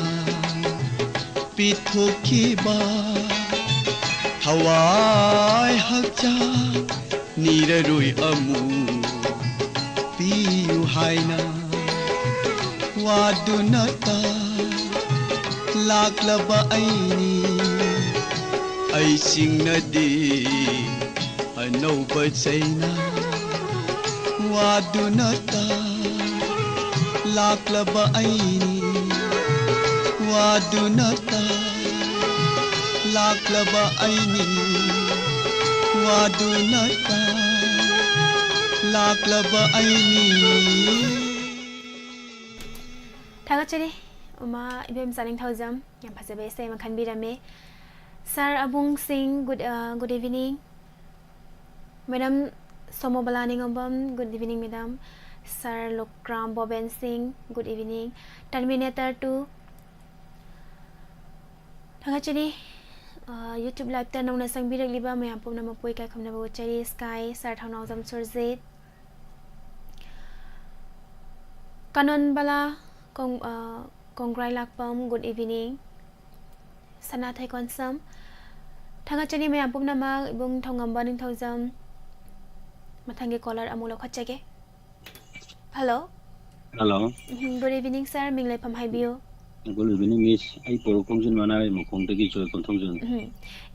ꯄꯤꯊꯣꯛꯈꯤꯕ꯫ ꯊꯋꯥꯏ ꯍꯛꯆꯥꯡ ꯅꯤꯔꯔꯣꯏ ꯑꯃꯨꯛ ꯄꯤꯌꯨ ꯍꯥꯏꯅ꯫ ꯋꯥꯗꯨꯅꯇ ꯂꯥꯛꯂꯕ ꯑꯩꯅꯤ꯫ ꯑꯩ ꯆꯤꯡꯅꯗꯦ ꯑꯅꯧꯕ ꯆꯩꯅꯥ꯫ ꯋꯥꯗꯨꯅꯇ ꯂꯥꯛꯂꯕ ꯑꯩꯅꯤ꯫ ꯋꯥꯗꯨꯅꯇ ꯂꯥꯛꯂꯕ ꯑꯩꯅꯤ꯫ ꯋꯥꯗꯨꯅꯇ ꯂꯥꯛꯂꯕ ꯑꯩꯅꯤ꯫ ꯊꯥꯒꯠꯆꯔꯤ ꯎꯃꯥ ꯏꯕꯦꯝꯆꯥ ꯅꯤꯡꯊꯧꯖꯝ, ꯌꯥꯝ ꯐꯖꯕ ꯏꯁꯩ ꯑꯃ ꯈꯟꯕꯤꯔꯝꯃꯦ꯫ Sir ꯑꯕꯨꯡ ꯁꯤꯡ, good, ꯑ, good evening꯫ Madam ꯁꯣꯃꯣꯕꯂꯥ ꯅꯤꯉꯣꯝꯕꯝ, good evening madam꯫ Sir ꯂꯨꯀ꯭ꯔꯥꯝ ꯕꯣꯕꯦꯟ ꯁꯤꯡ, good evening꯫ Terminator two ꯊꯥꯒꯠꯆꯔꯤ꯫ ꯑ, YouTube live ꯇ ꯅꯧꯅ ꯆꯪꯕꯤꯔꯛꯂꯤꯕ ꯃꯌꯥꯝ ꯄꯨꯝꯅꯃꯛꯄꯨ ꯏꯀꯥꯏ ꯈꯨꯝꯅꯕ ꯎꯠꯆꯔꯤ꯫ Sky, Sir ꯊꯧꯅꯥꯎꯖꯝ ꯁꯨꯔꯖꯤꯠ꯫ ꯀꯥꯅꯣꯟꯕꯂꯥ ꯀꯣꯡ-, ꯑ, ꯀꯣꯡꯒ꯭ꯔꯥꯏ ꯂꯥꯛꯄꯝ, good evening꯫ ꯁꯅꯥꯊꯣꯏ ꯀꯣꯟꯁꯝ, ꯊꯥꯒꯠꯆꯔꯤ ꯃꯌꯥꯝ ꯄꯨꯝꯅꯃꯛ, ꯏꯕꯨꯡ ꯊꯧꯉꯝꯕ ꯅꯤꯡꯊꯧꯖꯝ꯫ ꯃꯊꯪꯒꯤ caller ꯑꯃꯨꯛ ꯂꯧꯈꯠꯆꯒꯦ꯫ Hello꯫ Hello꯫ ꯎꯝ, good evening sir, ꯃꯤꯡ ꯂꯩꯐꯝ ꯍꯥꯏꯕꯤꯌꯨ꯫ Good evening miss, ꯑꯩ ꯄꯣꯔꯣꯛ ꯈꯣꯡꯖꯤꯟ ꯃꯅꯥꯔꯩ ꯃꯈꯣꯡꯗꯒꯤ ꯖꯣꯏ ꯀꯣꯟꯊꯧꯖꯝ꯫ ꯎꯝ,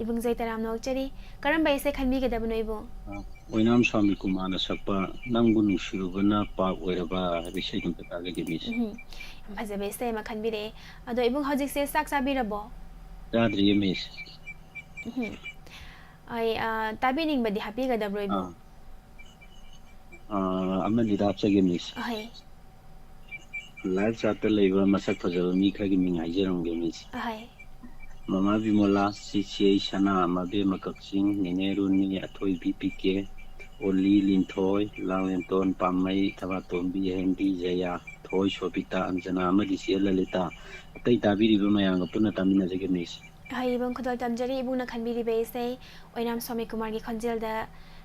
ꯏꯕꯨꯡ ꯖꯣꯏ ꯇꯔꯥꯝꯅ ꯑꯣꯛꯆꯔꯤ꯫ ꯀꯔꯝꯕ ꯏꯁꯩ ꯈꯟꯕꯤꯒꯗꯕꯅꯣ ꯏꯕꯨꯡ? ꯑ, ꯑꯣꯏꯅꯥꯝ ꯁ꯭ꯋꯥꯃꯤ ꯀꯨꯃꯥꯔꯅ ꯁꯛꯄ ꯅꯪꯕꯨ ꯅꯨꯡꯁꯤꯔꯨꯕꯅ ꯄꯥꯞ ꯑꯣꯏꯔꯕ ꯍꯥꯏꯕ ꯏꯁꯩꯗꯨ ꯑꯝꯇ ꯇꯥꯖꯒꯦ miss꯫ ꯎꯝ, ꯌꯥꯝ ꯐꯖꯕ ꯏꯁꯩ ꯑꯃ ꯈꯟꯕꯤꯔꯛꯑꯦ꯫ ꯑꯗꯣ ꯏꯕꯨꯡ ꯍꯧꯖꯤꯛꯁꯦ ꯆꯥꯛ ꯆꯥꯕꯤꯔꯕꯣ? ꯆꯥꯗ꯭ꯔꯤꯌꯦ miss꯫ ꯎꯝ, ꯑꯩ, ꯑ, ꯇꯥꯕꯤꯅꯤꯡꯕꯗꯤ ꯍꯥꯞꯄꯤꯒꯗꯕ꯭ꯔꯣ ꯏꯕꯨꯡ? ꯑꯥ꯫ ꯑꯥ, ꯑꯃꯅꯤꯗ ꯍꯥꯞꯆꯒꯦ, ꯃꯤꯁ꯫ ꯑꯍꯩ꯫ ꯂꯥꯏꯚ ꯆꯥꯠꯇ ꯂꯩꯕ ꯃꯁꯛ ꯐꯖꯕ ꯃꯤ ꯈꯔꯒꯤ ꯃꯤꯡ ꯍꯥꯏꯖꯔꯝꯒꯦ, ꯃꯤꯁ꯫ ꯑꯍꯩ꯫ ꯃꯃꯥ ꯕꯤꯃꯣꯂꯥ, ꯁꯤꯁꯦ ꯁꯅꯥ, ꯃꯕꯦꯝꯃ ꯀꯛꯆꯤꯡ, ꯅꯦꯅꯦ ꯔꯨꯅꯤ, ꯑꯊꯣꯏꯕꯤ ꯄꯤ ꯀꯦ, ꯑꯣꯂꯤ ꯂꯤꯟꯊꯣꯏ, ꯂꯥꯡꯂꯦꯟꯇꯣꯟ ꯄꯥꯝꯃꯩ, ꯊꯕꯥꯇꯣꯝꯕꯤ ꯍꯦꯟꯕꯤ, ꯖꯌꯥ, ꯊꯣꯏ ꯁꯣꯕꯤꯇꯥ, ꯑꯟꯖꯅꯥ ꯑꯃꯗꯤ ꯆꯦ ꯂꯂꯤꯇꯥ꯫ ꯑꯇꯩ ꯇꯥꯕꯤꯔꯤꯕ ꯃꯌꯥꯝꯒ ꯄꯨꯟꯅ ꯇꯥꯃꯤꯟꯅꯖꯒꯦ, ꯃꯤꯁ꯫ ꯑꯍꯩꯕ ꯈꯨꯗꯣꯜ ꯇꯝꯖꯔꯤ ꯏꯕꯨꯡꯅ ꯈꯟꯕꯤꯔꯤꯕ ꯏꯁꯩ ꯑꯣꯏꯅꯥꯝ ꯁ꯭ꯋꯥꯃꯤ ꯀꯨꯃꯥꯔꯒꯤ ꯈꯣꯟꯖꯦꯜꯗ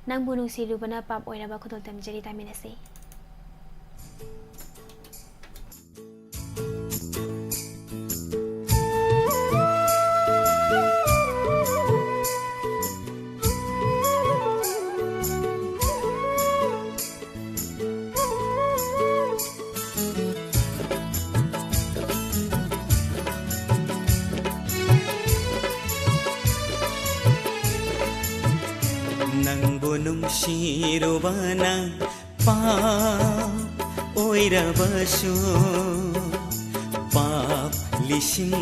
ꯅꯪꯕꯨ ꯅꯨꯡꯁꯤꯔꯨꯕꯅ ꯄꯥꯞ ꯑꯣꯏꯔꯕ ꯈꯨꯗꯣꯜ ꯇꯝꯖꯔꯤ, ꯇꯥꯃꯤꯟꯅꯁꯤ꯫ ꯅꯪꯕꯨ ꯅꯨꯡꯁꯤꯔꯨꯕꯅ ꯄꯥꯞ ꯑꯣꯏꯔꯕꯁꯨ, ꯄꯥꯞ ꯂꯤꯁꯤꯡ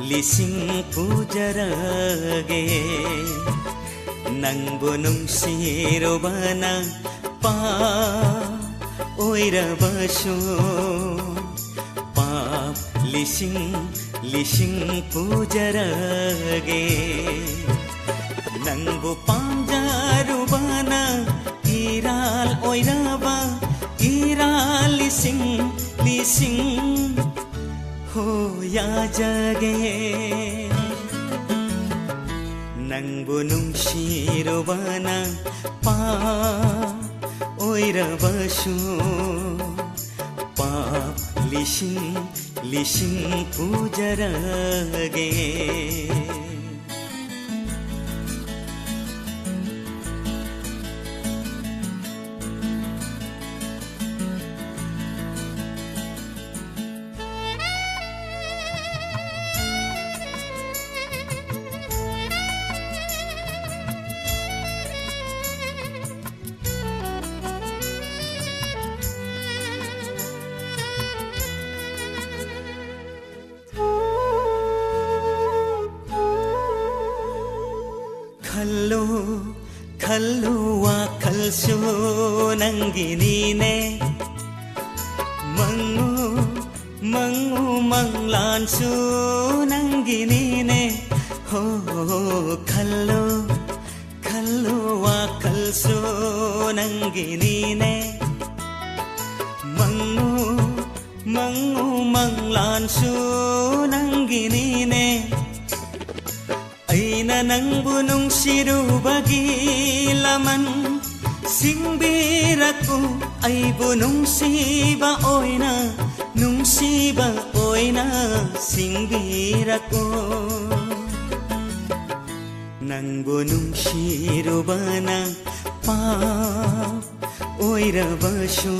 ꯂꯤꯁꯤꯡ ꯄꯨꯖꯔꯒꯦ꯫ ꯅꯪꯕꯨ ꯅꯨꯡꯁꯤꯔꯨꯕꯅ ꯄꯥꯞ ꯑꯣꯏꯔꯕꯁꯨ, ꯄꯥꯞ ꯂꯤꯁꯤꯡ ꯂꯤꯁꯤꯡ ꯄꯨꯖꯔꯒꯦ꯫ ꯅꯪꯕꯨ ꯄꯥꯝꯖꯔꯨꯕꯅ ꯏꯔꯥꯜ ꯑꯣꯏꯔꯕ ꯏꯔꯥꯜ ꯂꯤꯁꯤꯡ ꯂꯤꯁꯤꯡ ꯍꯣ ꯌꯥꯖꯒꯦ꯫ ꯅꯪꯕꯨ ꯅꯨꯡꯁꯤꯔꯨꯕꯅ ꯄꯥꯞ ꯑꯣꯏꯔꯕꯁꯨ, ꯄꯥꯞ ꯂꯤꯁꯤꯡ ꯂꯤꯁꯤꯡ ꯄꯨꯖꯔꯒꯦ꯫ ꯈꯜꯂꯨ, ꯈꯜꯂꯨ꯫ ꯋꯥꯈꯜꯁꯨ ꯅꯪꯒꯤꯅꯤꯅꯦ, ꯃꯪꯉꯨ ꯃꯪꯉꯨ ꯃꯪꯂꯥꯟꯁꯨ ꯅꯪꯒꯤꯅꯤꯅꯦ꯫ ꯍꯣ, ꯈꯜꯂꯨ ꯈꯜꯂꯨ ꯋꯥꯈꯜꯁꯨ ꯅꯪꯒꯤꯅꯤꯅꯦ, ꯃꯪꯉꯨ ꯃꯪꯉꯨ ꯃꯪꯂꯥꯟꯁꯨ ꯅꯪꯒꯤꯅꯤꯅꯦ꯫ ꯑꯩꯅ ꯅꯪꯕꯨ ꯅꯨꯡꯁꯤꯔꯨꯕꯒꯤ ꯂꯃꯟ ꯁꯤꯡꯕꯤꯔꯛꯎ꯫ ꯑꯩꯕꯨ ꯅꯨꯡꯁꯤꯕ ꯑꯣꯏꯅ, ꯅꯨꯡꯁꯤꯕ ꯑꯣꯏꯅ ꯁꯤꯡꯕꯤꯔꯛꯎ꯫ ꯅꯪꯕꯨ ꯅꯨꯡꯁꯤꯔꯨꯕꯅ ꯄꯥꯞ ꯑꯣꯏꯔꯕꯁꯨ,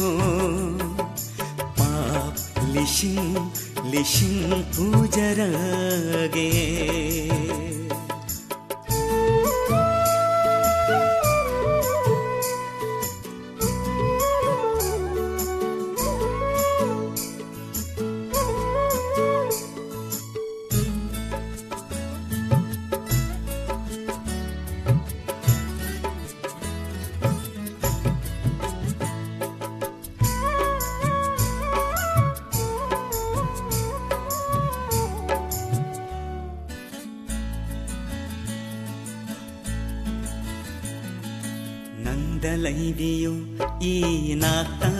ꯄꯥꯞ ꯂꯤꯁꯤꯡ ꯂꯤꯁꯤꯡ ꯄꯨꯖꯔꯒꯦ꯫ ꯅꯪꯗ ꯂꯩꯕꯤꯌꯨ ꯏꯅꯥꯛꯇ,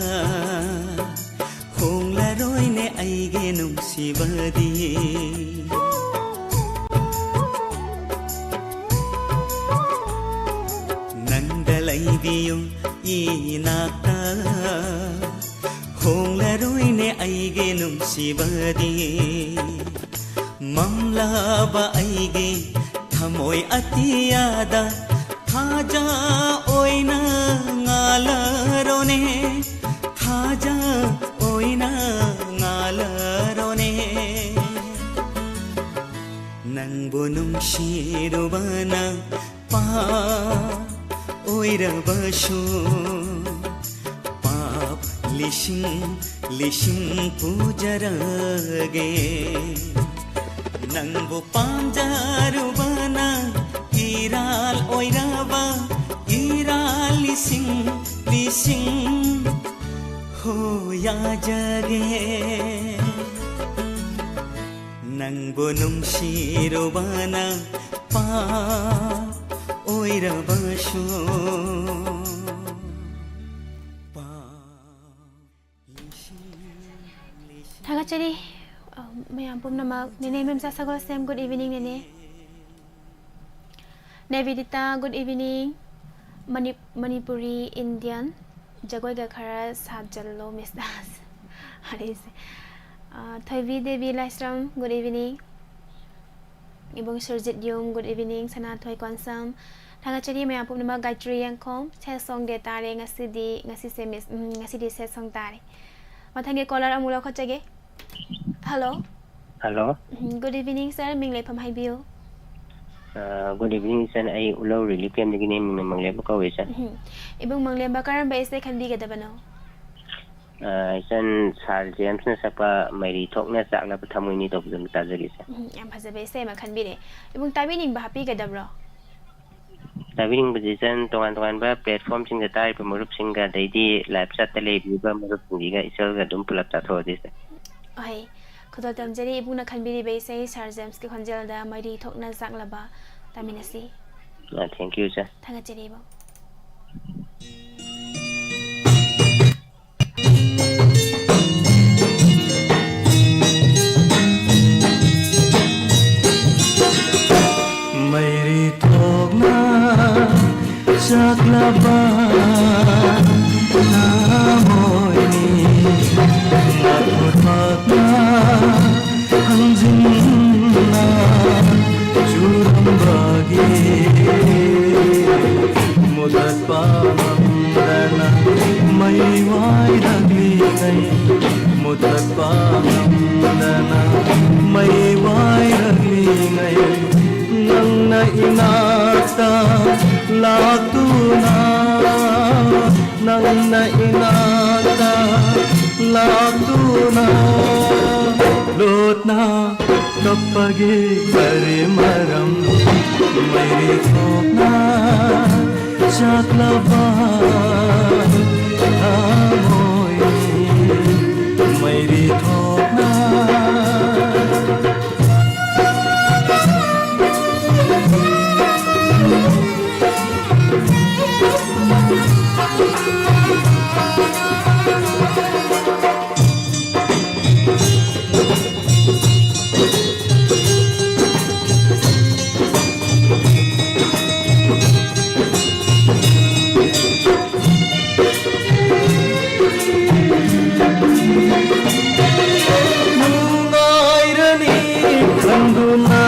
ꯍꯣꯡꯂꯔꯣꯏꯅꯦ ꯑꯩꯒꯤ ꯅꯨꯡꯁꯤꯕꯗꯤ꯫ ꯅꯪꯗ ꯂꯩꯕꯤꯌꯨ ꯏꯅꯥꯛꯇ, ꯍꯣꯡꯂꯔꯣꯏꯅꯦ ꯑꯩꯒꯤ ꯅꯨꯡꯁꯤꯕꯗꯤ꯫ ꯃꯝꯂꯕ ꯑꯩꯒꯤ ꯊꯃꯣꯏ ꯑꯇꯤꯌꯥꯗ ꯊꯥꯖ ꯑꯣꯏꯅ ꯉꯥꯜꯂꯔꯣꯅꯦ, ꯊꯥꯖ ꯑꯣꯏꯅ ꯉꯥꯜꯂꯔꯣꯅꯦ꯫ ꯅꯪꯕꯨ ꯅꯨꯡꯁꯤꯔꯨꯕꯅ ꯄꯥꯞ ꯑꯣꯏꯔꯕꯁꯨ, ꯄꯥꯞ ꯂꯤꯁꯤꯡ ꯂꯤꯁꯤꯡ ꯄꯨꯖꯔꯒꯦ꯫ ꯅꯪꯕꯨ ꯄꯥꯝꯖꯔꯨꯕꯅ ꯏꯔꯥꯜ ꯑꯣꯏꯔꯕ, ꯏꯔꯥꯜ ꯂꯤꯁꯤꯡ ꯂꯤꯁꯤꯡ ꯍꯣ ꯌꯥꯖꯒꯦ꯫ ꯅꯪꯕꯨ ꯅꯨꯡꯁꯤꯔꯨꯕꯅ ꯄꯥꯞ ꯑꯣꯏꯔꯕꯁꯨ, ꯄꯥꯞ ꯂꯤꯁꯤꯡ ꯂꯤꯁꯤꯡ ꯊꯥꯒꯠꯆꯔꯤ, ꯑ, ꯃꯌꯥꯝ ꯄꯨꯝꯅꯃꯛ꯫ ꯅꯦꯅꯦ ꯃꯦꯝꯆꯥ ꯁꯒꯣꯜꯁꯦꯝ, good evening, ꯅꯦꯅꯦ꯫ ꯅꯦꯕꯤꯗꯤꯇꯥ, good evening꯫ ꯃꯅꯤ-, ꯃꯅꯤꯄꯨꯔꯤ Indian ꯖꯒꯣꯏꯒ ꯈꯔ ꯁꯥꯖꯜꯂꯣ, ꯃꯤꯁ꯫ ꯑꯔꯤꯁꯦ꯫ ꯑ, ꯊꯣꯏꯕꯤ ꯗꯦꯕꯤ ꯂꯥꯏꯁ꯭ꯔꯝ, good evening꯫ ꯏꯕꯨꯡ ꯁꯨꯔꯖꯤꯠ ꯌꯨꯝ, good evening꯫ ꯁꯅꯥꯊꯣꯏ ꯀꯣꯟꯁꯝ, ꯊꯥꯒꯠꯆꯔꯤ ꯃꯌꯥꯝ ꯄꯨꯝꯅꯃꯛ꯫ ꯒꯥꯌꯇ꯭ꯔꯤ ꯌꯦꯡꯈꯣꯝ, sad song day ꯇꯥꯔꯦ ꯉꯁꯤꯗꯤ, ꯉꯁꯤꯁꯦ ꯃꯤꯁ, ꯎꯝ, ꯉꯁꯤꯗꯤ sad song ꯇꯥꯔꯦ꯫ ꯃꯊꯪꯒꯤ caller ꯑꯃꯨꯛ ꯂꯧꯈꯠꯆꯒꯦ꯫ Hello꯫ Hello꯫ ꯎꯝ, good evening sir, ꯃꯤꯡ ꯂꯩꯐꯝ ꯍꯥꯏꯕꯤꯌꯨ꯫ ꯑ, good evening sir, ꯑꯩ ꯎꯂꯧ relief camp ꯇꯒꯤꯅꯦ, ꯃꯤꯡꯅ ꯃꯪꯂꯦꯝꯕ ꯀꯧꯋꯦ sir꯫ ꯎꯝ, ꯏꯕꯨꯡ ꯃꯪꯂꯦꯝꯕ, ꯀꯔꯝꯕ ꯏꯁꯩ ꯈꯟꯕꯤꯒꯗꯕꯅꯣ? ꯑ, ꯏꯆꯟ ꯁꯥꯔ ꯖꯦꯝꯁꯅ ꯁꯛꯄ ꯃꯩꯔꯤ ꯊꯣꯛꯅ ꯆꯥꯛꯂꯕ ꯊꯃꯣꯏꯅꯤ ꯇꯧꯕꯗꯨ ꯑꯃ ꯇꯥꯖꯒꯦ sir꯫ ꯎꯝ, ꯌꯥꯝ ꯐꯖꯕ ꯏꯁꯩ ꯑꯃ ꯈꯟꯕꯤꯔꯦ꯫ ꯏꯕꯨꯡ ꯇꯥꯕꯤꯅꯤꯡꯕ ꯍꯥꯞꯄꯤꯒꯗꯕ꯭ꯔꯣ? ꯇꯥꯕꯤꯅꯤꯡꯕꯁꯦ ꯏꯆꯟ ꯇꯣꯉꯥꯟ ꯇꯣꯉꯥꯟꯕ platform ꯁꯤꯡꯗ ꯇꯥꯔꯤꯕ ꯃꯔꯨꯞꯁꯤꯡꯒ, ꯑꯗꯩꯗꯤ live chat ꯇ ꯂꯩꯕꯤꯕ ꯃꯔꯨꯞꯁꯤꯡꯁꯤꯒ ꯏꯆꯜꯒ ꯑꯗꯨꯝ ꯄꯨꯂꯞ ꯆꯥꯊꯣꯛꯑꯁꯤ sir꯫ ꯍꯣꯏ, ꯈꯨꯗꯣꯜ ꯇꯝꯖꯔꯤ꯫ ꯏꯕꯨꯡꯅ ꯈꯟꯕꯤꯔꯤꯕ ꯏꯁꯩ ꯁꯥꯔ ꯖꯦꯝꯁꯀꯤ ꯈꯣꯟꯖꯦꯜꯗ ꯃꯩꯔꯤ ꯊꯣꯛꯅ ꯆꯥꯛꯂꯕ ꯇꯥꯃꯤꯟꯅꯁꯤ꯫ ꯑ, thank you sir꯫ ꯊꯥꯒꯠꯆꯔꯤ ꯏꯕꯨꯡ꯫ ꯃꯩꯔꯤ ꯊꯣꯛꯅ ꯆꯥꯛꯂꯕ ꯊꯃꯣꯏꯅꯤ, ꯅꯥꯀꯨꯠ ꯃꯛꯅ ꯍꯟꯖꯤꯟꯅ ꯆꯨꯔꯝꯕꯒꯤ ꯃꯨꯊꯠꯄ ꯉꯝꯗꯅ ꯃꯩ ꯋꯥꯏꯔꯛꯂꯤꯉꯩ, ꯃꯨꯊꯠꯄ ꯉꯝꯗꯅ ꯃꯩ ꯋꯥꯏꯔꯛꯂꯤꯉꯩ, ꯅꯪꯅ ꯏꯅꯥꯛꯇ ꯂꯥꯛꯇꯨꯅ, ꯅꯪꯅ ꯏꯅꯥꯛꯇ ꯂꯥꯛꯇꯨꯅ, ꯂꯣꯠꯅ ꯀꯞꯄꯒꯤ ꯀꯔꯤ ꯃꯔꯝ? ꯃꯩꯔꯤ ꯊꯣꯛꯅ ꯆꯥꯛꯂꯕ ꯅꯨꯡꯉꯥꯏꯔꯅꯤ ꯈꯟꯗꯨꯅ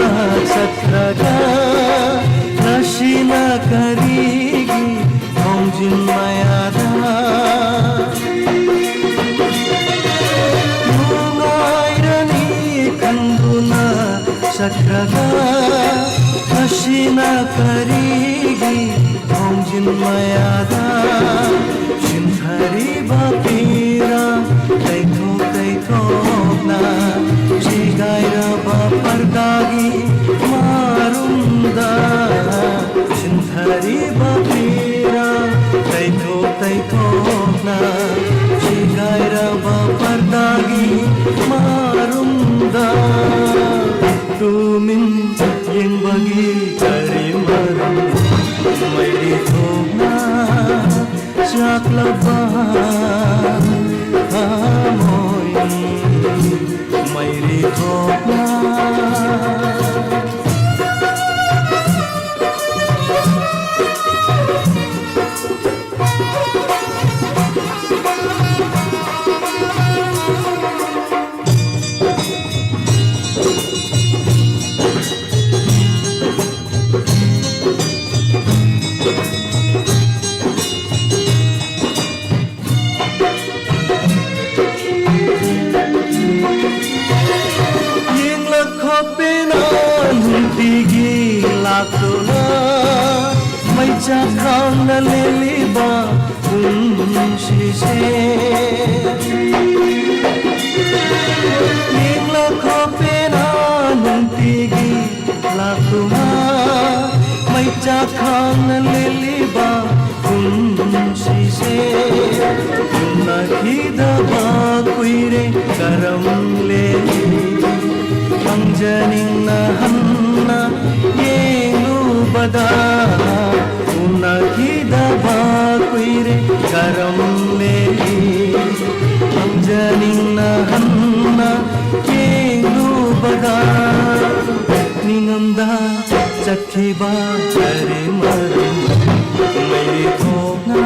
ꯆꯠꯈ꯭ꯔꯒ ꯉꯁꯤꯅ ꯀꯔꯤꯒꯤ ꯊꯣꯡꯖꯤꯟ ꯃꯌꯥꯗ? ꯅꯨꯡꯉꯥꯏꯔꯅꯤ ꯈꯟꯗꯨꯅ ꯆꯠꯈ꯭ꯔꯒ ꯉꯁꯤꯅ ꯀꯔꯤꯒꯤ ꯊꯣꯡꯖꯤꯟ ꯃꯌꯥꯗ ꯆꯤꯟꯊꯔꯤꯕ ꯄꯤꯔꯥꯡ ꯇꯩꯊꯣꯛ ꯇꯩꯊꯣꯛꯅ ꯁꯤꯒꯥꯏꯔꯕ ꯄꯔꯗꯥꯒꯤ ꯃꯔꯨꯝꯗ ꯆꯤꯟꯊꯔꯤꯕ ꯄꯤꯔꯥꯡ ꯇꯩꯊꯣꯛ ꯇꯩꯊꯣꯛꯅ ꯁꯤꯒꯥꯏꯔꯕ ꯄꯔꯗꯥꯒꯤ ꯃꯔꯨꯝꯗ ꯇꯨꯃꯤꯟ ꯌꯦꯡꯕꯒꯤ ꯀꯔꯤ ꯃꯔꯝ? ꯃꯩꯔꯤ ꯊꯣꯛꯅ ꯆꯥꯛꯂꯕ ꯊꯃꯣꯏ ꯃꯩꯔꯤ ꯊꯣꯛꯅ꯫ ꯌꯦꯡꯂꯛ ꯈꯣꯞꯄꯦꯅ ꯅꯨꯡꯇꯤꯒꯤ ꯂꯥꯛꯇꯨꯅ ꯃꯩꯆꯥꯛ ꯈꯥꯡꯅ ꯂꯦꯜꯂꯤꯕ ꯄꯨꯟꯁꯤꯁꯦ꯫ ꯌꯦꯡꯂꯛ ꯈꯣꯞꯄꯦꯅ ꯅꯨꯡꯇꯤꯒꯤ ꯂꯥꯛꯇꯨꯅ ꯃꯩꯆꯥꯛ ꯈꯥꯡꯅ ꯂꯦꯜꯂꯤꯕ ꯄꯨꯟꯁꯤꯁꯦ꯫ ꯎꯅꯈꯤꯗꯕ ꯀꯨꯏꯔꯦ ꯀꯔꯝ ꯂꯦꯜꯂꯤ? ꯈꯪꯖꯅꯤꯡꯅ ꯍꯟꯅ ꯌꯦꯡꯂꯨꯕꯗ ꯎꯅꯈꯤꯗꯕ ꯀꯨꯏꯔꯦ꯫ ꯀꯔꯝꯃꯦ ꯈꯪꯖꯅꯤꯡꯅ ꯍꯟꯅ ꯌꯦꯡꯂꯨꯕꯗ ꯅꯤꯡꯉꯝꯗ ꯆꯠꯈꯤꯕ ꯀꯔꯤ ꯃꯔꯝ ꯃꯩ ꯊꯣꯛꯅ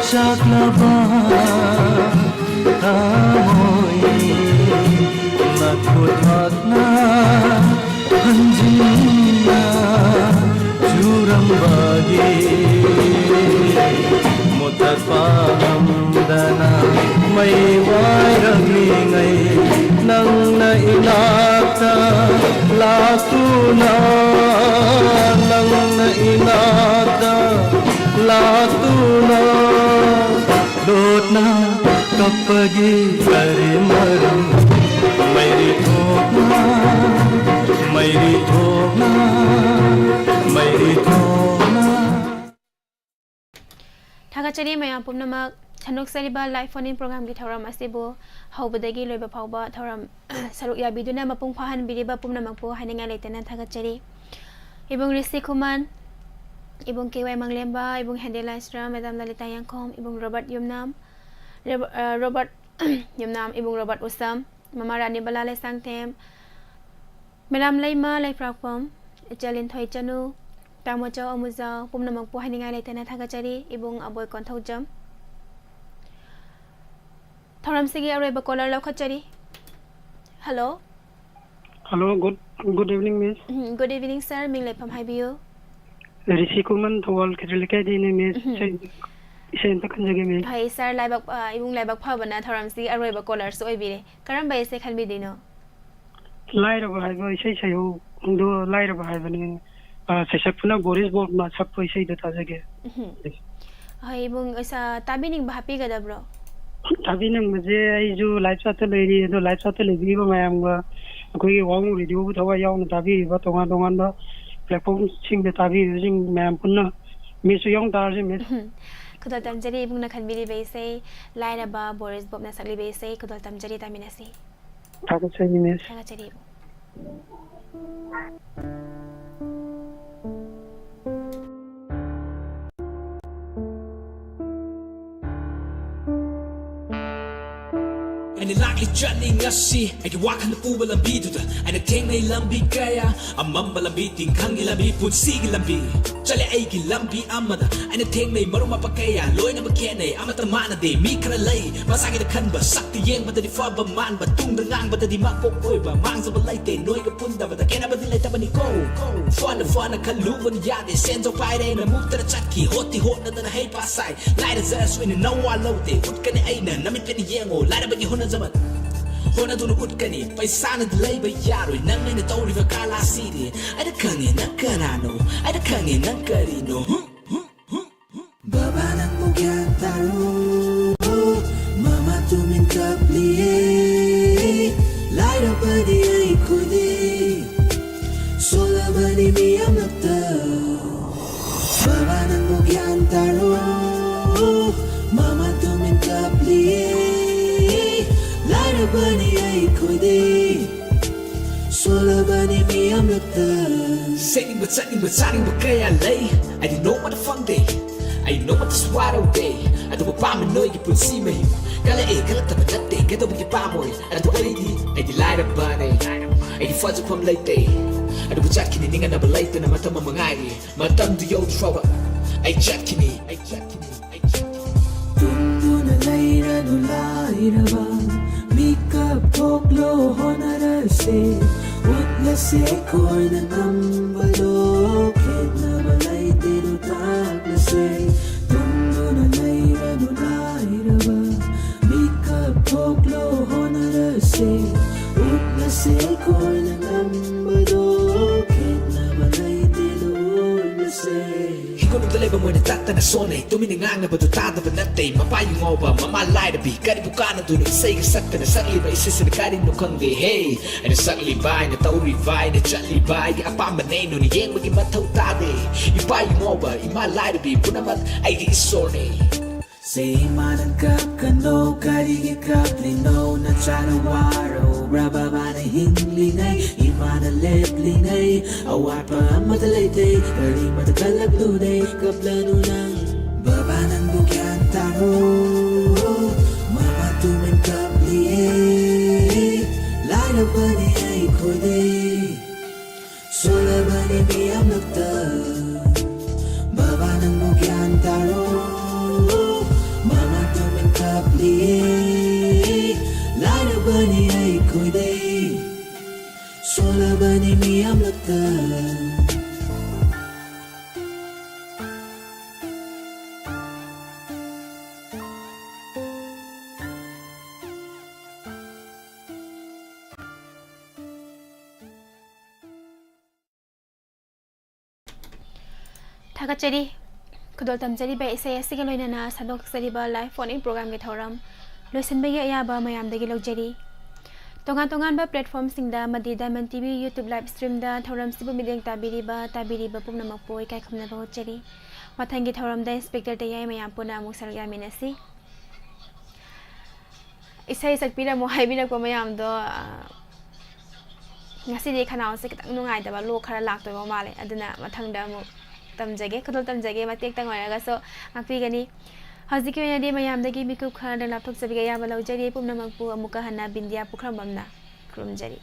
ꯆꯥꯛꯂꯕ ꯊꯃꯣꯏ ꯅꯈꯨꯠꯃꯛꯅ ꯍꯟꯖꯤꯟꯅ ꯆꯨꯔꯝꯕꯒꯤ ꯃꯨꯊꯠꯄ ꯉꯝꯗꯅ ꯃꯩ ꯋꯥꯏꯔꯛꯂꯤꯉꯩ ꯅꯪꯅ ꯏꯅꯥꯛꯇ ꯂꯥꯛꯇꯨꯅ ꯅꯪꯅ ꯏꯅꯥꯛꯇ ꯂꯥꯛꯇꯨꯅ ꯂꯣꯠꯅ ꯀꯞꯄꯒꯤ ꯀꯔꯤ ꯃꯔꯝ ꯃꯩꯔꯤ ꯊꯣꯛꯅ ꯃꯩꯔꯤ ꯊꯣꯛꯅ ꯃꯩꯔꯤ ꯊꯣꯛꯅ ꯊꯥꯒꯠꯆꯔꯤ ꯃꯌꯥꯝ ꯄꯨꯝꯅꯃꯛ꯫ ꯁꯟꯗꯣꯛꯆꯔꯤꯕ live phone in programꯒꯤ ꯊꯧꯔꯝ ꯑꯁꯤꯕꯨ ꯍꯧꯕꯗꯒꯤ ꯂꯣꯏꯕ ꯐꯥꯎꯕ ꯊꯧꯔꯝ ꯁꯔꯨꯛ ꯌꯥꯕꯤꯗꯨꯅ ꯃꯄꯨꯡ ꯐꯥꯍꯟꯕꯤꯔꯤꯕ ꯄꯨꯝꯅꯃꯛꯄꯨ ꯍꯥꯏꯅꯤꯡꯉꯥꯏ ꯂꯩꯇꯅ ꯊꯥꯒꯠꯆꯔꯤ꯫ ꯏꯕꯨꯡ ꯔꯤꯁꯤ ꯈꯨꯃꯟ, ꯏꯕꯨꯡ ꯀꯦ ꯋꯥꯏ ꯃꯪꯂꯦꯝꯕ, ꯏꯕꯨꯡ ꯍꯦꯟꯗꯦ ꯂꯥꯏꯁ꯭ꯔꯝ, ꯃꯦꯗꯥꯝ ꯂꯂꯤꯇꯥ ꯌꯥꯡꯈꯣꯝ, ꯏꯕꯨꯡ ꯔꯣꯕꯔꯠ ꯌꯨꯝꯅꯥꯝ, ꯔꯣꯕ-, ꯑ, ꯔꯣꯕꯔꯠ ꯌꯨꯝꯅꯥꯝ, ꯏꯕꯨꯡ ꯔꯣꯕꯔꯠ ꯎꯁꯝ, ꯃꯃꯥ ꯔꯥꯅꯤ ꯕꯂꯥ ꯂꯩꯁꯥꯡꯊꯦꯝ, ꯃꯦꯗꯥꯝ ꯂꯩꯃ ꯂꯩꯄ꯭ꯔꯥꯛꯄꯝ, ꯏꯆꯦ ꯂꯤꯟꯊꯣꯏ ꯆꯅꯨ, ꯇꯥꯃꯣꯆꯧ ꯑꯃꯨꯖꯥꯎ, ꯄꯨꯝꯅꯃꯛꯄꯨ ꯍꯥꯏꯅꯤꯡꯉꯥꯏ ꯂꯩꯇꯅ ꯊꯥꯒꯠꯆꯔꯤ꯫ ꯏꯕꯨꯡ ꯑꯕꯣꯏ ꯀꯣꯟꯊꯧꯖꯝ꯫ ꯊꯧꯔꯝꯁꯤꯒꯤ ꯑꯔꯣꯏꯕ caller ꯂꯧꯈꯠꯆꯔꯤ꯫ Hello꯫ Hello, good, good evening, miss. ꯎꯝ, good evening, sir꯫ ꯃꯤꯡ ꯂꯩꯐꯝ ꯍꯥꯏꯕꯤꯌꯨ꯫ ꯔꯤꯁꯤ ꯈꯨꯃꯟ, ꯊꯧꯕꯥꯜ ꯈꯦꯇ꯭ꯔꯤꯛ ꯂꯩꯀꯥꯏꯗꯩꯅꯦ, miss꯫ ꯎꯝ꯫ ꯏꯁꯩ, ꯏꯁꯩ ꯑꯝꯇ ꯈꯟꯖꯒꯦ, miss꯫ ꯍꯣꯏ, sir, ꯂꯥꯏꯕꯛ, ꯑ, ꯏꯕꯨꯡ ꯂꯥꯏꯕꯛ ꯐꯕꯅ ꯊꯧꯔꯝꯁꯤꯒꯤ ꯑꯔꯣꯏꯕ callerꯁꯨ ꯑꯣꯏꯕꯤꯔꯦ꯫ ꯀꯔꯝꯕ ꯏꯁꯩ ꯈꯟꯕꯤꯗꯣꯏꯅꯣ? ꯂꯥꯏꯔꯕ ꯍꯥꯏꯕ ꯏꯁꯩ ꯁꯩꯍꯧꯗꯣ ꯂꯥꯏꯔꯕ ꯍꯥꯏꯕꯅꯦ꯫ ꯑ, ꯁꯩꯁꯛꯄꯅ ꯕꯣꯔꯤꯁ ꯕꯣꯕꯅ ꯁꯛꯄ ꯏꯁꯩꯗꯣ ꯇꯥꯖꯒꯦ꯫ ꯎꯝ꯫ ꯍꯣꯏ, ꯏꯕꯨꯡ, ꯏꯁꯥ ꯇꯥꯕꯤꯅꯤꯡꯕ ꯍꯥꯞꯄꯤꯒꯗꯕ꯭ꯔꯣ? ꯇꯥꯕꯤꯅꯤꯡꯕꯁꯦ ꯑꯩꯁꯨ live chatꯇ ꯂꯩꯔꯤ, ꯑꯗꯣ live chatꯇ ꯂꯩꯕꯤꯔꯤꯕ ꯃꯌꯥꯝꯒ ꯑꯩꯈꯣꯏꯒꯤ ꯋꯥꯉꯨ radioꯕꯨ ꯊꯋꯥꯏ ꯌꯥꯎꯅ ꯇꯥꯕꯤꯔꯤꯕ ꯇꯣꯉꯥꯟ ꯇꯣꯉꯥꯟꯕ platformꯁꯤꯡꯗ ꯇꯥꯕꯤꯔꯤꯕꯁꯤꯡ ꯃꯌꯥꯝ ꯄꯨꯟꯅ missꯁꯨ ꯌꯥꯎꯅ ꯇꯥꯔꯁꯤ, miss꯫ ꯎꯝ꯫ ꯈꯨꯗꯣꯜ ꯇꯝꯖꯔꯤ ꯏꯕꯨꯡꯅ ꯈꯟꯕꯤꯔꯤꯕ ꯏꯁꯩ, ꯂꯥꯏꯔꯕ ꯕꯣꯔꯤꯁ ꯕꯣꯕꯅ ꯁꯛꯂꯤꯕ ꯏꯁꯩ, ꯈꯨꯗꯣꯜ ꯇꯝꯖꯔꯤ, ꯇꯥꯃꯤꯟꯅꯁꯤ꯫ ꯊꯥꯒꯠꯆꯔꯤ, miss꯫ ꯊꯥꯒꯠꯆꯔꯤ ꯏꯕꯨꯡ꯫ ꯂꯥꯛꯂꯤ ꯆꯠꯂꯤ ꯉꯁꯤ ꯑꯩꯒꯤ ꯋꯥꯈꯜꯗ ꯄꯨꯕ ꯂꯝꯕꯤꯗꯨꯗ꯫ ꯑꯩꯅ ꯊꯦꯡꯅꯩ ꯂꯝꯕꯤ ꯀꯌꯥ, ꯑꯃꯝꯕ ꯂꯝꯕꯤ, ꯇꯤꯟꯈꯪꯒꯤ ꯂꯝꯕꯤ, ꯄꯨꯟꯁꯤꯒꯤ ꯂꯝꯕꯤ꯫ ꯆꯠꯂꯦ ꯑꯩꯒꯤ ꯂꯝꯕꯤ ꯑꯃꯗ ꯑꯩꯅ ꯊꯦꯡꯅꯩ ꯃꯔꯨꯞ ꯃꯄꯥꯡ ꯀꯌꯥ, ꯂꯣꯏꯅꯃꯛ ꯈꯦꯠꯅꯩ꯫ ꯑꯃꯠꯇ ꯃꯥꯟꯅꯗꯦ ꯃꯤ ꯈꯔ ꯂꯩ ꯃꯁꯥꯒꯤꯗ ꯈꯟꯕ, ꯁꯛꯇ ꯌꯦꯡꯕꯗꯗꯤ ꯐꯕ ꯃꯥꯟꯕ, ꯇꯨꯡꯗ ꯉꯥꯡꯕꯗꯗꯤ ꯃꯀꯣꯛ ꯑꯣꯏꯕ꯫ ꯃꯥꯡꯖꯕ ꯂꯩꯇꯦ ꯅꯣꯏꯒ ꯄꯨꯟꯗꯕꯗ, ꯈꯦꯠꯅꯕꯗꯤ ꯂꯩꯇꯕꯅꯤꯀꯣ꯫ ꯐꯅ ꯐꯅ ꯈꯜꯂꯨꯕꯅ ꯌꯥꯗꯦ, ꯁꯦꯟꯖꯧ ꯄꯥꯏꯔꯦꯅ ꯃꯨꯛꯇꯅ ꯆꯠꯈꯤ꯫ ꯍꯣꯠꯇꯤ ꯍꯣꯠꯅꯗꯅ ꯍꯩ ꯄꯥꯁꯥꯏ, ꯂꯥꯏꯔꯖꯔꯁꯨ ꯑꯩꯅ ꯅꯋꯥ ꯂꯧꯗꯦ꯫ ꯎꯠꯀꯅꯤ ꯑꯩꯅ ꯅꯃꯤꯠꯇꯅ ꯌꯦꯡꯉꯣ, ꯂꯥꯏꯔꯕꯒꯤ ꯍꯣꯠꯅꯖꯃꯟ ꯍꯣꯠꯅꯗꯨꯅ ꯎꯠꯀꯅꯤ꯫ ꯄꯩꯁꯥꯅꯗꯤ ꯂꯩꯕ ꯌꯥꯔꯣꯏ ꯅꯪ ꯑꯩꯅ ꯇꯧꯔꯤꯕ ꯀꯂꯥꯁꯤꯗꯤ꯫ ꯑꯩꯅ ꯈꯪꯉꯦ ꯅꯪ ꯀꯅꯥꯅꯣ, ꯑꯩꯅ ꯈꯪꯉꯦ ꯅꯪ ꯀꯔꯤꯅꯣ꯫ ꯕꯕꯥ ꯅꯪꯕꯨ ꯒ꯭ꯌꯥꯟ ꯇꯥꯔꯣ, ꯃꯃꯥ ꯇꯨꯃꯤꯟ ꯀꯞꯂꯤꯌꯦ꯫ ꯂꯥꯏꯔꯕꯗꯤ ꯑꯩꯈꯣꯏꯗꯤ, ꯁꯣꯜꯂꯕꯅꯤ ꯃꯤ ꯑꯃꯠꯇ꯫ ꯕꯕꯥ ꯅꯪꯕꯨ ꯒ꯭ꯌꯥꯟ ꯇꯥꯔꯣ, ꯃꯃꯥ ꯇꯨꯃꯤꯟ ꯀꯞꯂꯤꯌꯦ꯫ ꯂꯥꯏꯔꯕꯅꯤ ꯑꯩꯈꯣꯏꯗꯤ, ꯁꯣꯜꯂꯕꯅꯤ ꯃꯤ ꯑꯃꯠꯇ꯫ ꯁꯦꯠꯅꯤꯡꯕ ꯆꯠꯅꯤꯡꯕ ꯆꯥꯅꯤꯡꯕ ꯀꯌꯥ ꯂꯩ, ꯑꯩꯗꯤ ꯅꯣꯡꯃꯇ ꯐꯪꯗꯦ꯫ ꯑꯩ ꯅꯣꯡꯃꯇꯁꯨ ꯋꯥꯔꯧꯗꯦ꯫ ꯑꯗꯨꯕꯨ ꯄꯥꯝꯃꯤ ꯅꯣꯏꯒꯤ ꯄꯨꯟꯁꯤ ꯃꯍꯤꯡ꯫ ꯀꯜꯂꯛꯑꯦ ꯈꯜꯂꯛꯇꯕ ꯅꯠꯇꯦ, ꯀꯩꯗꯧꯕꯒꯤ ꯄꯥꯝꯃꯣꯏ? ꯑꯗꯨꯕꯨ ꯑꯩꯗꯤ, ꯑꯩꯗꯤ ꯂꯥꯏꯔꯕꯅꯦ꯫ ꯑꯩꯗꯤ ꯐꯖꯐꯝ ꯂꯩꯇꯦ꯫ ꯑꯗꯨꯕꯨ ꯆꯠꯈꯤꯅꯤ ꯅꯤꯡꯉꯝꯗꯕ ꯂꯩꯇꯅ ꯃꯇꯝ ꯑꯃ ꯉꯥꯏꯔꯤ꯫ ꯃꯇꯝꯗꯨ ꯌꯧꯗ꯭ꯔꯤ ꯐꯥꯎꯕ ꯑꯩ ꯆꯠꯈꯤꯅꯤ, ꯑꯩ ꯆꯠꯈꯤꯅꯤ, ꯑꯩ ꯆꯠꯈꯤꯅꯤ꯫ ꯇꯨꯝꯗꯨꯅ ꯂꯩꯔꯅꯨ ꯂꯥꯏꯔꯕ, ꯃꯤꯀꯞ ꯊꯣꯛꯂꯣ ꯍꯣꯠꯅꯔꯁꯦ, ꯎꯠꯂꯁꯦ ꯑꯩꯈꯣꯏꯅ ꯉꯝꯕꯗꯣ, ꯈꯦꯠꯅꯕ ꯂꯩꯇꯦꯗꯣ ꯇꯥꯛꯂꯁꯦ꯫ ꯇꯨꯝꯗꯨꯅ ꯂꯩꯔꯅꯨ ꯂꯥꯏꯔꯕ, ꯃꯤꯀꯞ ꯊꯣꯛꯂꯣ ꯍꯣꯠꯅꯔꯁꯦ, ꯎꯠꯂꯁꯦ ꯑꯩꯈꯣꯏꯅ ꯉꯝꯕꯗꯣ, ꯈꯦꯠꯅꯕ ꯂꯩꯇꯦꯗꯣ ꯎꯠꯂꯁꯦ꯫ ꯏꯀꯣꯅꯨꯡꯗ ꯂꯩꯕ ꯃꯣꯏꯅ ꯇꯠꯇꯅ ꯁꯣꯟꯅꯩ, ꯇꯨꯃꯤꯟꯅ ꯉꯥꯡꯅꯕꯗꯨ ꯇꯥꯗꯕ ꯅꯠꯇꯦ꯫ ꯃꯄꯥ ꯌꯨꯉꯥꯎꯕ ꯃꯃꯥ ꯂꯥꯏꯔꯕꯤ, ꯀꯔꯤꯕꯨ ꯀꯥꯟꯅꯗꯣꯏꯅꯣ ꯏꯁꯩꯒ ꯁꯛꯇꯅ? ꯁꯛꯂꯤꯕ ꯏꯁꯩꯁꯤꯅ ꯀꯔꯤꯅꯣ ꯈꯪꯗꯦ꯫ ꯍꯦ, ꯑꯩꯅ ꯁꯛꯂꯤꯕ, ꯑꯩꯅ ꯇꯧꯔꯤꯕ, ꯑꯩꯅ ꯆꯠꯂꯤꯕ ꯑꯩꯒꯤ ꯑꯄꯥꯝꯕꯅꯦ, ꯅꯣꯏꯅ ꯌꯦꯡꯕꯒꯤ ꯃꯊꯧ ꯇꯥꯗꯦ꯫ ꯏꯄꯥ ꯏꯃꯥ ꯏꯃꯥ ꯂꯥꯏꯔꯕꯤ ꯄꯨꯝꯅꯃꯛ ꯑꯩꯒꯤ ꯏꯁꯣꯔꯅꯦ꯫ ꯁꯦ ꯏꯃꯥ ꯅꯪ ꯀꯞꯀꯅꯣ, ꯀꯔꯤꯒꯤ ꯀꯞꯂꯤꯅꯣ? ꯅꯆꯥꯅ ꯋꯥꯔꯧꯕ꯭ꯔꯥ ꯕꯕꯥꯅ ꯍꯤꯡꯂꯤꯉꯩ? ꯏꯃꯥꯅ ꯂꯦꯞꯂꯤꯉꯩ ꯑꯋꯥꯠꯄ ꯑꯃꯠꯇ ꯂꯩꯇꯦ, ꯀꯔꯤꯃꯠꯇ ꯀꯜꯂꯛꯂꯨꯗꯦ꯫ ꯀꯞꯂꯅꯨ ꯅꯪ, ꯕꯕꯥ ꯅꯪꯕꯨ ꯒ꯭ꯌꯥꯟ ꯇꯥꯔꯣ, ꯃꯃꯥ ꯇꯨꯃꯤꯟ ꯀꯞꯂꯤꯌꯦ꯫ ꯊꯥꯒꯠꯆꯔꯤ꯫ ꯈꯨꯗꯣꯜ ꯇꯝꯖꯔꯤꯕ ꯏꯁꯩ ꯑꯁꯤꯒ ꯂꯣꯏꯅꯅ ꯁꯟꯗꯣꯛꯆꯔꯤꯕ live phone in programꯒꯤ ꯊꯧꯔꯝ ꯂꯣꯏꯁꯤꯟꯕꯒꯤ ꯑꯌꯥꯕ ꯃꯌꯥꯝꯗꯒꯤ ꯂꯧꯖꯔꯤ꯫ ꯇꯣꯉꯥꯟ ꯇꯣꯉꯥꯟꯕ platformꯁꯤꯡꯗ ꯑꯃꯗꯤ Diamond TV YouTube live streamꯗ ꯊꯧꯔꯝꯁꯤꯕꯨ ꯃꯤꯠꯌꯦꯡ ꯇꯥꯕꯤꯔꯤꯕ, ꯇꯥꯕꯤꯔꯤꯕ ꯄꯨꯝꯅꯃꯛꯄꯨ ꯏꯀꯥꯏ ꯈꯨꯝꯅꯕ ꯎꯠꯆꯔꯤ꯫ ꯃꯊꯪꯒꯤ ꯊꯧꯔꯝꯗ Inspector ꯇꯌꯥꯏ ꯃꯌꯥꯝ ꯄꯨꯟꯅ ꯑꯃꯨꯛ ꯁꯔꯨꯛ ꯌꯥꯃꯤꯟꯅꯁꯤ꯫ ꯏꯁꯩ ꯁꯛꯄꯤꯔꯝꯃꯣ ꯍꯥꯏꯕꯤꯔꯛꯄ ꯃꯌꯥꯝꯗꯣ, ꯑ, ꯉꯁꯤꯗꯤ ꯈꯅꯥꯎꯁꯦ ꯈꯤꯇꯪ ꯅꯨꯡꯉꯥꯏꯇꯕ, ꯂꯣꯛ ꯈꯔ ꯂꯥꯛꯇꯣꯏꯕ ꯃꯥꯜꯂꯦ, ꯑꯗꯨꯅ ꯃꯊꯪꯗ ꯑꯃꯨꯛ ꯇꯝꯖꯒꯦ, ꯈꯨꯗꯣꯜ ꯇꯝꯖꯒꯦ, ꯃꯇꯦꯛꯇꯪ ꯑꯣꯏꯔꯒꯁꯨ ꯉꯥꯛꯄꯤꯒꯅꯤ꯫ ꯍꯧꯖꯤꯛꯀꯤ ꯑꯣꯏꯅꯗꯤ ꯃꯌꯥꯝꯗꯒꯤ ꯃꯤꯀꯨꯞ ꯈꯔ ꯂꯥꯞꯊꯣꯛꯆꯕꯒꯤ ꯑꯌꯥꯕ ꯂꯧꯖꯔꯤ꯫ ꯄꯨꯝꯅꯃꯛꯄꯨ ꯑꯃꯨꯛꯀ ꯍꯟꯅ ꯕꯤꯟꯗꯤꯌꯥ ꯄꯨꯈ꯭ꯔꯝꯕꯝꯅ ꯈꯨꯔꯨꯝꯖꯔꯤ꯫